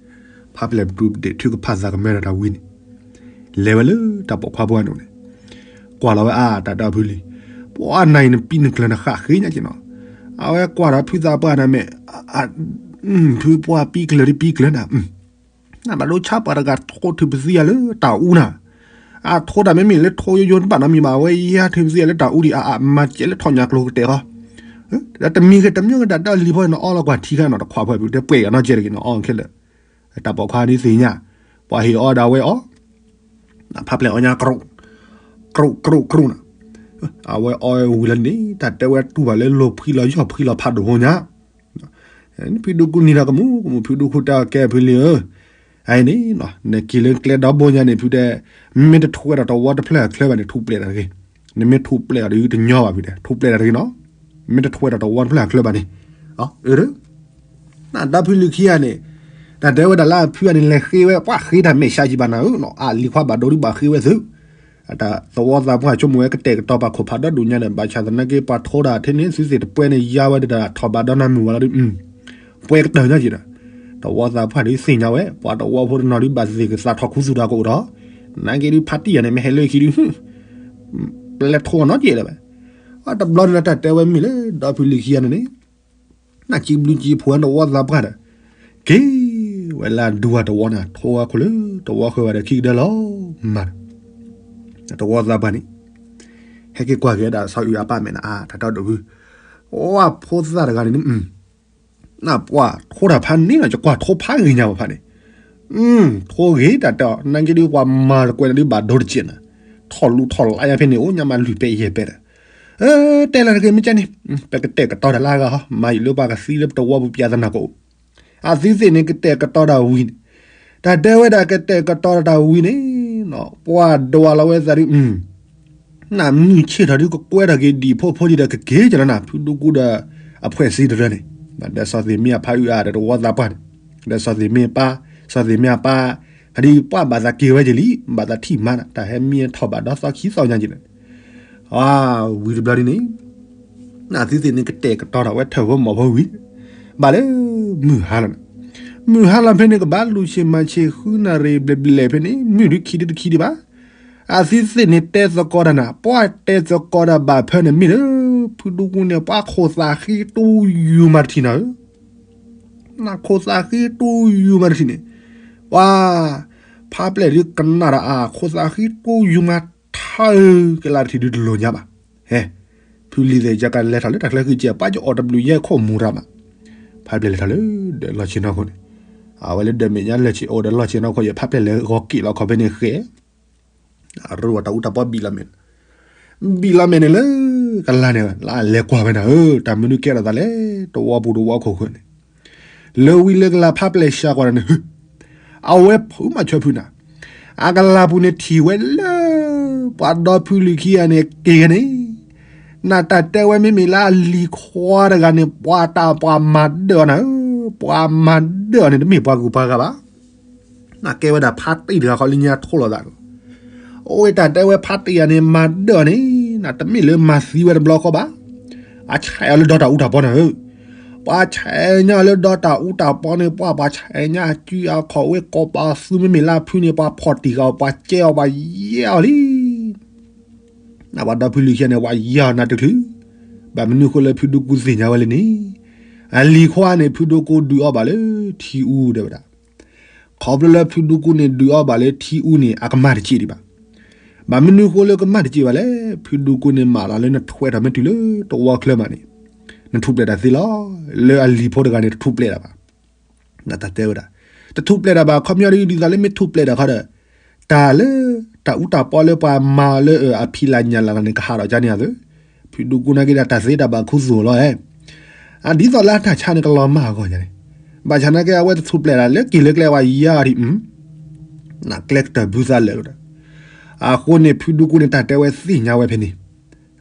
ဖးဖျဲၣ်ဒူဒ့ၣ်ထုကဖၣ်သးကမဲဒီးတၢ်ဝံၤန့ၣ်, လဲၤဝဲလၢတၢ်ပိာ်ခွါဖိန့ၣ်န့ၣ်, ကွၢ်လီၤဝဲအါတၢ်ဒီဖုလံၤ, ပှၤနၤအံၤနပံနကျၢၤနဃၣ်ဃ့ညါက့ၤနီၤ, အဝဲကွၢ်ဒီးဖုသးပှၢ်န့ၣ်မ့ၢ်, ဖုပှၢ်ပံကျၢၤဒုးပံကျၢၤနၤ နဘၣ်ဒိဆါပှၤတဂၤထိထုးပသံယၤလၢတၢ်အူနၤ, အထိတၢ်မ့မ့ၢ်လၢထိယိယိတဘၣ်နီတမံၤဘၣ် အဝဲယါထုးပသံယၤလၢတၢ်အူဒံး အမၤစဲးလၢထီၣ်ညါကျိၤကတဲာ်ဃီ, ဒီးတမံၤဂ့ၤတမံၤဂ့ၤ တၢ်ဒီလံၤဖိန့ၣ် နအီလီၤကွၢ်ထံခါနီၤ တခွးဖိ ပတဲပှဲၤဂၤနီတကဲးတဂ့ၤနီၤ အီခဲလၢာ်, တၢ်ပိာ်ခွါဒုးသ့ၣ်ညါ, ပှၤဟ့ၣ်အီဒၣ်ဝဲအီၤ ဖးဖျဲၣ်အီညါ ကြိၣ်, ကြိၣ်ကြိၣ်ကြိၣ်နၤ, အဝဲအီဝံၤလီၤန့ၣ် တၢ်တဲဝဲတူၢ်ဘၣ်လၢလိၤဖှံလီၤယီၢ်ဖှံလီၤဖးဒိၣ်ဖိညါ, ဖုဒူကူနံၤဒီးကမူၣ်ကမူၣ် ဖုဒူကူတဲအီၤ ကဲဖုလံၤဧၢ, အအံၤန့ၣ်, နက့ၤလၢကျဲဒီဘိညါန့ၣ် ဖုတဲ, မ့ၢ်တထိးဝဲဒီးတဝီတဖျၢၣ်အချၢဘၣ်န့ၣ် ထူးပျဲၢ်တၢ်တဂ့ၤ, နမ့ၢ်ထူးပျဲၢ်အီၤဒီးတညီဘၣ်ဖုတဲ ထူးပျဲၢ်တၢ်တဂ့ၤနီၤ, မ့ၢ်တထိးဝဲဒီးတဝီတဖျၢၣ်အချၢဘၣ်န့ၣ်, အၢ နဒီဖုလုၢ်ခံဂၤန့ၣ်, တၢ်တဲဝဲဒၣ်လၢအဖုဂၤန့ၣ် လဲၤဃ့ဝဲ ပှၤဃ့တၢ်မဲာ်ဆှးယံၤဘၣ်နၤဧၢ, အလံၤခွါဘၣ်ဒိဒုးဘၣ်ဃ့ဝဲသု, အတၢ်သဝီသးပှၢ်ဆိကမိၣ်ဝဲကတဲာ်ကတီၤပာ်ခိၣ်ဖးဒီဒိၣ်ညါဒီး ဘၣ်ဆၣ်သနာ်က့ ပှၤထိတၢ်ထဲန့ၣ် သုသ့ၣ်တပှဲၤန့ၣ် ယါဝဲဒၣ်ထီၣ်ဘၣ်ဒီနၤမုၢ်ဝဲလီၤဒုး, ပှဲၤကတၢၢ်ညါက့ၤဒီး, သဝီသးပှၢ်ဒုးသ့ၣ်ညါဝဲ ပှၤသဝီဖိတနီၤဒုးဘၣ်သ့ၣ်ကသးထီၣ်ခူသူၣ်တၢ်ကအိၣ်ဒီး, နာ်က့ဒုးဖးတံၢ်ယၤန့ၣ် မ့ၢ်ဟဲလၢခံဒုး ပလဲၤထိအီၤနီတကဲးလၢၤဘၣ်, အတဘျီန့ၣ်လၢတၢ်တဲဝဲမ့ၢ်လၢ ဒီဖုလုၢ်ခံဂၤန့ၣ်န့ၣ် နကံဘျုးကံဖှိၣ်သဝီသးပှၢ်ဒီး, က့ၤဝဲလၢဒူဝၤတဝီန့ၣ် ထိဝဲခိၣ်လၢတဝီဃၢၤဘၣ်ဒီးခံကဒၢလီၤ, မၤဒီး, တဝီသးပှၢ်န့ၣ်, ဟဲက့ၤကွၢ်က့ၤဝဲဒၣ်စီၤအုၣ်အပၢ်မဲာ်နၤအါ တၢ်တီဒိၣ်ဖု, ဝဲဖိသၣ်တဂၤန့ၣ် နပှၤထိတၢ်ဖးန့ၣ်နီၤ ယကွၢ်ထိဖးဂ့ၤညါဘၣ်ဖးန့ၣ်, ထိဂ့ၤတၢ်တဲအီၤ နာ်က့ဒုးပှၤမၤတကွဲးန့ၣ်ဒုးဘၣ်ဒိတကဲးနၤ, ထီၣ်လူၤထီၣ်လါယါဖဲန့ၣ် အိၣ်ညါမးလွံၢ်ပဲယဲၢ်ပဲဒီး, တဲလၢတဂ့ၤမ့ၢ်ကဲန့ၣ်, ပကတဲာ်ကတီၤတၢ်လၢအဂၤဟီ မၤယံာ်လၢပှၤကသံလၢပတဝီပူၤပျဲသနာ်က့အိၣ်, အသုသ့ၣ်န့ၣ်ကတဲာ်ကတီၤတၢ်ဝံၤန့ၣ်, တၢ်တဲဝဲဒၣ်ကတဲာ်ကတီၤတၢ်ဝံၤန့ၣ်, ပှၤဒွးလီၤဝဲသးဒုး နမုၢ်ဆ့ၣ်ထီၣ်ဒုးကကွဲထီၣ်က့ၤဒံၣ်ဖိဖိဒံးဒီးကက့ၤကလီနၤ ဖုဒူကူဒီး အဖှဲးစ့တရၢန့ၣ်, ဒီးစီၤသ့ၣ်မ့ၢ်အဖးအုၣ်အါဒီးတဝီသးပှၢ်န့ၣ်, ဒီးစီၤသ့ၣ်မ့ၢ်ပၢ်, စီၤသ့ၣ်မ့ၢ်အပၢ်, ဖးဒံပှၢ်ဘၣ်သးက့ၤဝဲက့ၤလံ ဘၣ်သးထံၣ်မါနၤ တၢ်ဟဲမံထီၣ်ဘၣ်ဒီသီခံသီညါက့ၤန့ၣ်, ဝံၤတဘျီဒ်န့ၣ် နသုသ့ၣ်န့ၣ်ကတဲာ်ကတီၤထီၣ်ဝဲထၢၣ်ဖိမီၤဖိဝံၤ, ဘၣ်လၢ မုၢ်ဟါလီၤန့ၣ်, မုၢ်ဟါလီၤဖဲန့ၣ် ကဘၣ်လူၤဆ့ၣ်မၤဆ့ၣ်ဃုနၣ်ရံၣ်ဘျဲၣ်ဘျဲၣ်ဖဲန့ၣ် မုၢ်ဒုးခံဒုးတခံဒံးဘၣ်, အသုသ့ၣ်န့ၣ်တဲသကိးတၢ်နၤ ပှၤတဲသကိးတၢ်ဘၣ်ဖဲန့ၣ်မ့ၢ်လၢ ဖုဒူကူန့ၣ် ပှၤခိၣ်သးဃံတူၢ်ယူၤမၤတထံၣ်နၤဧၢ, နခိၣ်သးဃံတိယူၤမးတထံၣ်န့ၣ်, ပှၤ ဖါပျဲၢ်ဒုးကနၣ်ဒီးအခိၣ်သးဃံတိယူၤမးထါအၢ ကလါတထံၣ်ဒုးတလိၣ်ညါဘၣ်. ဟဲ, ဖုလံၤသ့ၣ်ကကလဲၤထီၣ်လၢတၢ်ချၢဃံကဲ ပှၤကအိၣ်တဘျုးယဲၢ်ခိၣ်မူၤရၣ်မး, ဖါပျဲၢ်လဲၤထီၣ်လၢဒီးလီၢ်ဆ့ၣ်နီၤခိၣ်န့ၣ်, အဝဲလၢဒီးမဲာ်ညါလၢဆ့ၣ်အိၣ်ဒီးလီၢ်ဆ့ၣ်နီၤခိၣ် ယဖါပျဲၢ်လဲၤဂီၤက့ၤလီၤခီဖဲန့ၣ်ဃဲ အရူၢ်ဝဲတၢ်အူတၢ်ပီဘံၣ်လီၤမဲာ်, ဘံၣ်လီၤမဲာ်န့ၣ်လၢ ကလါန့ၣ် လၢအလဲၤကွၢ်ဝဲဒၣ်ဧၢ တၢ်မနုၤကဲထီၣ်သးလဲၣ် တဝီပူၤတဝီခိၣ်ခိၣ်န့ၣ်, လၢဝံၤလၢကလါဖါပျဲၢ်စှၤကွၢ်ဒီးန့ၣ် အဝဲဖုးမၤဆၢဖုးနၤ, အကလၤပူၤန့ၣ်ထံၣ်ဝဲလၢ ပှၤဒီဖုလံၤခံဂၤန့ၣ်က့ၤဂၤန့ၣ်, နတၢ်တဲဝဲမ့မ့ၢ်လၢအလံၤခွါတဂၤန့ၣ် ပှၤတၢ်ပှၤမၤဒၢၣ်အီၤနၤဧၢ, ပှၤမၤဒၢၣ်အီၤန့ၣ် တမ့ၢ်ပှၤဂုၤပှၤဂၤဘၣ် နကဲဝဲဒၣ်ဖါတံၢ်တဂၤဃီလၢညါထိၣ်လိာ်သးန့ၣ်လီၤ. အိၣ်ဝဲတၢ်တဲဝဲဖါတံၢ်ယၤန့ၣ် မၤဒၢၣ်အီၤန့ၣ် နတမ့ၢ်လၢမၤသံဝဲတဘျီဃီဘၣ်. အဆဲးအီၤလၢဒီတၢ်အူတၢ်ပီနၤဧၢ, ပှၤဆဲးညါလၢဒီတၢ်အူတၢ်ပီန့ၣ် ပှၤပှၤဆဲးညါအစုအခီၣ်ဝ့ၢ်ကိးပသူမ့မ့ၢ်လၢအဖုန့ၣ် ပှၤဖီၣ်တံၢ်ဃာ်အီၤ ပှၤကဲအီၤ ပှၤယဲၢ်အီၤလံ နပှၤဒီဖုလံၤခံဂၤန့ၣ် ပှၤယဲၢ်အီၤနၤတချုး, ဘၣ်မနုၤဃိလၢဖုဒူကူသ့ၣ်ညါဝဲလၢန့ၣ်, အလံၤခွါန့ၣ် ဖုဒူကူဒုးအီဘၣ်လၢထံအူတဲဝဲဒၣ်, ခီဖျိလၢဖုဒူကူန့ၣ်ဒုးအီဘၣ်လၢထံအူန့ၣ် အကမၣ်တစ့ၢ်ဒံးဘၣ်. ဘၣ်မနုၤဃိလၢကမၣ်တစ့ၢ်ဘၣ်လဲၣ်, ဖုဒူကူန့ၣ်မၤလီၤလၢနထွဲထီၣ်မ့ၢ်တုၤလၢတဝီချၢမးန့ၣ်, နထူၣ်ပျဲၢ်တၢ်သ့လီၤ. လၢအလံၤဖိတဂၤန့ၣ် တထူၣ်ပျဲၢ်တၢ်ဘၣ် နတၢ်တဲဝဲဒၣ်, တထူၣ်ပျဲၢ်တၢ်ဘၣ် ခီပညီဒ်သိးလၢမ့ၢ်ထူၣ်ပျဲၢ်တၢ်ခီဒီး, တၢ်လၢ တၢ်အူတၢ်ပီလၢပှၤမၤလၢအဖံးလၢ်ညၣ်လၢ်န့ၣ် ကဟးထီၣ်ကန့ၣ်အသိး, ဖုဒူကူနာ်က့ဒီးတၢ်သ့တၢ်ဘၣ်ခူသူၣ်လီၤဧဲ, အဒ်သိးလၢအတၢ်ဆါန့ၣ်ကလီၤမၢ်အဂီၢ်ညါန့ၣ်, ဘၣ်ဆၣ်နာ်က့အဝဲတထူၣ်ပျဲၢ်တၢ်လၢက့ၤလၢကျဲဝဲယါအီၤဒံး, နကျဲကတၢၢ်ဘုသးလၢာ်ဝဲဒၣ်, အဃိန့ၣ်ဖုဒူကူန့ၣ်တၢ်တဲဝဲသ့ၣ်ညါဝဲဖဲန့ၣ်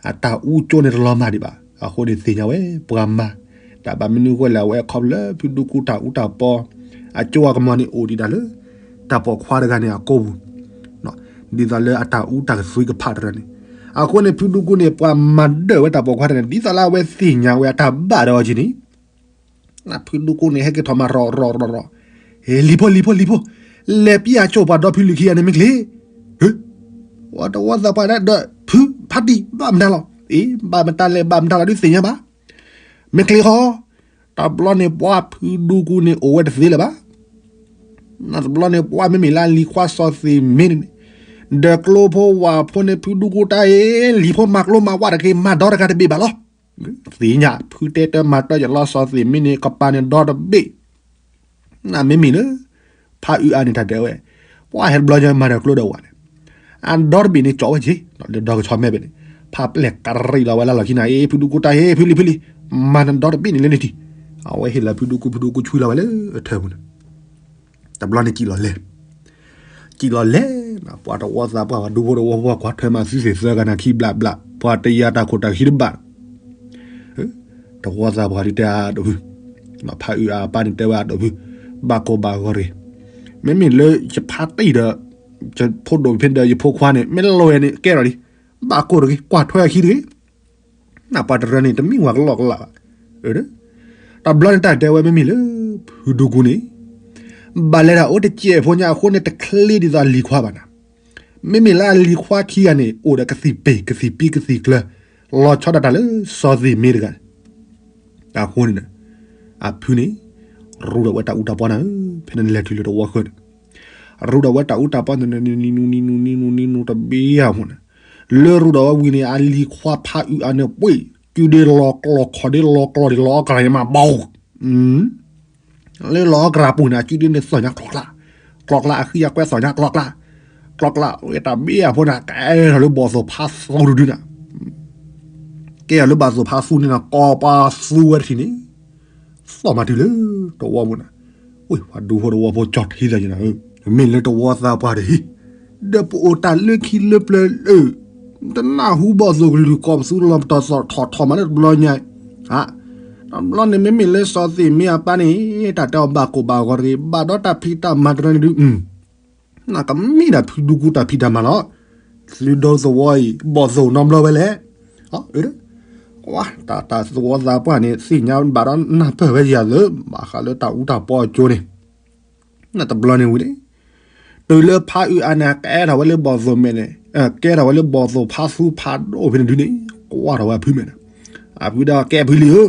အတၢ်အူကၠိန့ၣ်တလီၤမၢ်ဒံးဘၣ်, အဃိန့ၣ်သ့ၣ်ညါဝဲ ပှၤမၤ, တၢ်ဘၣ်မနုၤဃိလဲၣ်အဝဲခီဖျိလၢဖုဒူကူတၢ်အူတၢ်ပီ, အကၠိအကမီၤန့ၣ်အိၣ်ဒံးဒၣ်လၢ တၢ်ပိာ်ခွါတဂၤန့ၣ်အကိာ်ပူၤ, ဒ်သိးလၢအတၢ်အူတၢ်ကသွံကဖးတရၢန့ၣ်, အဃိန့ၣ်ဖုဒူကူန့ၣ် ပှၤမၤဒၢၣ်ဝဲတၢ်ပိာ်ခွါတဂၤန့ၣ် ဒ်သိးလၢအဝဲသ့ၣ်ညါဝဲအတၢ်ဘၣ်ဒီးအီၤက့ၤန့ၣ် ဖုဒူကူန့ၣ် ဟဲက့ၤထီၣ်မၤရီၤရီၤရီၤရီၤ, ဟဲ လံၤဖိ လံၤဖိ လံၤဖိ, လဲၤပျၢ်အကၠိပှၤဒီဖုလံၤခံဂၤန့ၣ်မ့ၢ်ချ့, ဟဲ, ဝဲတဝီသးပှၢ်ဒၣ်ဒီး ဖု ဖါတံၢ် ဘၣ်မတၤလီၤ, အ့ ဘၣ်မတၤလဲၣ် ဘၣ်မတၤလီၤဒုးသ့ၣ်ညါဘၣ်, မ့ၢ်ချ့ဃီ, တဘျီန့ၣ်ပှၤဖုဒူကူန့ၣ်အိၣ်ဝဲတသ့လၢၤဘၣ် နတဘျီန့ၣ် ပှၤမ့မ့ၢ်လၢလံၤခွါစီၤသ့ၣ်မ့ၢ်န့ၣ်, ဒီးကျိဖိဝၣ်ဖိန့ၣ် ဖုဒူကူတၢ်အံၤ လံၤဖိမၤကျိမၤဝါတက့ၢ် မၤဒီတဂၤတဘ့ၣ်ဘၣ်လီၤ. သ့ၣ်ညါ ဖုတဲတၢ်မၤတၢ်ယလီၤစီၤသ့ၣ်မ့ၢ်န့ၣ် ကပၤန့ၣ်ဒီတဘ့ၣ်, နမ့မ့ၢ်လၢ ဖးအုးအါန့ၣ်တၢ်တဲဝဲ, ပှၤဟဲတဘျီညါမၤဒီးကျိဒီးဝၣ်န့ၣ်, အဒီတဘ့ၣ်န့ၣ်ကၠီဝဲက့ၤ, ဒီးကဆီမဲာ်ဘ့ၣ်န့ၣ်, ဖးပျဲၢ်ကရံးလီၤဝဲလၢလီၢ်ခံန့ၣ် အ့ ဖုဒူကူတၢ်အံၤ ဖုလံၤ ဖုလံၤ, မၤနဒီတဘ့ၣ်န့ၣ်လၢန့ၣ်ထံၣ်, အဝဲဟ့ၣ်လီၤဖုဒူကူ ဖုဒူကူဆွံလီၤဝဲလၢအထၢၣ်ပူၤန့ၣ်, တဘျီန့ၣ်ကံၣ်လီၤလဲၣ် ကံၣ်လီၤလဲၣ်, ပှၤတဝီသးပှၢ် ပှၤဒူဖိတဝီဖိ ကွၢ်ထွဲမၤသံသ့ၣ်သၢဂၤန့ၣ်ခံဘျးဘျး ပှၤတယၤတၢ်ခိၣ်တၢ်ဃံတဘၣ်, တဝီသးပှၢ်ဒုးတဲအဒိၣ်ဖု, ဖးအုးအါအပၢ်န့ၣ်တဲဝဲအဒိၣ်ဖု, ဘၣ်ကိၢ်ဘၣ်ဂီၤတဂ့ၤ, မ့မ့ၢ်လၢယဖါတံၢ်ဒီး ယဖိဒိၣ်ဖဲဒီးယဖိခွါန့ၣ် မ့ၢ်လီၤဝဲန့ၣ်ကဲထီၣ်လံ, ဘၣ်ကိၢ်တဂ့ၤ ကွၢ်ထွဲအခံတဂ့ၤ နပှၤတရၢန့ၣ် တမ့ၢ်ဝဲကလီကလးဘၣ်. တဘျီန့ၣ်တၢ်တဲဝဲမ့မ့ၢ်လၢ ဖုဒူကူန့ၣ် ဘၣ်လဲၤတၢ်အိၣ်တစဲးဖိညါအဃိန့ၣ် တချ့ဒ်သိးအလံၤခွါဘၣ်နၤ, မ့မ့ၢ်လၢအလံၤခွါခံဂၤန့ၣ် အိၣ်ဒီးကသံၣ်ပ့ၤ ကသံၣ်ပံကသံၣ်ကျၢၤ လီၤဆီဒၣ်တၢ်လၢစီၤသ့ၣ်မ့ၢ်တဂၤန့ၣ် အဃိန့ၣ် အဖုန့ၣ် ရူးဒီးဝဲတၢ်အူတၢ်ပီနၤဧၢ, ဖဲန့ၣ်လဲၤတုၤလၢတဝီဃၢၤန့ၣ် ရူးဒီးဝဲတၢ်အူတၢ်ပီန့ၣ် နံၤနူၤနံၤနူၤနံၤနူၤတဘ့ၣ်အမူန့ၣ်, လၢရူးဒီးဝဲဝံၤန့ၣ် အလံၤခွါဖးအုးအါန့ၣ် ပှ့ၤ စုဒ့လီၤကျီၢ်ခီၣ်ဒ့လီၤကျီၢ်ဒ့လီၤအီၣ်ကရၢ်ယမးဘၣ် လၢလီၤအီၣ်ကရၢ်ပူၤန့ၣ် အစုဒ့န့ၣ်သီၣ်ညါကျီကျါ, ကျီကျါ အဃံအကွဲသီၣ်ညါကျီကျါ, ကျီကျါ ဝဲတၢ်ဘ့ၣ်အဖိန့ၣ် ကဲထီၣ်လၢဘီၣ်သိၣ်ဖးသူတဒုန့ၣ် ကဲထီၣ်လၢဘီၣ်သိၣ်ဖးသူန့ၣ် ကိးပသူဝဲတထံၣ်န့ၣ် သီၣ်မၤတုၤလၢတဝီပူၤန့ၣ်, ဝ့ၢ် ပှၤဒူဖိတဝီဖိကၠီၣ်ထံသးန့ၣ်, မ့ၢ်လၢတဝီသးပှၢ်တဟံး, ဒီးပအိၣ်တၢ်လၢခံလၢပျၢၤလၢ တနၢ်ဟူဘီၣ်သိၣ်ကလုၢ်ကိးပသူလီၤပတီၢ်သီၣ်ထီၣ်ထီၣ်မးလၢတဘျီညါ, တဘျီန့ၣ် မ့မ့ၢ်လၢစီၤသ့ၣ်မ့ၢ်အပၢ်န့ၣ် တၢ်တဲအီၤဘၣ်ကိၢ်ဘၣ်ဂီၤတဂ့ၤ ဘၣ်ဒီးတၢ်ဖံးတၢ်မၤတရၢန့ၣ်ဒုး နကမ့ၢ်ဒၣ်ဖုဒူကူတၢ်ဖံးတၢ်မၤလီၤ. သုဒိသဝီအံၤ ဘီၣ်သိၣ်နီတဘျီဝဲလဲၣ်. ကွၢ် တၢ် တၢ်သဝီသးပှၢ်န့ၣ် သ့ၣ်ညါဘၣ်ဒီးနၢ်ပၢၢ်ဝဲယၤလၢ ဘၣ်ဃးလၢတၢ်အူတၢ်ပီအကၠိန့ၣ် နတဘျီန့ၣ်ဝံၤန့ၣ် တုၤလၢဖးအုးအါန့ၣ် ကဲထီၣ်ဝဲလၢဘီၣ်သိၣ်မဲာ်န့ၣ် ကဲထီၣ်ဝဲလၢဘီၣ်သိၣ်ဖးသူဖးဒိၣ်ဖဲန့ၣ်ဒုးန့ၣ် ကွၢ်ထီၣ်ဝဲအဖုမဲာ်န့ၣ် အဖုဒီးကဲဖုလံဧၢ,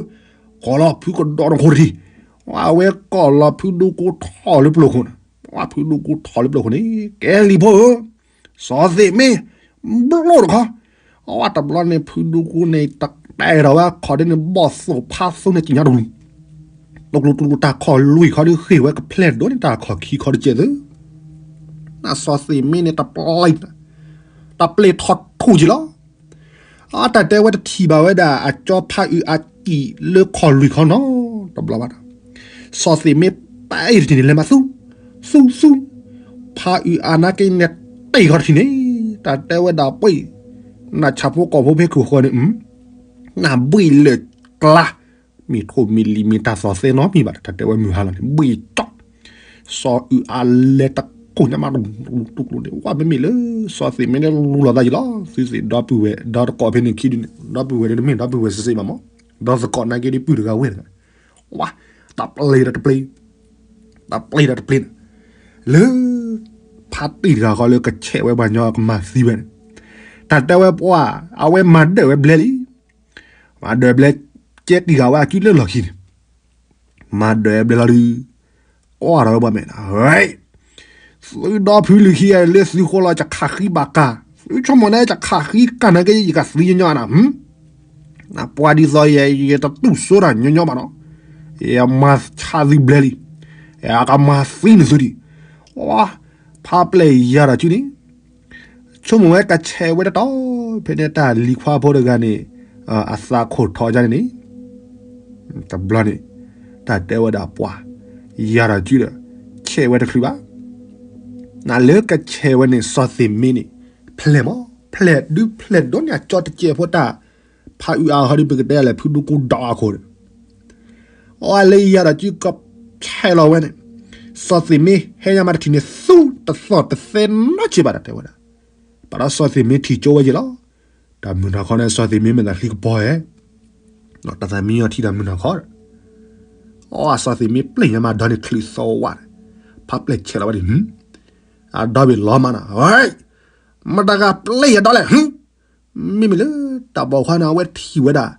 ကိးလီၤဖုကဒီးနခိၣ်တထံၣ်, အဝဲကိးလီၤဖုဒူကိထီၣ်လၢပျိၢ်ခိၣ်န့ၣ်, ဖုဒူကိထီၣ်လၢပျိၢ်ခိၣ်န့ၣ်, ကဲလံၤဖိဧၢ, စီၤသ့ၣ်မ့ၢ် ဘျိၣ်တခီ, အဝဲတဘျီန့ၣ် ဖုဒူကိန့ၣ် တတဲထီၣ်ဝဲအခီၣ်ဒ်န့ၣ် ဘီၣ်သိၣ်ဖးသူန့ၣ် ကံၣ်ညီတလူၤ, တကျိၤတကျိၤ တၢ်ခီၣ်လွံၢ်ခီဒ်ဃ့ၢ်ဝဲကဖျဲၣ်ဒိၣ်န့ၣ် တၢ်ခီၣ်ခံခီတကဲးသု, နစီၤသ့ၣ်မ့ၢ်န့ၣ် တပျ့ၤထီၣ်ထူၣ်က့ၤလီၤ. အတၢ်တဲဝဲတထံၣ်ဘၣ်ဝဲဒၣ် အကၠီဖးအုးအကံၣ်လၢခီၣ်လွံၢ်ခီနီတဘျီဘၣ်, စီၤသ့ၣ်မ့ၢ်ပၢ်အံၤတထံၣ်န့ၣ် လဲၤမၤသူ, သူသူ, ဖးအုးအါနါက့န့ၣ် တ့ၢ်ခီတထံၣ်န့ၣ်, တၢ်တဲဝဲဒၣ်ပှ့ၤ, နဆၣ်ဖိကီၢ်ဖိဖဲခိၣ်ဃီန့ၣ်, နဘှံးလၢကျါ, မ့ၢ်ထိၣ်မ့ၢ်လံၤမ့ၢ်တၢ်သီၣ်သဲနီတမံၤဘၣ်, တၢ်တဲဝဲမုၢ်ဟါလီၤန့ၣ် ဘှံးကၠီ, စီၤအုးအါလဲၤတကိၢ်ညါမး တူတူတူန့ၣ် ဝဲမ့မ့ၢ်လၢ စီၤသ့ၣ်မ့ၢ်န့ၣ်လူလီၤသးယံၤလီၤ, သုသ့ၣ်ဒီပုၢ်ဝဲၢ် ဒီတကိးဖဲန့ၣ်ခံဒုန့ၣ် ဒီပုၢ်ဝဲၢ်ဒ်တမ့ၢ်ဒီပုၢ်ဝဲၢ်စ့ၢ်စ့ၢ်ဘၣ်မး, ဒီသကိးနာ်က့ဒ်ပုၢ်တဂၤဝဲၢ်တဂၤ, ဝဲ, တၢ်ပျ့ၤဒီးတပျ့ၤ တၢ်ပျ့ၤဒီးတပျ့ၤန့ၣ်, လၢ ဖါတံၢ်တဂၤဃီလၢကဆဲးဝဲပှၤညီကမၤသံဝဲန့ၣ်, တၢ်တဲဝဲပှၤ, အဝဲမၤဒၢၣ်ဝဲဘျဲလံ, မၤဒၢၣ်ဘျဲ ကဲတံၢ်ဃာ်ဝဲအစုလၢလီၢ်ခံန့ၣ်, မၤဒၢၣ်ဘျဲလီၤဒုး, ကွၢ်ထီၣ်ဝဲပှၤမဲာ်, သုဒီဖုလံၤခံဂၤလၢသုဃိလီၤ ယခးဃံဘၣ်ကၢ်, သုဆိကမိၣ်န့ၣ် ယခးဃံကၢ်နာ်က့ ယကသံညီညီနၤ, နပှၤဒ်သိးယဲ ယတတူၢ်စိတၢ်ညီညီဘၣ်နီၤ, ယမၤဆါသုဘျဲလံ, ယကမၤသံနသုဒံး, ဖါပျဲၢ်ယၤဒီးစုန့ၣ် ဆိကမိၣ်ဝဲကဆဲးဝဲတတီၤ, ဖဲန့ၣ်တၢ်လံၤခွါဖိတဂၤန့ၣ်, အသးခိၣ်ထီၣ်ဒ်န့ၣ်, တဘျီန့ၣ်, တၢ်တဲဝဲဒၣ်ပှၤ, ယၤဒီးစုဒီး, ဆဲးဝဲတချုးဘၣ်, နလၢကဆဲးဝဲန့ၣ် စီၤသ့ၣ်မ့ၢ်န့ၣ်, ဖျဲၣ်မး, ဖျဲၣ်ဒုးဖျဲၣ်ဒိၣ်န့ၢ်အကၠီတကဲးဖိတၢ်, ဖးအုးအါဟီဒုးပကတဲလဲၣ် ဖုဒူကိဒီးအခိၣ်ဒီး အလၢယၤဒီးစုကဆဲးလီၤဝဲန့ၣ်, စီၤသ့ၣ်မ့ၢ်ဟဲညါမးတထံၣ်န့ၣ် သူတသီၣ်တသဲနီတစဲးဘၣ် တၢ်တဲဝဲဒၣ်, ဘၣ်ဒီးစီၤသ့ၣ်မ့ၢ်ထံၣ်ကၠိဝဲက့ၤလီၤ, တၢ်မုၢ်နၤခီန့ၣ် စီၤသ့ၣ်မ့ၢ်မဲာ်သးချံကပီၤဧဲ, တၢ်သးမံညီထံတၢ်မုၢ်နၤခီဒီး, အစီၤသ့ၣ်မ့ၢ်ပျဲၢ်ညါမးဒီးန့ၣ်ချုးသီဝဲ, ဖါပျဲၢ်ဆဲးလီၤဝဲန့ၣ်, အဒီဘ့ၣ်လီၤမးနီၤ, မတၤဂၤပျဲၢ်ယၤဒီးလဲၣ် မ့မ့ၢ်လၢတၢ်ပိာ်ခွါန့ၣ် အဝဲထံၣ်ဝဲဒၣ်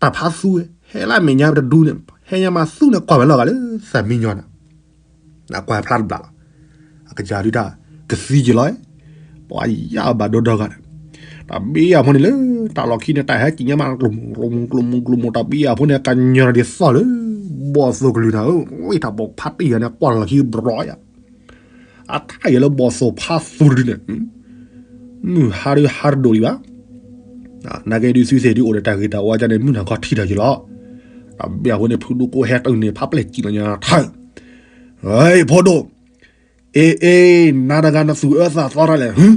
တၢ်ဖးသူဝဲ ဟဲလၢမဲာ်ညါပတဒူန့ၣ် ဟဲညါမးသူန့ၣ်ကွၢ်ဝဲလီၤဂာ်လၢသးမံညီန့ၣ်, နကွၢ်ဖျါတဘျီလီၤ, အကစၢ်ဒုးတၢ်ကသံက့ၤလီၤ, ပှၤယါဘၣ်ဒိဒီဂၤန့ၣ်, တၢ်ဘံယၤဖိန့ၣ်လၢ တၢ်လီၢ်ခံန့ၣ် တၢ်ဟဲက့ၤညါမး ကျိၤမုၢ်ကျိၤမုၢ်ကျိၤမုၢ်ကျိၤမုၢ် တၢ်ဘံယၤဖိန့ၣ် ကညီၤဒ်သိးလၢ ဘီၣ်သိၣ်ကလုၢ်နၤဧၢ, ဝဲတၢ်ပိာ်ဖးတံၢ်ယၤန့ၣ် ကွၢ်လီၤခံဘြီယၤ အတၢ်ယဲလၢဘီၣ်သိၣ်ဖးသူတဒုန့ၣ်, မုၢ်ဟါဒုးဟါတဒိၣ်လံဘၣ်, နာ်က့ဒုးသုသ့ၣ်ဒုးအိၣ်ဒီးတၢ်ဂ့ၤတၢ်ဝါကန့ၣ် မုၢ်နၤခီထံၣ်ထီၣ်က့ၤလီၤ, တၢ်ဘံယၤဖိန့ၣ် ဖုဒူကိဟဲတုၤန့ၣ် ဖါပျဲၢ်စံၣ်လီၤညါထၢၣ်, ဖိဒိၣ်, အ့ အ့ နၤတဂၤနသူၣ်အၢသးသီတၢ်လဲၣ်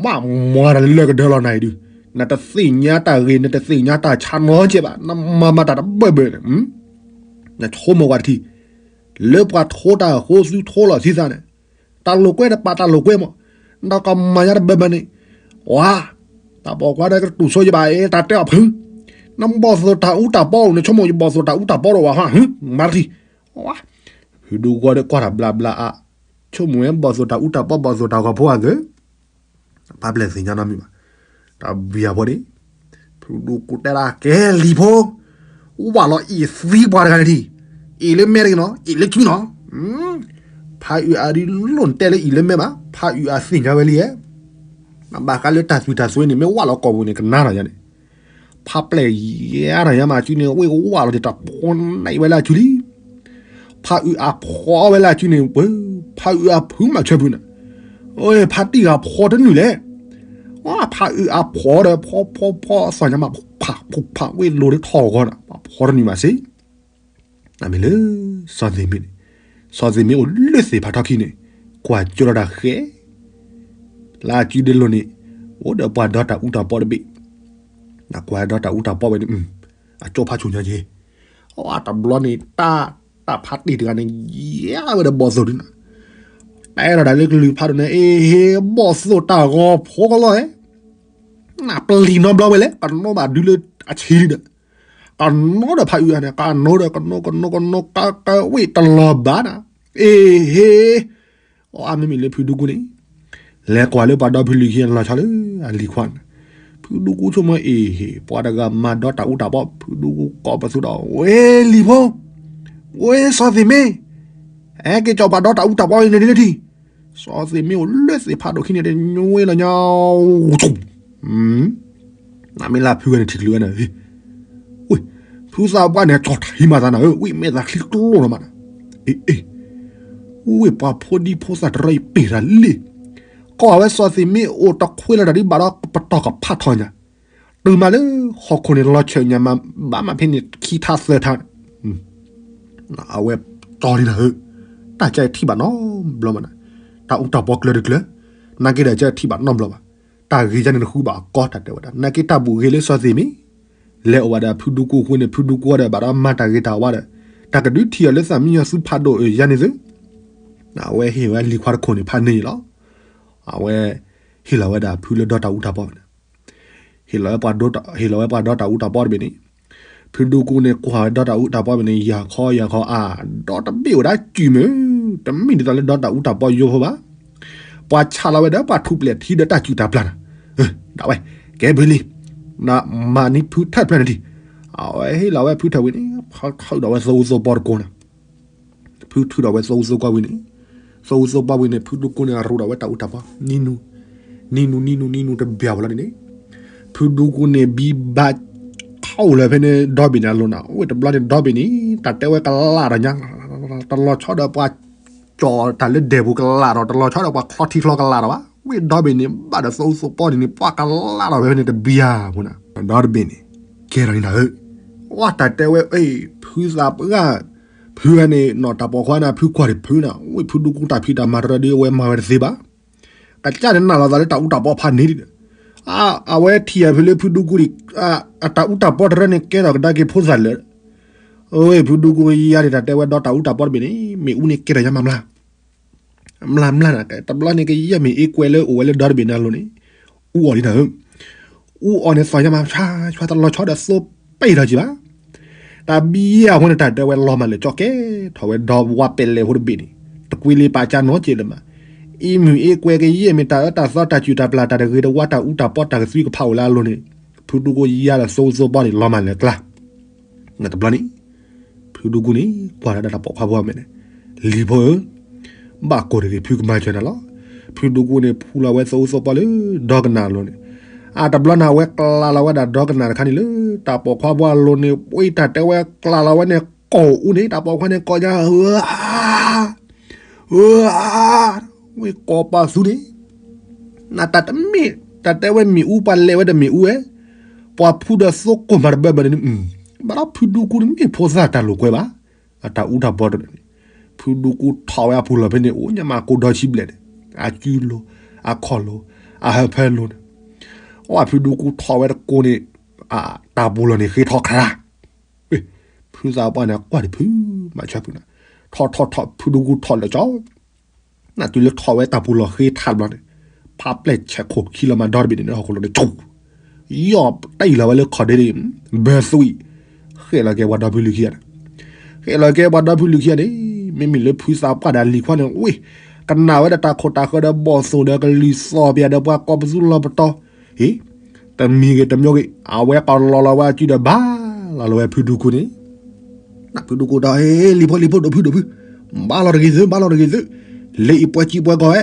ဘၣ်မၤတၢ်လၢလၢကဒၢလီၤနၤအံၤဒုး, နတသ့ၣ်ညါတၢ်ဂ့ၤ နတသ့ၣ်ညါတၢ်ဆါနီကဲးဘၣ် နမၤမၤတၢ်တဘၢၣ်ဘၢၣ်န့ၣ်, နဆိကမိၣ်ကွၢ်တထံၣ်, လၢပှၤထိတၢ်အဃိသုထိလီၤသုသးန့ၣ်, တၢ်လိာ်ကွဲတပာ်တၢ်လိာ်ကွဲမး, နကမၤညါတဘၢၣ်ဘၢၣ်န့ၣ်, ဝါ, တၢ်ပိာ်ခွါဒီးကတူၢ်ဆိယဘၣ်အ့ တၢ်တဲအီၤဖု, နဘီၣ်သိၣ်တၢ်အူတၢ်ပီအိၣ် နဆိကမိၣ်ယဘီၣ်သိၣ်တၢ်အူတၢ်ပီဒီးဝဲဟီ, မၤတထံၣ် ဝါ, ဖုဒူကိဒီးကွၢ်တၢ်ဘျါဘျါအါ, ဆိကမိၣ်ဝဲဘီၣ်သိၣ်တၢ်အူတၢ်ပီ ဘီၣ်သိၣ်တၢ်ဂီၤဖိအဂ့ၢ်, ဖါပျဲၢ်သ့ၣ်ညါနီတမံၤဘၣ်, တၢ်ဘံယၤဖိန့ၣ်, ဖုဒူကိတဲဒၣ်ကဲလံၤဖိ, ဝၢ်လီၤအ့ၣ်သံပှၤတဂၤန့ၣ်ထံၣ်, အ့ၣ်လၢမဲတဂ့ၤနီၤ အ့ၣ်လၢကုနီၤ, ဖးအုးအါဒုးလိၣ်နတဲလၢအ့ၣ်လၢမဲဘၣ် ဖးအုးအါသ့ၣ်ညါဝဲလံဧါ, ဘၣ်ဃးလၢတၢ်သွံၣ်တၢ်သွဲန့ၣ် မ့ၢ်ဝၢ်လီၤကိာ်ပူၤန့ၣ် ကနၣ်ထီၣ်ယါန့ၣ် ဖါပျဲၢ်ယါထီၣ်ယါမးစုန့ၣ် ဝ့ၢ်ဝၢ်လီၤတၢ်ဖီန့ၢ်ဝဲလၢအစုလံ, ဖးအုးအါဖီဝဲလၢအစုန့ၣ် ပှၤ, ဖးအုးအါဖုမၤဆၢဖုန့ၣ်, ဖါတံၢ်ဂၤဖီတနုာ်လဲၣ်, ဖးအုးအါဖီဒီးဖီဖီဖီအသီၣ်ညါမး ဖးဖးဝ့ၢ်လိၤလၢထီၣ်ဂီၤန့ၣ် ဖီတနုာ်မးစ့ၢ် နမ့ၢ်လၢ စီၤသ့ၣ်မ့ၢ်န့ၣ်, စီၤသ့ၣ်မ့ၢ်အိၣ်လၢသ့ၣ်ဖးထီခံန့ၣ်, ကွၢ်ကၠိလီၤတၢ်ဃဲ, လၢအစုဒ့လိၤန့ၣ်, အိၣ်ဒီးပှၤဒီတၢ်အူတၢ်ပီတဘ့ၣ်, နကွၢ်ဒီတၢ်အူတၢ်ပီဝဲန့ၣ်, အကၠိဖးဆူၣ်ညါက့ၤ, အတဘျီန့ၣ် တၢ်, တၢ်ဖးတံၢ်တဂၤန့ၣ် ယါဝဲဒီးဘီၣ်သိၣ်ဒုးနၤ, တဲထီၣ်ဒၣ်လၢကလုၢ်ဖးဒိၣ်န့ၣ် အ့ဟ့ ဘီၣ်သိၣ်တၢ်ဂီၤဖိကလီၤဧဲ နပျံၤနီတဘျီဝဲလဲၣ် ကနိဘၣ်ဒုးလၢအဆံလံဒီး, ကနိဒီးဖးအုးအါန့ၣ် ကနိဒီးကနိကနိကနိကကဝ့ၢ်တလီၤဘၣ်နၤ, အ့ဟ့, အမ့မ့ၢ်လၢဖုဒူကိန့ၣ်, လဲၤကွၢ်လၢပှၤဒီဖုလံၤခံလီၤဆီလၢအလံၤခွါန့ၣ်, ဖုဒူကိဆိကမိၣ်အ့ဟ့ ပှၤတဂၤမၤဒီတၢ်အူတၢ်ပီ ဖုဒူကိကိးပသူဒီး ဝဲလံၤဖိ, ဝဲစီၤသ့ၣ်မ့ၢ်, ဟဲက့ၤကၠီၤပှၤဒီတၢ်အူတၢ်ပီအံၤန့ၣ်လၢထံ, စီၤသ့ၣ်မ့ၢ်အိၣ်လၢသ့ၣ်ဖးဒိၣ်ခံန့ၣ် တညွဲလီၤညါ, နမ့ၢ်လၢဖုဂၤန့ၣ်ထံၣ်ကလုာ်ဝဲန့ၣ်, ဝ့ၢ်, ဖုသးပှၢ်န့ၣ် ကၠီၤတၢ်ဟံးမၤသးနၤဧၢ, ဝ့ၢ်မဲာ်သးချံကျိလီၤမးနၤ, အ့ အ့ ဝ့ၢ်ပှၤဖိဒံဖိသၣ်တရၢအံၤ ပ့ၢ်တၢ်လံ, ကီၢ်အဝဲစီၤသ့ၣ်မ့ၢ်အိၣ်တခွ့လၢၤတၢ်ဒ်ဘၣ်ဒီးပတီၢ်ကဖးထီၣ်ညါ, တုၤမးလၢဟီၣ်ခိၣ်န့ၣ်လီၤဆၢၣ်ညါမး, ဘၣ်မးဖဲန့ၣ်ခံထါသၢထါန့ၣ်, အဝဲကၠီၤလံနၤဧၢ, တၢ်ကဲထံၣ်ဘၣ်နီတဘျီမးနၤ, တၢ်အူတၢ်ပီကျၢၤတကျၢၤ, နာ်က့ဒီးကဲထံၣ်ဘၣ်နီတဘျီဘၣ်, တၢ်ဂ့ၤယါန့ၣ်နဃုဘၣ်အကီတၢ်တဲဝဲဒၣ်, နာ်က့တၢ်ဘူၣ်ဂ့ၤလၢစီၤသ့ၣ်မ့ၢ် လဲၤအိၣ်ဘၣ်ဒီးဖုဒူကိအဃိန့ၣ် ဖုဒူကိဒီးဘၣ်ဒီးမၤတၢ်ဂ့ၤတၢ်ဝါဒီး, တၢ်ကဒုးထံၣ်အီၤလၢသးမံညီၤသုဖးဒိၣ်အၢယါန့ၣ်သု, အဝဲဟ့ၣ်ဝဲလံၤခွါတခိၣ်န့ၣ်ဖးန့ၢ်လီၤ, အဝဲဟ့ၣ်လီၤဝဲဒၣ်ဖုလၢဒီတၢ်အူတၢ်ပီန့ၣ်, ဟ့ၣ်လီၤဝဲပှၤဒီတၢ်အူတၢ်ပီတဘ့ၣ်န့ၣ်, ဖုဒူကိန့ၣ်ကွၢ်ဝဲဒီတၢ်အူတၢ်ပီတဘ့ၣ်န့ၣ် ယၤခီယၤခီအါ, ဒီတဘ့ၣ်ဝဲဒၣ်စုၣ်မုၢ်, တမ့ၢ်ဒ်သိးလၢဒီတၢ်အူတၢ်ပီယိဖိဘၣ် ပှၤဆးလီၤဝဲဒီးပှၤထူၣ်ပျဲၢ်ထံဒီးတၢ်စူၢ်တၢ်ပျၢ်နၤ, ဒၣ်ဝဲ, ကဲဘ့ၣ်လံ, နမၤန့ၢ်ဖုထၢၣ်ဖျၢၣ်န့ၣ်ထံၣ်, အဝဲဟ့ၣ်လီၤဝဲဖုထၢၣ်ဝံၤန့ၣ်, ထုးဒီးဝဲသိအူသိပီတကိးနၤ, ဖုထုးဒီးဝံၤသိအူသိပီဝံၤန့ၣ်, သိအူသိပီဝံၤန့ၣ် ဖုဒူကိန့ၣ် အရူးဒီးဝဲတၢ်အူတၢ်ပီ, နံၤနူ, နံၤနူနံၤနူနံၤနူတဘၣ်ဝဲလီၤန့ၣ်, ဖုဒူကိန့ၣ်ဘံဘၣ် ခီၣ်လၢဖဲန့ၣ်ဒီဘ့ၣ်န့ၣ်အလိၤနၤ, ဝဲတဘျီန့ၣ်ဒီဘ့ၣ်န့ၣ် တၢ်တဲဝဲကလးဒီးညါ, တလီၤဆီဒီးပှၤကၠီၤတၢ်လၢဒဲးပူၤကလးဒီး တလီၤဆီဒီးပှၤချီထံချီကလးဒီးဘၣ်, ဝဲဒီဘ့ၣ်န့ၣ် ဘၣ်ဒီးသိအူသိပီန့ၣ်န့ၣ် ပှၤကလးဒီးဖဲန့ၣ်တဘံယၤဖိနၤ, ဒီတဘ့ၣ်န့ၣ် ကဲထီၣ်န့ၣ်နၤဧၢ, ဝဲတၢ်တဲဝဲ ဖုသးပှၢ်, ဖုန့ၣ်နီၢ်တၢ်ပိာ်ခွါန့ၣ် ဖုကွၢ်ဒံးဖုနၤ, ဝဲဖုဒူကိတၢ်ဖံးတၢ်မၤတရၢဒ်အဝဲမၤဝဲတသ့ဘၣ် ကစၢ်န့ၣ်နာ်လီၤသးလၢတၢ်အူတၢ်ပီဖးန့ၣ်, အဝဲထံၣ်အဖုလၢဖုဒူကိဒံး, အတၢ်အူတၢ်ပီတရၢန့ၣ်ကဲထီၣ်ကဒါက့ၤဖိသၣ်လၢာ်, အဝဲဖုဒူကိယါန့ၣ် တၢ်တဲဝဲဒီတၢ်အူတၢ်ပီတဘ့ၣ်န့ၣ် မ့ၣ်အူန့ၣ်ကဲထီၣ်ညါမးမး, မးမးနၤ, တဘျီန့ၣ်ကယဲၢ်မ့ၣ်အ့ကွဲလၢအိၣ်ဝဲလၢဒီတဘ့ၣ်န့ၣ်အလိၤန့ၣ်, အူအီၣ်လံနၤဧၢ, အူအီၣ်န့ၣ်သီၣ်ညါမးဆါဆါတလီၤဆီဒီးသိပ့ၢ်ထီၣ်ကံဘၣ် တၢ်ဘံယၤဖိန့ၣ် တၢ်တဲဝဲလီၤမၢ်လၢာ်ကၠီကဲထီၣ်ဝဲဒီဝါပဲလဲၣ်ဖိတဘ့ၣ်န့ၣ်, တကွံလ့ပာ်ကၠါနီက့လၢၤမး, အံၤမုၢ်အ့ကွဲကယဲၢ်မ့ၢ်တၢ်အၢတၢ်သီတၢ်စူၢ်တၢ်ပျၢ်တၢ်တဂ့ၤတဝါတၢ်အူတၢ်ပီတၢ်ကသွံကဖးအိၣ်လၢအလိၤန့ၣ်, ဖုဒူကိယါဒီးသိအူသိပီန့ၣ် လီၤမၢ်လၢာ်ကျါ တဘျီန့ၣ်, ဖုဒူကိန့ၣ် ကွၢ်လၢဒၣ်တၢ်ပိာ်ခွါဖိအမဲာ်န့ၣ်, လံၤဖိဧၢ, ဘၣ်ကိၢ်တဂ့ၤ ဖုကမၤစၢၤနၤလီၤ. ဖုဒူကိန့ၣ် ဖူလီၤဝဲသိအူသိပီလၢဒီကနၣ်အလိၤန့ၣ်, အတဘျီန့ၣ် အဝဲကျးလီၤဝဲဒၣ်ဒီကနၣ်တခါန့ၣ်လၢ တၢ်ပိာ်ခွါဖိအလိၤန့ၣ်, ဝဲတၢ်တဲဝဲကျးလီၤဝဲန့ၣ် ကိၢ်အူန့ၣ် တၢ်ပိာ်ခွါန့ၣ်ကိးညါ ဧၢ ဝဲကိးပာ်သူန့ၣ်, နတၢ်တမ့ၢ် တၢ်တဲဝဲမ့ၣ်အူ ပှၤလဲၤဝဲဒီးမ့ၣ်အူဝဲ, ပှၤဖူဒီးသိကိၢ်မၤတဘၢဘၢန့ၣ်, ဘၣ်ဒီးဖုဒူကိန့ၣ်မ့ၢ်ဖိသၣ်တၢ်လိာ်ကွဲဘၣ်, အတၢ်အူတၢ်ပီတန့ၣ်, ဖုဒူကိထီၣ်ဝဲအပူၤလီၢ်ဖဲန့ၣ် အိၣ်ညါမးကိးဒီဆံဘျဲၣ်န့ၣ်, အစုလိၤ, အခီၣ်လိၤ, အဟၢဖၢလိၤန့ၣ်, အဝဲဖုဒူကိထီၣ်ဝဲတကိးန့ၣ်, တၢ်ပူၤလီၢ်န့ၣ်ဃ့ထီခါ ဖုသးပှၢ်န့ၣ် ကွၢ်ဒံးဖု, မၤဆၢဖုနၤ, ထီၣ်ထီၣ်ထီၣ် ဖုဒူကိထီၣ်လၢာ်ကၠီ, နတုၤလၢထီၣ်ဝဲတၢ်ပူၤလီၢ်ဃ့ထီဘျီန့ၣ်, ဖးပျဲၢ်ဆဲးခိၣ်ခံလီၤမးဒီတဘ့ၣ်န့ၣ် ဟီၣ်ခိၣ်လိၤန့ၣ် ဆူ, ယီၢ်တံၢ်လီၤဝဲလၢခီၣ်ဒ့ဒ့ၣ်, ဘၢသွံၣ်, ဃဲၣ်လီၤက့ၤပှၤဒီဖုလုၢ်ခံဂၤန့ၣ်, ဃဲၣ်လီၤက့ၤပှၤဒီဖုလုၢ်ခံဂၤန့ၣ်, မ့မ့ၢ်လၢဖုသးပှၢ်ဒီးလံၤခွါန့ၣ် ဝ့ၢ်, ကနၣ်ဝဲဒီးတၢ်ခိၣ်တၢ်ဃၢၤဒီးဘီၣ်သိၣ်ဒီးကလုၢ်သီၣ်ပယၤဒီးပှၤကိးပသူလီၤပတီၢ်, ဟ့ၣ် တမံၤဂ့ၤတမံၤဂ့ၤ အဝဲကလီၤလီၤဝဲအစုဒီးဘၣ်လီၤလီၤဝဲဖုဒူကိန့ၣ်, ဖုဒူကိဒီး လံၤဖိလံၤဖိဒိၣ်ဖုဒိၣ်ဖု, ဘၣ်လီၤတဂ့ၤသု ဘၣ်လီၤတဂ့ၤသု, လၢအံၤပှဲၤကံပှဲၤကီၢ်ဝဲ,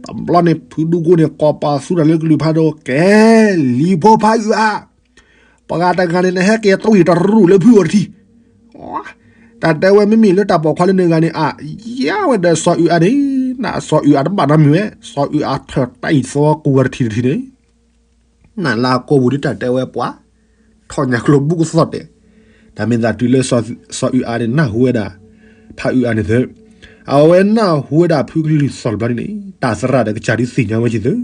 တဘျီန့ၣ် ဖုဒူကိန့ၣ် ကိးပာ်သူတၢ်လၢကလုၢ်ဖးဒိၣ် ကဲ, လံၤဖိဖးအုးအါ, ပှၤဂၤတဂၤန့ၣ် နဟဲက့ၤတဝံၣ်တရူၢ်လၢဖုအီၤတထံၣ် တၢ်တဲဝဲမ့မ့ၢ်လၢတၢ်ပိာ်ခွါလၢန့ၣ်ဂၤန့ၣ် အါ, ယါဝဲဒီးစီၤအုးအါန့ၣ်, နစီၤအုးအါတဘၣ်နီတမံၤဝဲ, စီၤအုးအါထၢၣ်တၢ်အံၤသီကူဝဲတထံၣ်တထံၣ်န့ၣ်, နလၢအကိာ်ပူၤဒ်တၢ်တဲဝဲပှၤ, ထီၣ်ညၣ်ကျိၤဘူးကသီၣ်တဲာ်, တၢ်မ့ၢ်သးတုၤလၢစီၤအုးအါန့ၣ် နၢ်ဟူဝဲဒၣ်, ဖးအုးအါန့ၣ်သၢ, အဝဲနၢ်ဟူဝဲဒၣ်ဖုကလုၢ်သီၣ်တဘျီန့ၣ်, တၢ်သရၣ်ဒီးကစၢ်ဒုးသ့ၣ်ညါဝဲက့ၤသၢ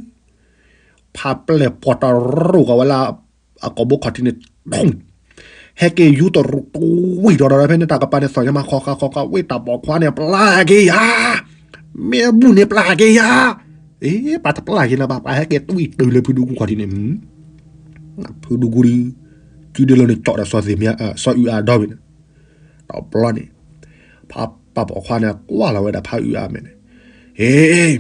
ဖးပျဲၢ်ပီၢ်တရူၢ်ဃီၤဝဲလၢ အကိာ်ဘိခီၣ်ထံးန့ၣ်, ဟဲက့ၤယူတရူၢ်တဝံၣ်ဒီးဒီးဖဲန့ၣ်တၢ်ကပၤန့ၣ်သီၣ်ညါမးဃီဃီဃီဃီ ဝ့ၢ်တၢ်ပိာ်ခွါန့ၣ် ပျၢ်က့ၤယၤ, မ့ၢ်အဘူၣ်န့ၣ်ပျၢ်က့ၤယၤ, အ့ ပှၤတပျၢ်က့ၤနၤဘၣ် ပှၤဟဲက့ၤတဝံၣ်တုၤလၢဖုဒူကူခီၣ်ထံးန့ၣ်, ဖုဒူကူဒုး, စုဒုးလီၤန့ၣ်ကၠီၣ်ဒီးစီၤသ့ၣ်မံ, စီၤအုးအါဒီဘ့ၣ်န့ၣ်, တဘျီန့ၣ် ဖးပၢ်ပိာ်ခွါန့ၣ် ကွၢ်လီၤဝဲဒၣ်ဖးအုးအါမဲာ်န့ၣ်, ဟ့ၣ်,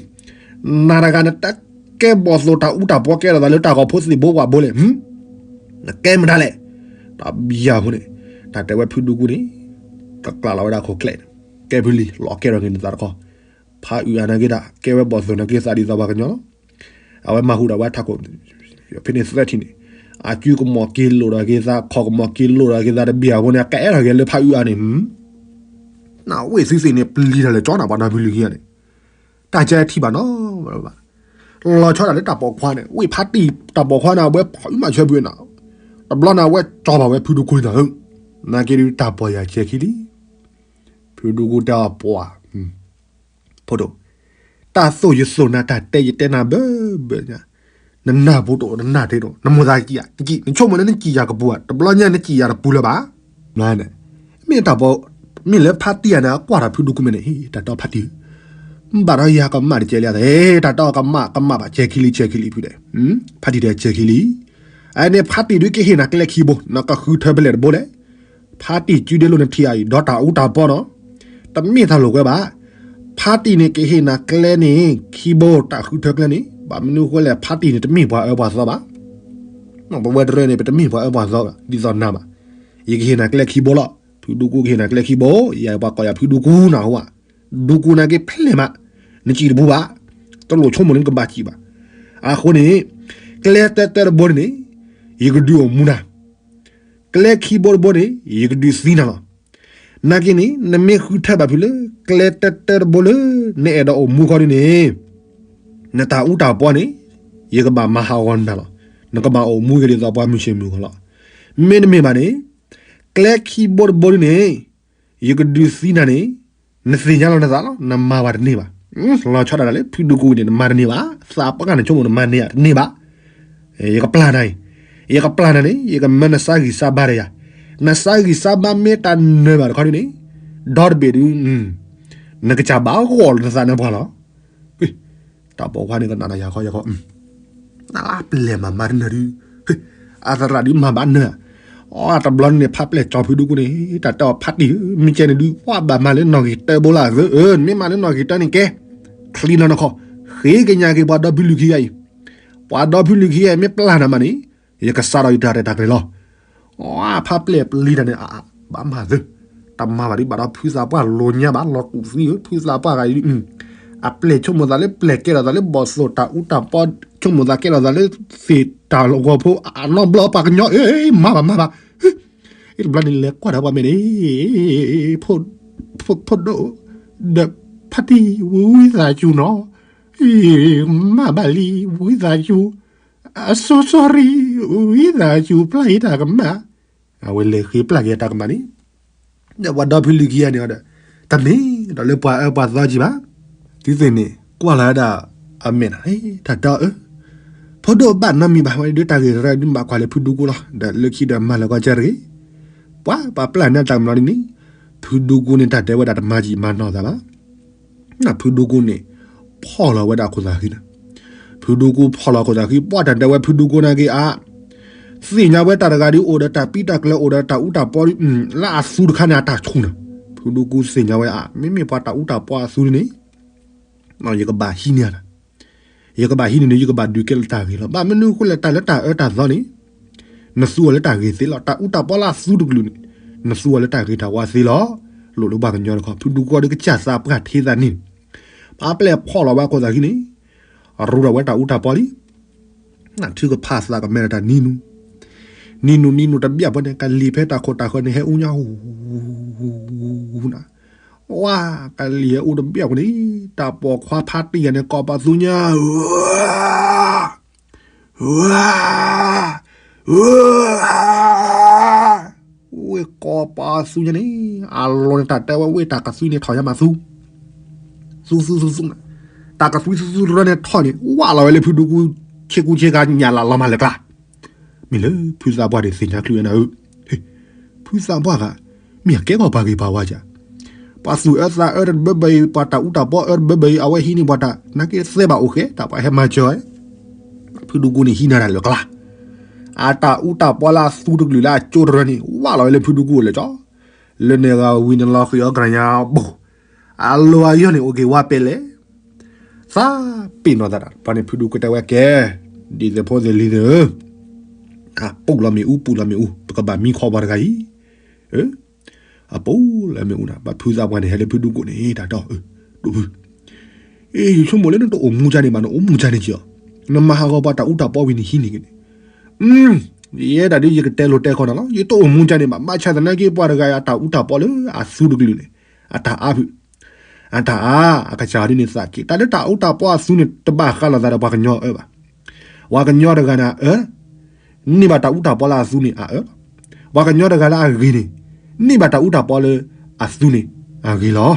နၤတဂၤနတကဲဘီၣ်သိၣ်တၢ်အူတၢ်ပီကဲထီၣ်သးလၢတၢ်ဂီၤဖိသ့ၣ်ဘိပှၢ်ဘိလဲၣ်, နကဲမတၤလဲၣ်, တၢ်ဘံယၤဖိန့ၣ်, တၢ်တဲဝဲဖုဒူကူန့ၣ် ကကျးလီၤဝဲဒၣ်ခိၣ်ကျဲန့ၣ်, ကဲဖုလံၤ လီၤကဲထီၣ်က့ၤနသးတခီ, ဖးအုးအါနာ်က့ဒၣ် ကဲဝဲဘီၣ်သိၣ်နာ်က့သးဒ်သိးပှၤကညီလီၤ. အဝဲမၤဟူးဒီးဝဲထးခိၣ်, ဖဲန့ၣ်သၢထံၣ်န့ၣ်, အစုကမီၤက့ၤလိာ်ဒီးက့ၤသး ခီၣ်ကမီၤက့ၤလိာ်ဒီးက့ၤသးတဘ့ၣ်အဃိန့ၣ် အကအဲၣ်ထီၣ်က့ၤလၢဖးအုးအါန့ၣ်, နဝ့ၢ်သုသ့ၣ်န့ၣ် ပျံၤတၢ်လၢကၠီနၤ ပှၤဒီဖုလံၤခံဂၤန့ၣ်, တၢ်ကဲထံၣ်ဘၣ်နီၤ, လီၤဆီဒၣ်တၢ်လၢတၢ်ပိာ်ခွါန့ၣ် ဝ့ၢ်ဖါတံၢ်တၢ်ပိာ်ခွါန့ၣ် အဝဲဖးအုးမးဆၢဖုးနၤ, တဘျီန့ၣ် အဝဲကၠီဘၣ်ဝဲဖုဒူကူန့ၣ်, နာ်က့ဒုးတၢ်ပိာ်ယၤဆဲးခံလံ. ဖုဒူကူတဲအီၤပှၤ, ဖိဒိၣ်, တၢ်သိၣ်ယသိၣ်နၤ တၢ်တဲယတဲနၤဘၢဘၢ, နနၢ်ပူၤတအိၣ် နနၢ်တ့ၢ်တအိၣ် နမိၢ်သးကံၣ်ယၤ နကံၣ် နဆိကမိၣ်လၢနကံၣ်ယၤကပူၤဧါ, တဘျီညါနကံၣ်ယၤတပူၤလၢၤဘၣ်. မ့ၢ်တၢ်ပိာ်, မ့ၢ်လၢဖါတံၢ်ယၤန့ၣ် အကွၢ်ဒီးဖုဒူကူမဲာ်န့ၣ် တၢ်တဲဖါတံၢ်, ဘၣ်ဒီးယၤကမၣ်တကဲလံ, တၢ်တဲအီၤကမၣ်ကမၣ်ဘၣ် ဆဲးခံလံ ဆဲးခံလံဖုဒဲး, ဖါတံၢ်တဲဆဲးခံလံ. အန့ၣ်ဖါတံၢ်ဒုးကဟ့ၣ်နၤကျဲခံဘိ နကဃုထၢဖဲလဲၣ်တဘိလဲၣ်. ဖါတံၢ်စုဒ့လိာ်နထံၣ်အံၤ ဒီးတၢ်အူတၢ်ပီနီၤ, တမ့ၢ်တၢ်လိာ်ကွဲဘၣ်. ဖါတံၢ်န့ၣ်ကဟ့ၣ်နၤကျဲန့ၣ် ခံဘိ တၢ်ဃုထၢကျဲန့ၣ် ဘၣ်မနုၤဃိလဲၣ် ဖါတံၢ်န့ၣ် တမ့ၢ်ပှၤအၢပှၤသီဘၣ်. ပဝဲတရၢန့ၣ် ပတမ့ၢ်ပှၤအၢပှၤသီဘၣ် ဒ်သိးနၤဘၣ်. ယကဟ့ၣ်နၤကျဲခံဘိလီၤ, ဖုဒူကူကဟ့ၣ်နၤကျဲခံဘိ, ယပှၤကိးယၤဖုဒူကူနၤဟိဧါ, ဒူကူနာ်က့ဖဲလဲၣ်မး, နကံၣ်တပူၤဘၣ်, တလိၣ်ဆိကမိၣ်လၢနကဘၣ်ကံၣ်ဘၣ်. အဃိန့ၣ် ကျဲတၢတၢတဘိန့ၣ် ယကဒုးအိၣ်မူနၤ ကျဲခံဘိတဘိန့ၣ် ယကဒုးသံနၤလီၤ. နာ်က့န့ၣ် နမ့ၢ်ဃုထၢဘၣ်ဖုးလၢ ကျဲတၢတၢတဘိလၢ နအဲၣ်ဒိးအိၣ်မူခီဒ်န့ၣ်, နတၢ်အူတၢ်ပီန့ၣ် ယကဘၣ်မၤဟးဂီၤနၤလီၤ. နကဘၣ်အိၣ်မူက့ၤဒ်သိးပှၤမုၢ်ဆ့ၣ်မုၢ်ဂီၤလီၤ. မ့တမ့ၢ်ဘၣ်န့ၣ် ကျဲခံဘိတဘိဒ်န့ၣ် ယကဒုးသံနၤန့ၣ် နသ့ၣ်ညါလီၤနသးလီၤ, နမၤပှၤတန့ၢ်ဘၣ်. လီၤဆီဒၣ်တၢ်လၢ ဖုဒူကူအံၤန့ၣ် နမၤတန့ၢ်ဘၣ်, သးပှၢ်နဆိကမိၣ်နမၤန့ၢ်ဧါ တန့ၢ်ဘၣ်. ယကပျၢ်နၤအံၤ, ယကပျၢ်နၤန့ၣ် ယကမၢနစါဂံၢ်စါဘါဒီးယၤ, နစါဂံၢ်စါဘါမ့ၢ်တၢ်နၢၤဘၣ်တခီဒ်န့ၣ်, ဒီတဘ့ၣ်ဒုး နကစၢ်ဘၣ်ဂီၢ်လီၤနသးနၢၤပှၤလီၤ. တၢ်ပိာ်ခွါန့ၣ်ကနၣ်နၤယၤခီယၤခီ, အပျဲၢ်မၤမၤတနၢၤဒုး, အသရၣ်ဒုးမၤဘၣ်နၢၤ, အတဘျီန့ၣ် ဖးပျဲၢ်ကၠီဖုဒူကူန့ၣ် တၢ်တဲအီၤဖါတံၢ်ဧၢ, မ့ၢ်ကဲန့ၣ်ဒုး ပှၤဘၣ်မၤလၢနီၣ်ဂံၢ်တၢဘိလၢအသၢ, နမ့ၢ်မၤလၢနီၣ်ဂံၢ်တၢန့ၣ်ကဲ, ချံနီၤနခီ, ဃ့ကညးက့ၤပှၤဒီဖုလုၢ်ခံဂၤအံၤ, ပှၤဒီဖုလုၢ်ခံဂၤအံၤ မ့ၢ်ပျၢ်နၤမးန့ၣ် ယကစးထီၣ်ယတၢ်ရဲၣ်တၢ်ကျဲၤလီၤ. ဖးပျဲၢ်ပျံၤတၢ်န့ၣ် ဘၣ်မၤသၢ, တမၤဘၣ်ဒံးဘၣ်ဒီးဖုသးပှၢ်လိာ်ညါဘၣ် လီၤတူာ်သံဧၢ, ဖုသးပှၢ်ဂၤအံၤ အပျဲၢ်ဆိကမိၣ်သးလၢပျဲၢ်ကဲထီၣ်သးလၢဘီၣ်သိၣ်တၢ်အူတၢ်ပီ, ဆိကမိၣ်သးကဲထီၣ်သးလၢသ့ၣ်တၢ်လီၢ်ကဝီၤဖိအနီတဘျီပှၤကညီ, မၤဘၣ်မၤဘၣ်, တဘျီန့ၣ်လဲၤကွၢ်ဒီးပှၤမဲာ်န့ၣ်, ဖိဒိၣ်, ဒီးဖါတံၢ်ဝံသးစူၤနီၤ, မၤဘၣ်လံဝံသးစူၤ, အစိစိရံ, ဝံသးစူၤပျၢ်ယတၢ်ကမၣ်, အဝဲလဲၤဃ့ပျၢ်က့ၤအတၢ်ကမၣ်န့ၣ်, ဒီးပှၤဒီဖုလုၢ်ခံဂၤန့ၣ်ဒီး, တမ့ၢ်ဒီးလၢပှၤအၢပှၤသီကံၤဘၣ်, သုသ့ၣ်န့ၣ် ကွၢ်လီၤဝဲဒၣ်အမဲာ်နၤ, တၢ်တဲအီၤအၢ, ဖိဒိၣ်ဘၣ်နီတမံၤဘၣ်, ဝဲဒၣ်ဒုးတၢ်ဂ့ၢ်တရၢဒုးဘၣ်ကွၢ်လၢဖုဒူကူလီၤ, ဒီးလၢခံဒီးမၤလၢကီၢ်ကၢတဂ့ၤ, ပှၤပှၤပျၢ်န့ၢ်တၢ်ကမၣ်လီၤဒ်န့ၣ်, ဖုဒူကူန့ၣ် တၢ်တဲဝဲဒၣ်တမၤကံၣ်မၤနီၢ်သးဘၣ်. ဖုဒူကူန့ၣ် ဖီၣ်လီၤဝဲဒၣ်ခိၣ်သးဃံန့ၣ်, ဖုဒူကူဖီၣ်လီၤခိၣ်သးဃံ ပှၤတၢ်တဲဝဲဖုဒူကူနာ်က့အါ, သ့ၣ်ညါဝဲတၢ်တဂၤဒုးအိၣ်ဒီးတၢ်ပံတၢ်ကျၢၤ အိၣ်ဒီးတၢ်အူတၢ်ပီ, လၢအသူတခါန့ၣ် အတၢ်ဆူၣ်န့ၣ်, ဖုဒူကူသ့ၣ်ညါဝဲအါ မ့မ့ၢ်ပှၤတၢ်အူတၢ်ပီအသူန့ၣ်, ယကဘၣ်ဟံးန့ၢ်တၢ် ယကဘၣ်ဟံးန့ၢ်န့ၣ် ယကဘၣ်ဒုးကဲလၢတၢ်ဂ့ၤလီၤ. ဘၣ်မနုၤအဃိလဲၣ် တၢ်လၢတၢ်အၢတၢ်သီန့ၣ်, နသူအီၤလၢတၢ်ဂ့ၤသ့လီၤ. တၢ်အူတၢ်ပီလၢအသူတကလုာ်န့ၣ်, နသူအီၤလၢတၢ်ဂ့ၤတၢ်ဝါသ့လီၤ. လိၣ်လၢပှၤကညီတခီ ဖုဒူကူဒီးကစၢ်သးပှၢ်ထဲသးန့ၣ်, ပှၤပျဲၢ်ဖီၣ်လီၤဝဲခိၣ်သးဃံန့ၣ်, ရူဒီးဝဲတၢ်အူတၢ်ပီလံ. နထုကဖၣ်သးကမဲဒီးတၢ်နံၤနူၤ, နံၤနူၤနံၤနူၤတဘျီဖိန့ၣ် ကလံၤဖဲတၢ်ခိၣ်တၢ်ဃၢၤန့ၣ် ဟဲအူညါ ဝါ, ကလံၤဟဲအူတဘျီဖိန့ၣ်, တၢ်ပိာ်ခွါဖါတံၢ်ယၤန့ၣ် ကိးပသူညါ, ဝါ, ဝါ, ဝါ, ဝ့ၢ်ကိးပသူညါန့ၣ်, အလီၢ်န့ၣ် တၢ်တဲဝဲဝ့ၢ်တၢ်ကသွံန့ၣ်ထီၣ်ညါမးသူ, သူသူသူသူ, တၢ်ကသွံသူသူတရၢန့ၣ်ထီၣ်န့ၣ် ဝးလီၤဝဲလၢဖုဒူကူ ဆ့ကူဆ့ကၤညၣ်လၢ်လီၤမးလၢကျါ. မ့ၢ်လၢဖုသးပှၢ်ဒုးသ့ၣ်ညါချုးဝဲနၤဧၢ, ဖုသးပှၢ်ဂၤ, မ့ၢ်အကဲကီးပှၤဂ့ၤပှၤဝါဧါ, ပှၤသူၣ်အၢသးအၢတဘၢဘၢအံၤ ပှၤတၢ်အူတၢ်ပီအၢတဘၢဘၢအံၤ အဝဲဟံးန့ၢ်ပှၤတၢ် နာ်က့သဲဘၣ်အိၣ်ဃဲ တၢ်ပှၤဟဲမၤစၢၤဝဲ, ဖုဒူကူန့ၣ်ဟံးန့ၢ်တၢ်လၢကျါ, အတၢ်အူတၢ်ပီလၢအသူတကလုာ်လၢအကၠိတရၢန့ၣ် ဝးလီၤဝဲလၢဖုဒူကူအအိၣ်လၢာ်ကၠီ, လၢန့ၣ်ဂၤဝံၤန့ၣ်လီၤဃံၤအီၤကရၤညါဘိၣ်, အလီၢ်အယီၢ်န့ၣ်အိၣ်က့ၤဝါပဲလဲၣ် သးပ့ၤနီၣ်သးတၢ် ပှၤန့ၣ်ဖုဒူကူတဲဝဲကဲ, ဒ်သိးဖိသ့ၣ်လံၤသ့ၣ်ဧၢ, ပူၣ်လီၤမ့ၣ်အူ ပူၣ်လီၤမ့ၣ်အူ ပကဘၣ်မံခီပှၤတဂၤအံၤ, အၢ, အပူၤလၢမ့ၣ်အူနၤ ဘၣ်ဖုသးပှၢ်န့ၣ် ဟဲလၢဖုဒူကိၣ်န့ၣ် တၢ်တဲအီၤ ဒိၣ်ဖု အ့ ယဆိကမိၣ်လၢနတအိၣ်မူကန့ၣ်ဘၣ် နအိၣ်မူကန့ၣ်က့ၤအီၤ, နမၤဟးဂီၤပှၤတၢ်အူတၢ်ပီဝံၤန့ၣ်ဟံးန့ၢ်က့ၤန့ၣ်, ယဲဒၣ်ဒ်ယကတဲလိၤတဲခီနၤလီၤ, ယတအိၣ်မူကန့ၣ်ဘၣ်, ဘၣ်ဆၣ်သနာ်က့ ပှၤတဂၤအတၢ်အူတၢ်ပီလၢအသူတကလုာ်န့ၣ် အတၢ်အါဖု အတၢ်အါ အကစၢ်ဒ်န့ၣ်သးက့ၤ, တၢ်လၢတၢ်အူတၢ်ပီအသူန့ၣ် တဘၣ်ဃးလိာ်သးဒီးပှၤကညီအအၢဘၣ်. ပှၤကညီတဂၤန့ၣ်အအၢ, န့ၢ်ဘၣ်တၢ်အူတၢ်ပီလၢအသူန့ၣ်အအၢလီၤ. ပှၤကညီတဂၤလၢအဂ့ၤန့ၣ် န့ၢ်ဘၣ်တၢ်အူတၢ်ပီလၢအသူန့ၣ်အဂ့ၤလီၤ.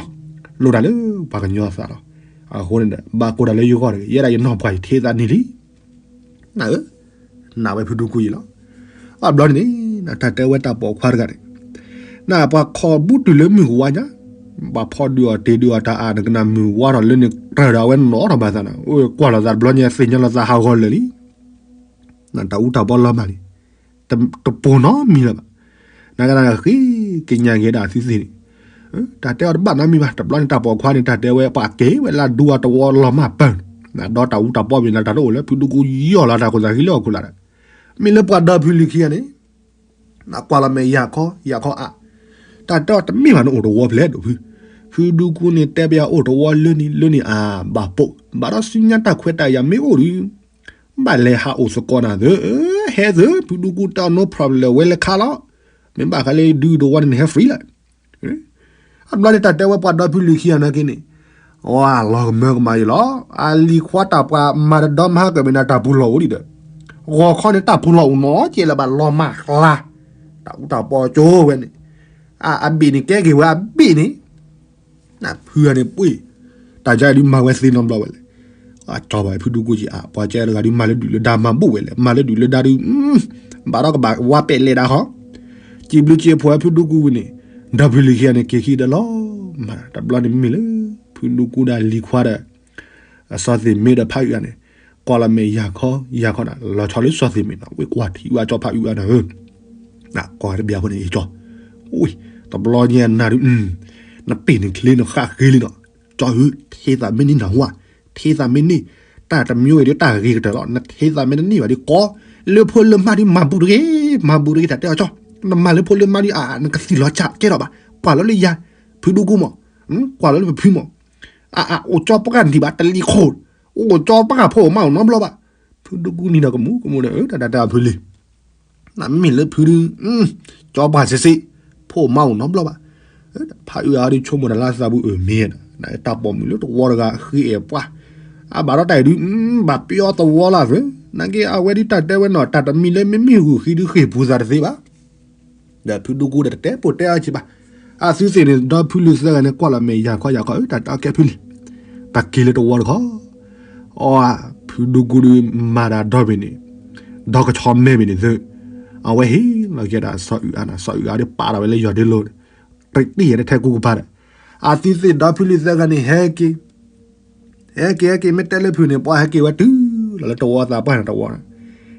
လိၣ်တၢ်လၢပှၤကညီအသးလီၤ. အဃိန့ၣ်ဒီး ဘၣ်ကိးတၢ်လၢယဂီၢ်တဂ့ၤ, ယဲဒၣ်ယနီၢ်ပှၤယထံသးန့ၢ်လံ နဧၢ, နာ်ဝဲဖုဒူကူယံၤလီၤ. အဘျီန့ၣ်န့ၣ် နတၢ်တဲဝဲတၢ်ပိာ်ခွါတဂၤန့ၣ် နပှၤခီၣ်ဘူးတုၤလၢမုၢ်ကဝါညါ, ပှၤဖီဒုးအီၤတ့ၢ်ဒုးအီၤတၢ်အါ နကနၣ်မုၢ်ဝါထီၣ်လၢန့ၣ် တၢ်ဒီးအဝဲနီၣ်ထီၣ်ဘၣ်သးနၤ, ကွၢ်လိာ်သးတဘျီညါ သ့ၣ်ညါလိာ်သးဟးဂီၤလၢာ်လံ နတၢ်အူတၢ်ပီလီၤမၢ်လံ, တပိာ်နီတမံၤလၢၤဘၣ်. နကနၣ်ဃ့ကညးက့ၤဒၣ်သုသ့ၣ်န့ၣ်, တၢ်တဲအီၤတဘၣ်နီတမံၤဘၣ်. တဘျီန့ၣ်တၢ်ပိာ်ခွါန့ၣ် တၢ်တဲဝဲပှၤက့ၤဝဲလၢဒူအတဝီလီၤမၢ်ပၢၢ်, ဒီးတၢ်အူတၢ်ပီမ့ၢ်နတၢ်တအိၣ်လၢ ဖုဒူကူယီၢ်လီၤတၢ်ခိၣ်သးဃံလၢဟီၣ်ခိၣ်လာ်ဒီး, မ့ၢ်လၢပှၤဒီဖုလံၤခံဂၤန့ၣ် နကွၢ်လီၤမဲာ်ယၤခီယၤခီအါ, တၢ်တဲအီၤတမ့ၢ်ဘၣ် နအိၣ်တဝီဖျဲးဒိၣ်ဖု, ဖုဒူကူန့ၣ် တဲပယၤအိၣ်တဝီလၢန့ၣ်လၢန့ၣ်အါဘၣ်ပိာ်, ဘၣ်ဒီးဆူညါတၢ်ခွဲးတၢ်ယာ်မ့ၢ်အိၣ်ဒီး ဘၣ်လဲၤဟးအိၣ်သကိးနၤသၢ, ဟဲသၢ, ဖုဒူကူတဲအီၤ no problem ဝဲလဲၤခါလီၤ. မ့ၢ်ဘၣ်ဃးလၢဒုတဝီန့ၣ် နဟဲ free လီၤ. အဘျီန့ၣ်တၢ်တဲဝဲပှၤဒီဖုလံၤခံဂၤနာ်က့န့ၣ်, အလီၤကမၢကမၣ်အံၤလီၤ. အလံၤခွါတၢ်ပှၤမၤတဒီမဟါကၢၢ်မ့ၢ်နၤတၢ်ပူၤလီၢ်အိၣ်ဒံးဒီး, ဂီၤခီန့ၣ်တၢ်ပူၤလီၢ်အိၣ်နီတကဲလၢၤဘၣ် လီၤမၢ်ကျါ, တၢ်အူတၢ်ပီကၠိဝဲန့ၣ်, အဘ့ၣ်န့ၣ်ကဲက့ၤဝဲအဘ့ၣ်န့ၣ် နဖုဂၤန့ၣ်ပှ့ၤ, တၢ်ကါဒုးမၤဝဲသ့နီတဘျီဝဲလဲၣ်. ကၠီဘၣ်ဖုဒူကူက့ၤအါ, ပှၤကဲတဂၤဒုးမၤလၢဒုးလၢဒါမၤဘူၣ်ဝဲလဲၣ်, မၤလၢဒုးလၢဒါဒုး, ဘၣ်ဒီးကဘၣ်ဝါပဲာ်လဲၤဒါဃီ, စံးဘျုးစံးဖှိၣ်ဖုဒူကူဝံၤန့ၣ်, ဒီဖုလံၤခံဂၤန့ၣ် က့ၤခံဒီးလီၤမၢ်, တဘျီန့ၣ်မ့ၢ်လၢ ဖုဒူကူဒီးလံၤခွါဒီး အစီၤသ့ၣ်မ့ၢ်ဒီးဖးအုးအါန့ၣ်, ကွၢ်လီၤမဲာ်ယၤခီယၤခီဒၣ် လီၤဆီလၢစီၤသ့ၣ်မ့ၢ်နီၤ, ဝ့ၢ်ကွၢ်ထံၣ်ဝဲကၠီဖးအုးအါနၤဧၢ, ကွၢ်တဘျီဖိန့ၣ် ကၠီ, ဝ့ၢ်, တဘျီညါနၤဒုး, နပ့ၢ်န့ၣ်ချ့နဃၣ်ဃ့လံနီၤ, ကၠီဧၢ, ထံသးမ့ၢ်န့ၢ်နၢ်ဟူဧါ, ထံသးမ့ၢ်န့ၢ်, တၢ်တမံၤဝဲဒီးတၢ်ဂ့ၤကတၢၢ်လီၤ, နထံသးမ့ၢ်တန့ၢ်ဘၣ်ဒီးကီ, လၢဖိလၢမါဒုးမၤဘူၣ်တဂ့ၤ, မၤဘူၣ်တဂ့ၤ တၢ်တဲအီၤကၠီ, နမၤလၢဖိလၢမါဒုးအါ နကသံၣ်လီၤစၢ်ကဲထီၣ်ဘၣ်, ကွၢ်လီၤလၢယၤ, ဖုဒူကူမး, ကွၢ်လီၤလၢပဖုမး အအိၣ်ကၠီပှၢ်နံၤဘၣ်တလံၤခိၣ်, အိၣ်ကၠီပှၢ်ဖိမါအိၣ်နီတဘျီဘၣ်, ဖုဒူကူနံၤဒီးကမူးကမူးဒီး တၢ်တဲအဖုလံၤ, နမ့ၢ်လၢဖုဒုး, ကၠီပှၢ်စ့စ့, ဖိမါအိၣ်နီတဘျီဘၣ်, ဖးအုးအါဒုးဆိကမိၣ်တၢ်လၢသးပူၤအၢမ့ၢ်, တၢ်ပိာ်မုၣ်လၢတဝီတဂၤဃ့အဲၣ်ပှၢ်, အဘၣ်ဒီးတၢ်အံၤဒုး, ဘၣ်ပျီသဝီလၢသၢ, နာ်က့အဝဲဒုးတၢ်တဲဝဲနီၤ တၢ်တမံၤလၢမ့မ့ၢ်ဂုာ်ဃံဒုးဃ့ၢ်ပူၤသးတသ့ဘၣ် ဒီးဖုဒူကူဒီးတတဲပိာ်တဲအီၤက့ဘၣ်, အသုသ့ၣ်န့ၣ် ဒီဖုလံၤသၢဂၤန့ၣ် ကွၢ်လီၤမဲာ်ယၤခီယၤခီ တၢ်တဲအီၤကဲဖုလံၤ, တၢ်က့ၤလၢတဝီတခီ, အီ, ဖုဒူကူဒုးမၤတၢ်ဒီဘ့ၣ်န့ၣ်, ဒီကဆီမဲဘ့ၣ်န့ၣ်သု, အဝဲဟ့ၣ်လီၤက့ၤဒၣ်စီၤအုးအါနၤ စီၤအုးအါဒုးပာ်ထီၣ်ဝဲလၢယီၢ်ဒ့လိၤ, တံၢ်ယဲၢ်တထဲကူကပၤဒီး, အသုသ့ၣ်ဒီဖုလံၤသၢဂၤန့ၣ် ဟဲက့ၤ ဟဲက့ၤဟဲက့ၤ မ့ၢ်တဲလၢဖုန့ၣ် ပှၤဟဲက့ၤဝဲတုၤလီၤလၢတဝီသးပှၢ်န့ၣ်တဝီ,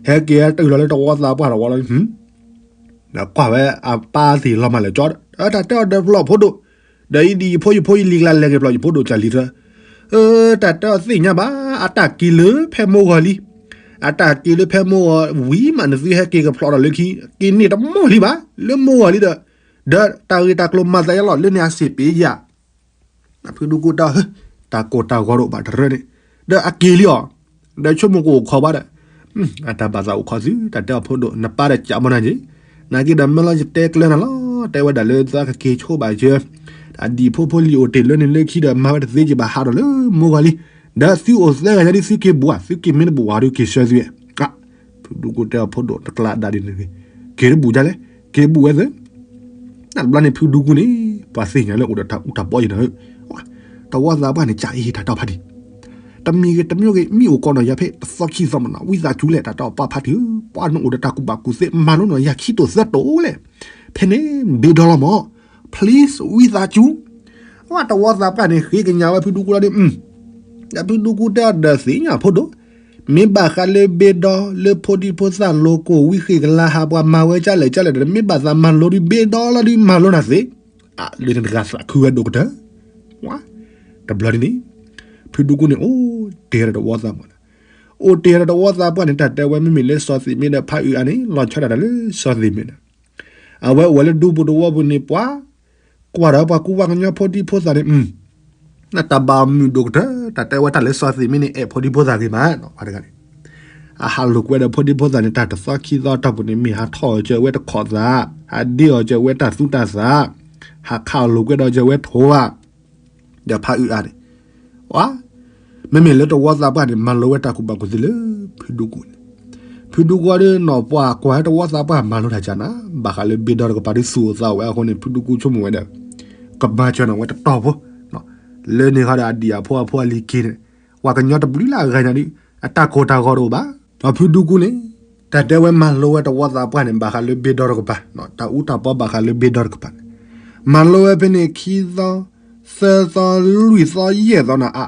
ဟဲက့ၤတုၤလီၤလၢတဝီသးပှၢ်တဝီလီၤ, ဒီးကွၢ်ဝဲအပၢ်သ့ၣ်လီၤမၢ်လၢာ်ကၠီ, တၢ်တဲအီၤဒီးဖျီၣ်ဖိဒိၣ်, ဒီးအံၤဒ်ယဖိယဖိယလံၤကျါလဲၤက့ၤဖျီၣ်ယဖိဒိၣ်ကၢ်လံၤထၢ, တၢ်တဲအီၤသ့ၣ်ညါဘၣ်, အတၢ်က့ၤလၢဖဲမိၢ်ဂီၤလံ, အတၢ်က့ၤလၢဖဲမိၢ်ဂီၤဝံၤမး နသုဟဲက့ၤကဖျီၣ်ဒီးလၢခံ, က့ၤန့ၢ်တမိၢ်လံဘၣ်, လၢမိၢ်ဂီၤလံဒီး, ဒီးတၢ်ဂ့ၢ်တၢ်ကျိၤမၤသးယါလီၤ လၢန့ၣ်အစ့ၣ်ပ့ၤယၤ ဖုဒူကူတဲအီၤ, တၢ်ကိၢ်တၢ်ဂီၤတအိၣ်ဘၣ်တရၢန့ၣ်, ဒီးအက့ၤလံအီၤ, ဒီးဆိကမိၣ်ကအိၣ်ခိးဘၣ်ဒီး, အတၢ်ဘၣ်သးအိၣ်ခိးသု တၢ်တဲအီၤဖိဒိၣ် နပၢ်ဒီးကးမီၢ်နၤက့ၤ, နာ်က့ဒီးမ့ၢ်လီၤယတဲကျၢၤနၤလီၤ, တဲဝဲဒၣ်လၢသးကက့ၤဆိဘၣ်ကၢ, အဒံၣ်ဖိဖိလံၤအိၣ်တ့ၢ်လၢန့ၣ်လၢခံဒီး မၤဝဲတသ့က့ၤဘၣ်ဟးထီၣ်လၢမိၢ်ဂီၤလံ, ဒီးသုအိၣ်သၢဂၤညါဒ်သုက့ၤဘူးဧါ, သုက့ၤမ့ၢ်တဘူးဧါဒီးက့ၤဆၢသုဧါ ဖုဒူကူတဲအီၤဖိဒိၣ် တကျါဒၣ်ဒ်န့ၣ်, က့ၤတဘူးဒ်လဲၣ်, က့ၤဘူးဝဲသ့, နဘျီန့ၣ်ဖုဒူကူန့ၣ်, ပှၤသ့ၣ်ညါလၢအိၣ်ဒီးတၢ်အူတၢ်ပီအံၤနၤဧၢ, တဝီသးပှၢ်န့ၣ် ကးအံၤတၢ်တဲအီၤဖးဒံး, တမံၤဂ့ၤတမံၤဂ့ၤ မ့ၢ်အိၣ်ကီးနီၢ်ယၤဖဲ တသီခံသီမနီၤ ဝံသးစူၤလဲၣ် တၢ်တဲအီၤပၢ်ဖးထံဧၢ, ပှၤနအိၣ်ဒီးတၢ်ကူၣ်ဘၣ်ကူၣ်သ့ မၤလိနီၢ်ယၤခံတိာ်သၢတိာ်လဲၣ်, ဖဲန့ၣ် ဘ့ဒီလီၤမး please ဝံသးစူၤ, ဝဲတဝီသးပှၢ်န့ၣ် ဃ့ကညးဝဲဖုဒူကူလီၤဒီး, ဒီးဖုဒူကူတဲအီၤဒီးသ့ၣ်ညါဖိဒိၣ်, မ့ၢ်ဘၣ်ဃးလၢဘ့ဒီလၢဖိဒံဖိသၣ်လိၤကိၢ်ဝံဃ့ၢ်ကလါဟးပှၤမၤဝဲကၢ်လဲၣ်ကၢ်လဲၣ်ဒီး မ့ၢ်ဘၣ်သးမၤလိဒုးဘ့ဒီလီၤဒုးမၤလိနၤသ့, လၢန့ၣ်တဂၤသးခုဝဲဒိၣ်ကတၢၢ်, တဘျီဒ်န့ၣ်, ဖုဒူကူန့ၣ်အိၣ်တ့ၢ်ဒီးတဝီသးပှၢ်, အိၣ်တ့ၢ်ဒီးတဝီသးပှၢ်န့ၣ် တၢ်တဲဝဲမ့မ့ၢ်လၢစီၤသ့ၣ်မ့ၢ်ဒီးဖးအုးအါန့ၣ် လီၤဆီဒၣ်တၢ်လၢစီၤသ့ၣ်မ့ၢ်ဒီး, အဝဲအိၣ်ဝဲလၢဒူပူၤတဝီပူၤန့ၣ် ပှၤ ကွၢ်ဒီးပှၤကူပှၤကညီဖိဒံဖိသၣ်န့ၣ်, နတၢ်ဘၣ်မုာ်ဒိၣ်ကတၢၢ် တၢ်တဲဝဲတၢ်လၢစီၤသ့ၣ်မ့ၢ်န့ၣ် အဲၣ်ဖိဒံဖိသၣ်ဂ့ၤမးနီၤ ပှၤတဂၤန့ၣ်, အဟးလိာ်ကွဲဒီးဖိဒံဖိသၣ်န့ၣ် တၢ်တသီခံသီတီၢ်ပူၤန့ၣ် မ့ၢ်ဟးထီၣ်အီၤစၢၤဝဲတခီၣ်သး, ဟးဒ့အီၤစၢၤဝဲတၢ်သူတၢ်သး, ဟးခးအီၤလိာ်ကွဲဒီးစၢၤဝဲထိးဘၣ်, ဒီးဖးအုးအါန့ၣ်, ဝါ မ့မ့ၢ်လၢတဝီသးပှၢ်န့ၣ် မၤလိဝဲတၢ်ကူၣ်ဘၣ်ကူၣ်သ့လၢ ဖုဒူကူန့ၣ်, ဖုဒူကူဒီးနီၢ်ပှၢ်ကွၢ်တဝီသးပှၢ်မၤလိတၢ်ကနၤ, ဘၣ်ဃးလၢဘ့ဒီတကပၤဒုးသူၣ်အိၣ်သးအိၣ်ဝဲအဃိန့ၣ် ဖုဒူကူဆိကမိၣ်ဝဲဒီး ကမၤစၢၤနီၣ်ဝဲတတီၤဖိ, လၢန့ၣ်ဃီဒီးအဒံၣ်အဖိအဖိအလံၤက့ၤန့ၣ်, ပှၤကညီတဘျုးလၢအဂၤညါဒုး အတၢ်ကိၢ်တၢ်ဂီၤတအိၣ်ဘၣ်, ဒီးဖုဒူကူန့ၣ် တၢ်တဲဝဲမၤလိဝဲတဝီသးပှၢ်န့ၣ် ဘၣ်ဃးလၢဘ့ဒီတကပၤ, တၢ်အူတၢ်ပီဘၣ်ဃးလၢဘ့ဒီတကပၤန့ၣ်, မၤလိဝဲဖဲန့ၣ်ခံသီ, သၢသီ, လွံၢ်သီ, ယဲၢ်သီနၤအါ,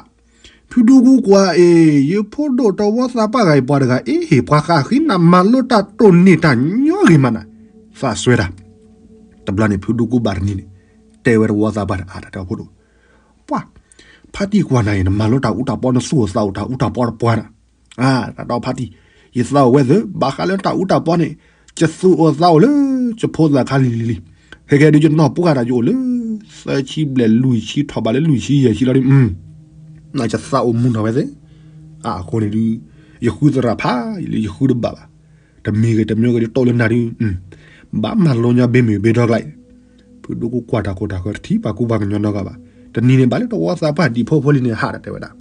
ဖုဒူကူကွၢ်အ့ၣ် ယဖိဒိၣ်တဝီသးပှၢ်ဂၤအံၤပှၤတဂၤအ့ၣ် ပှၤဃးဃံနၤ မၤလိတၢ်တိၢ်န့ၢ်တၢ်ညီဂ့ၤမးနၤ, သးစွဲတၢ်, တဘျီန့ၣ်ဖုဒူကူဘၣ်တနံၤန့ၣ်, တဲဝဲတဝီသးပှၢ်န့ၣ် အါတၢ်တဲအဖိဒိၣ်, ပှၤ ဖါတံၢ်ကွၢ်နၤအံၤ နမၤလိတၢ်အူတၢ်ပီ နသူၣ်အိၣ်သးအိၣ်တၢ်အူတၢ်ပီတပှၢ်နၤ, အါ တၢ်ဒီဖါတံၢ်, ယသးအိၣ်ဝဲသ့ၣ် ဘၣ်ဃးလၢတၢ်အူတၢ်ပီန့ၣ်, ယသူၣ်အိၣ်သးအိၣ်လၢ ယဖိသၣ်ခါလံၤလံၤလံၤ, ခဲကဲဒုးယနီၢ်ပှၢ်တၢ်ယအိၣ်လၢ သၢဆံဘျဲၣ်လွံၢ်ဆံထီၣ်ဘးလၢလွံၢ်ဆံယဲၢ်ဆံလီၤဒုး, နယသးအိၣ်မုာ်နီၣ်ဝဲသ့ၣ်, အဃိန့ၣ်ဒုး, ယဃုသရၣ်ဖးယံာ်လံ ယဃုတဘၣ်ဘၣ်, တမံၤဂ့ၤတမံၤဂ့ၤဒုး တိၢ်လၢနၤဒုး, ဘၣ်မၤလိညါဘ့မုၢ်ဘ့ဒီကျါအံၤ, ဖုဒူကူကွၢ်တၢ်ခိၣ်တၢ်ဃၢၤတထံၣ်ပှၤကူပှၤကညီနီတဂၤဘၣ်, တနံၤန့ၣ်ဘၣ်လၢတဝီသးပှၢ်ဒံၣ်ဖိဖိလံၤန့ၣ် ဟးတၢ်တဲဝဲဒၣ်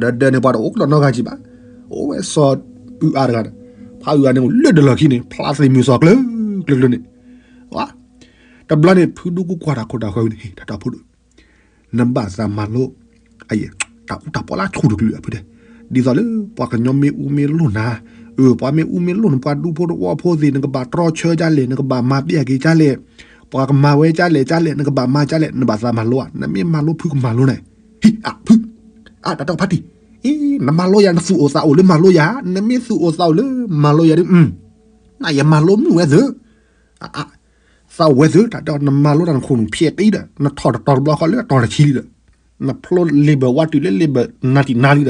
ဒီးဒၢးန့ၣ်ပှၤတအိၣ်ကဒီးနီတဂၤကံဘၣ်, အိၣ်ဝဲစီၤအုးအါတဂၤဒီး, ဖးအုးအါန့ၣ်အိၣ်လၢဒၢးလီၢ်ခံန့ၣ် ဖျါသ့ၣ်မုၢ်စီၤကျၢၤကျၢၤကျၢၤန့ၣ်, တဘျီန့ၣ် ဖုဒူကူကွၢ်တၢ်ခိၣ်တၢ်ဃၢၤဝံၤန့ၣ် ဟ့ၣ် တၢ်တီဖိဒိၣ်, နဘၣ်သးမၤလိ, အယဲၢ်, တၢ်အူတၢ်ပီလၢအဆူၣ်တကလုာ်အဖုတဲ, ဒ်သိးလၢပှၤကညီမ့ၢ်အူမ့ၢ်လိၣ်နၤ, အၢ ပှၤမ့ၢ်အူမ့ၢ်လိၣ်နပှၤဒူဖိတဝီဖိသ့ၣ် နကဘၣ်တြီဆၢဒ်လဲၣ် နကဘၣ်မၤပျဲက့ၤဒ်လဲၣ်, ပှၤကမၤဝဲဒ်လဲၣ်ဒ်လဲၣ် နကဘၣ်မၤဒ်လဲၣ် နဘၣ်သးမၤလိဧါ, နမ့ၢ်မၤလိဖုကမၤလိနၤ, ဟံးအဖု, အတၢ်တီဖါတံၢ်, အံၤ နမၤလိယၤ နသူၣ်အိၣ်သးအိၣ်လၢမၤလိယၤ, နမ့ၢ်သူၣ်အိၣ်သးအိၣ်လၢမၤလိယၤဒုး, နယမၤလိမုာ်ဝဲသ့ၣ် အ သးဝဲသ့ၣ် တၢ်တဲ နမၤလိတၢ်နခိၣ်နူာ်ဖျဲးတအံၤဒီး နထီၣ်တတီၤတဘျီဃီလၢအတီၤတဆံလံဒီး နဖျိလ့ဘၢၣ်ဝါတုၤလၢ လ့ဘၢၣ်နါတံၢ်နါလံဒီး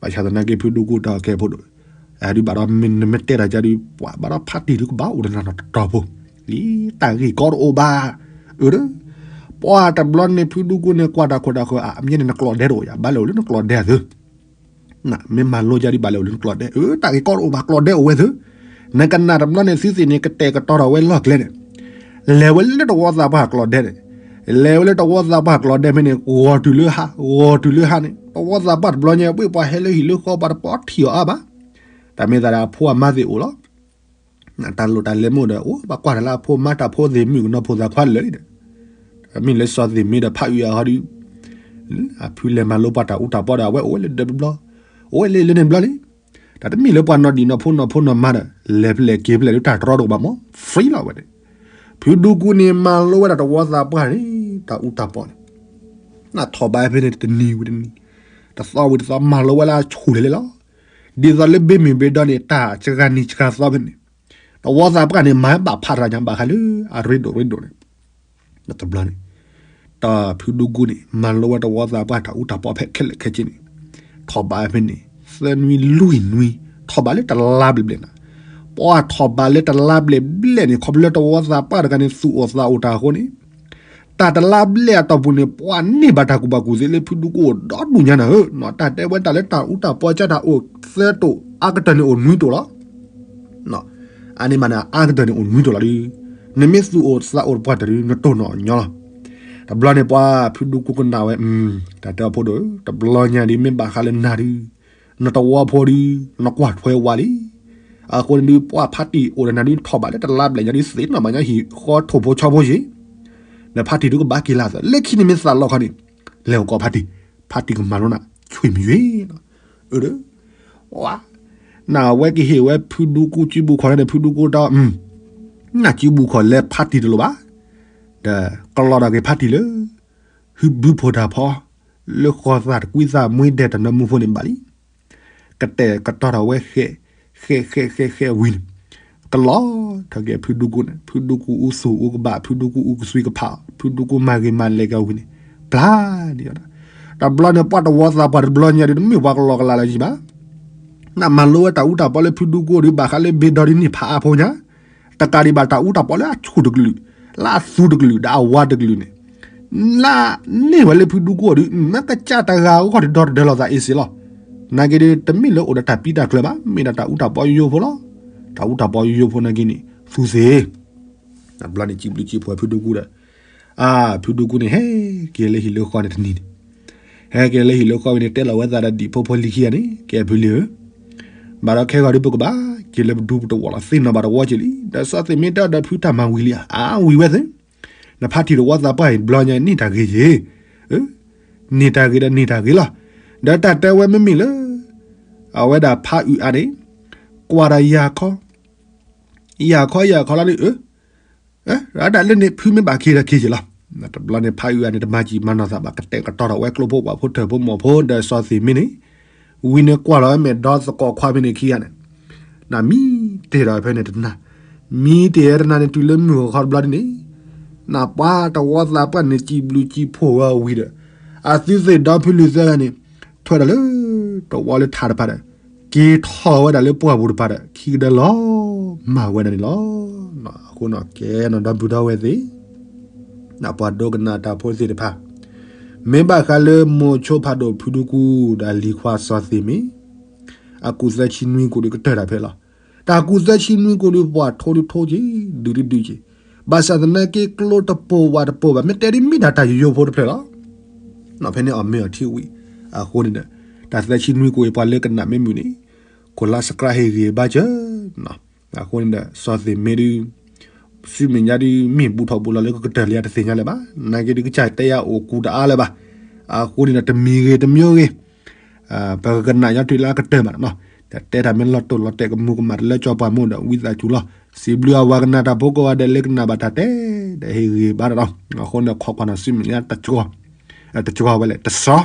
ဘၣ်ဆၣ်သနာ်က့ ဖုဒူကူတၢ်ကဲဖိဒိၣ် အဒုးဘၣ်ဒီး နမ့ၢ်တဲတၢ်ကဒီး ပှၤဘၣ်ဒီးဖါတံၢ်ဒုးကဘၣ်အိၣ်ဒီးနၤနီတတီၤဖိ လံတၢ်ဂ့ၢ်ကီတအိၣ်ဘၣ် အၢ ပှၤတဘျီန့ၣ် ဖုဒူကူန့ၣ် ကွၢ်တၢ်ခိၣ်တၢ်ဃၢၤ အမ့ၢ်န့ၣ် နကျိးဒဲတအိၣ်ယၤ ဘၣ်လဲၤအိၣ်လၢနကျိးဒဲသ့ မ့ၢ်မၤလိယၤဒ်ဘၣ်လဲၤအိၣ်လၢနကျိးဒဲ အၢ တၢ်ဂ့ၢ်ကီတအိၣ်ဘၣ် ကျိးဒဲအိၣ်ဝဲသ့ နကနၣ်တဘျီန့ၣ် သုသ့ၣ်န့ၣ် ကတဲာ်ကတီၤထီၣ်ဝဲလီၢ်ကျဲန့ၣ် လဲၤဝဲလၢတဝီသးပှၢ်ကျိးဒဲန့ၣ် လဲၤဝဲလၢတဝီသးပှၢ်ကျိးဒဲဖဲန့ၣ် ဂီၤတုၤလၢဟါ ဂီၤတုၤလၢဟါန့ၣ် တဝီသးပှၢ်တဘျီညါ ပှၤဟဲလၢဟံၣ်လၢဃီ ပှၤတပှီၤထံၣ်အီၤအါဘၣ် တၢ်မ့ၢ်သးဒီးအဖိအမါသ့ၣ်အိၣ်လီၤ တၢ်လိၣ်တၢ်လဲမ့ၢ်အိၣ်ဒီး အိၣ်ဘၣ်ကွၢ်တၢ်လၢအဖိမါတၢ်ဖိသ့ၣ် မုၣ်ကနီၤဖိသၣ်ခွါလၢာ်လံဒီး မ့ၢ်လၢစီၤသ့ၣ်မ့ၢ်ဒီးဖးအုးအါဟီဒုး အဖုလဲၤမၤလိပှၤတၢ်အူတၢ်ပီဒီး အဝဲအိၣ်ဝဲလၢဒၢးတဘျီ အိၣ်ဝဲလၢလၢန့ၣ်တဘျီလံ တၢ်တမ့ၢ်လၢပှၤနီၢ်ဒံၣ်နီၢ်ဖိနီၢ်ဖိနီၢ်မါဒီး လဲၤဖျဲၣ်က့ၤဖျဲၣ်လၢတၢ်တြီတအိၣ်ဘၣ်မး free လီၤဝဲန့ၣ် ဖုဒူကူန့ၣ် မၤလိဝဲဒၣ်တဝီသးပှၢ်န့ၣ် တၢ်အူတၢ်ပီန့ၣ် နထီၣ်ဘးဖဲန့ၣ်တနံၤဝံၤတနံၤ တသီဝံၤတသီ မၤလိဝဲလၢအဆူၣ်လဲၤလဲၤလီၤ ဒ်သိးလၢဘ့မ့ၢ်ဘ့ဒီန့ၣ် တၢ်စှၤနံၤစှၤသီဖဲန့ၣ် တဝီသးပှၢ်န့ၣ် မၤဘၣ်ဖးတၢ်ညါ ဘၣ်ဃးလၢအရ့ဒိၣ်ရ့ဒိၣ်န့ၣ် တဘျီန့ၣ် တၢ်ဖုဒူကူန့ၣ် မၤလိဝဲတဝီသးပှၢ်တၢ်အူတၢ်ပီဖဲခဲလၢာ်ခဲဆ့န့ၣ် ထီၣ်ဘးဖဲန့ၣ် သၢနွံလွံၢ်နွံ ထီၣ်ဘးလၢတလါဘျဲၣ်ဘျဲၣ်နၤ ပှၤထီၣ်ဘးလၢတလါဘျဲၣ်ဘျဲၣ်န့ၣ် ခီဖျိလၢတဝီသးပှၢ်တဂၤန့ၣ် သူၣ်အိၣ်သးအိၣ်တၢ်အဃိန့ၣ် တၢ်တလါဘျဲၣ်အတီၢ်ပူၤန့ၣ် ပှၤန့ၢ်ဘၣ်တၢ်ကူၣ်ဘၣ်ကူၣ်သ့လၢဖုဒူကူအိၣ်ဒီဒူၣ်ညါနၤဧၢ တၢ်တဲဝဲတၢ်လၢတၢ်အူတၢ်ပီကၢ်တၢ်အိၣ်သၢတိာ် အါကတၢၢ်န့ၣ်အိၣ်နွံတိာ်လီၤ အါန့ၢ်မးန့ၣ် အါကတၢၢ်န့ၣ်အိၣ်နွံတိာ်လီၤဒုး နမ့ၢ်သူၣ်အိၣ်သးအိၣ်တပှၢ်တၢၢ်ဒုး နတိၢ်နီၣ်ညီလီၤ တဘျီန့ၣ်ပှၤဖုဒူကူကနၣ်ဝဲ တၢ်တဲအီၤဖိဒိၣ် တဘျီညါဒုး မ့ၢ်ဘၣ်ဃးလၢနၤဒုး နတဝီဖိဒုး နကွၢ်ထွဲဝါလံ အဃိန့ၣ်ဒုး ပှၤဖါတံၢ်အိၣ်ဒီးနၤဒုး ထီၣ်ဘးလၢတလါဘျဲၣ်ညါဒုး သ့ၣ်နီၣ်ဘၣ်ညါဟံၣ်ဃီထိၣ်ဖိဆီဖိယ့ၣ် ဒီးဖါတံၢ်ဒုးကဘၣ်က့ၤလၢအသး လၢခံန့ၣ်မ့ၢ်သးလီခီန့ၣ် လဲၤအိၣ်ကိးဖါတံၢ် ဖါတံၢ်ကမၤလိနၤ ဆွေမရွေး အၢ ဝါ နဝဲကဟ့ၣ်ဝဲဖုဒူကူစုပူၤခီၣ်န့ၣ် ဖုဒူကူဒီး နစုပူၤခီၣ်လဲၤဖါတံၢ်တလိၣ်ဘၣ် ဒီးကလီၤဒီးက့ၤဖါတံၢ်လၢ ဟုဘုဖိတၢ်ဖီ လၢဃီၤသးတကွံသးမွ့ဒဲးတနီၤမူဖိန့ၣ်ဘၣ်လံ ကတဲာ်ကတီၤထီၣ်ဝဲ ဃဲး ဃဲး ဃဲး ဃဲး ဃဲးဝံၤန့ၣ် ကလီၤထီၣ်က့ၤဖုဒူကူန့ၣ် ဖုဒူကူအူသူၣ်အူကဘၣ် ဖုဒူကူအူကသွံကဖး ဖုဒူကူမၤဂ့ၤမၤလဲၤက့ၤဝံၤန့ၣ် ပျၢ်န့ၣ်ဒီး တဘျီန့ၣ် ပှၤတဝီသးပှၢ်တဘျီညါဒုး တမ့ၢ်ပှၤကလီကလီလၢၤယံၤဘၣ် နမၤလိဝဲတၢ်အူတၢ်ပီလၢဖုဒူကူဒုး ဘၣ်ဃးလၢဘ့ဒီဒုးန့ၣ်ဖးအါဖိညါ တကးဒံးဘၣ်တၢ်အူတၢ်ပီလၢအဆူၣ်တကလုာ် လၢအသူတကလုာ် ဒီးအဝါတကလုာ်န့ၣ် လၢန့ၢ်ဝဲလၢဖုဒူကူၣ်အီၤဒီး နကစၢ်တဂၤအိၣ်ဃီဒီးဒီတဒၢလီၤသးအ့စ့လီၤ. နာ်က့ဒီး တမ့ၢ်လၢအိၣ်ဒီးတၢ်ပံတၢ်ကျၢၤဘၣ်, မ့ၢ်ဒၣ်တၢ်အူတၢ်ပီယိယိဖိလီၤ. တၢ်အူတၢ်ပီယိယိဖိနာ်က့န့ၣ် သူသ့ၣ် တဘျီန့ၣ် စံးဘျုးစံးဖှိၣ်ဖုဒူကူၣ်ဒီး အါ ဖုဒူကူၣ်န့ၣ် ဟဲက့ၤလၢဟံၣ်လၢဃီန့ၣ်တနံၤန့ၣ် ဟဲက့ၤလၢဟံၣ်လၢဃီဝံၤန့ၣ် တဲလီၤဝဲသးဒီးဒံၣ်ဖိဖိလံၤခံဂၤန့ၣ် ကဲဖုလံၤဧၢ, ဘၣ်ဒီးခဲဂီၤဒုးပကဘၣ်က့ၤလၢပဒူပတဝီလီၤ သ့ၣ်နီၣ်ဘၣ်တဝီက့ၤလံ. ဒီးစီၤသ့ၣ်မ့ၢ်တဲဒီးဖုတၢ်မၤဝံၤလံဧါ, အါ ဝံၤဝဲသ့ၣ်, နဖးထံၣ်တဝီသးပှၢ်အံၤတဘျီညါန့ၢ်တၢ်ဂ့ၤက့ၤ, န့ၢ်တၢ်ဂ့ၤဒီးန့ၢ်တၢ်ဂ့ၤလီၤ. ဒီးတၢ်တဲဝဲမ့မ့ၢ်လၢ အဝဲဒၣ်ဖးအုးအါန့ၣ် ကွၢ်ဒီးယၤခီ ယၤခီယၤခီလီၤဒီး အၢ ဒၣ်လၢန့ၣ် ဖုမ့ၢ်ဘၣ်က့ၤဒီးက့ၤက့ၤလီၤ. တဘျီန့ၣ် ဖးအုးအါန့ၣ် တမၤကံၣ်မၤနီၢ်သးဘၣ် ကတဲာ်ကတီၤထီၣ်ဝဲကျိဖိပှၤဖိထၢၣ်ဖိမီၢ်ဖိ ဒီးစီၤသ့ၣ်မ့ၢ်န့ၣ် ဝံၤန့ၣ်ကွၢ်လီၤဝဲမဲာ်ဒီသကိးခွါဖဲန့ၣ်ခံဂၤန့ၣ် နမံတ့ၢ်ဒီးဖဲန့ၣ်တနၤ, မံတ့ၢ်ဝဲတနၤန့ၣ် တုၤလၢမုၢ်ဂီၤခီတဘျီဒ်န့ၣ် နပှၤတဝီသးပှၢ်န့ၣ် စံးဘျုးစံးဖှိၣ်ဝဲဝံၤဒီး အသုသ့ၣ်ဒီဖုလုၢ်သၢဂၤန့ၣ် ထွဲဒီးလၢ တဝီလၢထးတဖၣ်ဒီး က့ၤထီၣ်ဝဲဒၣ်လၢပှၢ်ပူၤတဖၣ်ဒီး ခံကဒၢလီၤမၢ်ဝဲဒၣ်န့ၣ်လီၤ. အဃိန့ၣ် ကဲနီၢ်ဒီပုၢ်ဒီဝဲၢ်သ့ၣ် ပှၤဒိကနၣ်တၢ်ဖိသ့ၣ်တဖၣ် မ့ၢ်ဘၣ်ဃးလၢမိၤဆိဖးဒိၣ်ဖုဒူကူၣ်ဒီးလံၤခွါစီၤသ့ၣ်မ့ၢ် အကူၣ်သၢဆံနွံကိၣ်ဒီးကတၢၢ်တၢ်ဖဲလီၤ. တၢ်ကူၣ်သၢဆံနွံကိၣ်ဒီးပှၤထိဒုးထိက့ၤ ဒုးဒုးဒုးက့ၤ ဘၣ်ဆၣ်သနာ်က့ကျိတပိာ်ဝးတပိာ်ဘၣ် မ့ၢ်တဲဒ်မ့ၢ်ဒၣ်တၢ်ယိယိဖိတဖျၢၣ်လီၤ. ဖဲန့ၣ်အီၣ်မ့ၢ်အီထံဝံၤ အဃိန့ၣ်ဒီး တၢ်သၢဆံနွံကိၣ်အံၤ ပှၤလၢကနၣ်မ့ၢ်မုာ်န့ၣ် ခိၣ်လါစကြးဟ့ၣ်ဂံၢ်ဘါစၢၤ အဃိန့ၣ်ဒီး စီၤသ့ၣ်မ့ၢ်ဒုး ဆူမဲာ်ညါဒုး မ့ၢ်ဘူးထီၣ်ဘူးလီၤလၢကကတၢၢ်လံဧါတသ့ၣ်ညါလၢၤဘၣ်. နာ်က့ဒုးကစၢ်တဲယၤအိၣ်ကူတအါလၢၤဘၣ်. အဃိန့ၣ်ဒီး တမံၤဂ့ၤတမံၤဂ့ၤ ပကကနၣ်ညီတုၤလၢအကတၢၢ်မးနီၤ. တၢ်တဲတၢ်မ့ၢ်လီၤတိၢ်လီၤတဲာ်ကမူၤကမၣ်တလၢကၠီပှၤမိၢ်ဒီး ဝံသးစူၤလီၤ. စံးဘျုးအဝၤကနၣ်တၢ်ဖိကိးဂၤဒဲးလၢကနၣ်ဘၣ်တၢ်တဲ ဒီးဟ့ၣ်ဂံၢ်ဘါဒီးနီၤ. အဃိန့ၣ် ခိးကွၢ်နီၤဆူမဲာ်ညါတကီၢ် တကီၢ်ဝဲလဲၣ် တစီၤ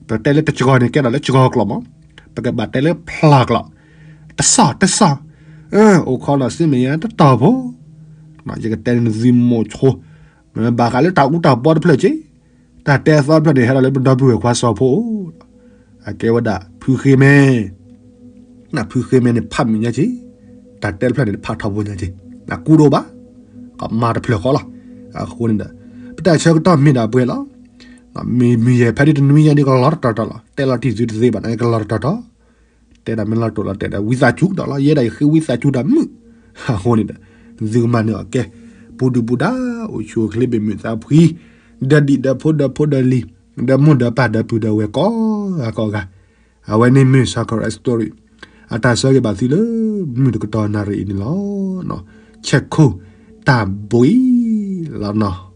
ပတဲလၢတကီၢ်န့ၣ် ကဲထီၣ်လၢကီၢ်ကျိာ်မး ပကဘၣ်တဲလၢဖျၢၣ်ကျိာ် တစီၤ တစီၤ အိၣ်ခိးနီၤဆူမဲာ်ညါတတီၢ်ဖိ ယကတဲန့ၢ်နသုမိၤဆိ မ့ၢ်ဘၣ်ဃးလၢတၢ်အူတၢ်ပီတဖျၢၣ်က့ တၢ်တဲအသီတဖျၢၣ်န့ၣ် ဟဲထီၣ်လၢပဒီပုၢ်ဝဲၢ်ခွါစီၤဖိ အကဲဝဲဒၣ် ဖုဃ့မဲ ဖုဃ့မဲန့ၣ် ဖးမုာ်ညါက့ တၢ်တဲတဖျၢၣ်န့ၣ် ဖးထီဘိညါက့ ကူဒိၣ်ဘၣ် ကမၤတဖျၢၣ်ဃီလီၤ. အဃိန့ၣ်ဒီး ပတၢ်ဆၢကတီၢ်မ့ၢ်ဒၣ်ပှဲၤလီၤ. မ့ၢ်မုၢ်ယဲၢ်ဖဲဒ်တနွံညါဒ်ကလီၤတတီၤတီၤလီၤ. တဲလီၤတံၢ်သုတသ့ဘၣ်န့ၣ် ကလီၤတတီၤတီၤ တဲဒၣ်မ့ၢ်လီၤတိၢ်လီၤတဲာ်ဒီး ဝံသးစူၤဒီးလီၤ. ယဲဒၣ်ယဃ့ဝံသးစူၤတၢ်မုာ် အဃိန့ၣ်ဒီး သုကမၤန့ၢ်အီၤကဲ ပူၤဒုၣ်ပူၤဒါ အိၣ်ဆူၣ်အိၣ်ချ့ဘၣ်မုာ်သးဖှံ ဒီးဒံၣ်ဒီးဖိဒီးဖိဒီးလံၤ ဒီးမိၢ်ဒီးပၢ်ဒီးပုၢ်ဒီးဝဲၢ်ကိးဂၤကိးဂၤ အဝဲန့ၣ်မ့ၢ် စီၤခရၣ်စတံ အတၢ်ဆၢဂ့ၤဘၣ်သုလၢ မုၢ်တကတီၢ်နၣ်ရံၣ်အံၤန့ၣ်လီၤ. ဆဲးခိၣ်တၢ်ဘှံးလီၤနီၤ.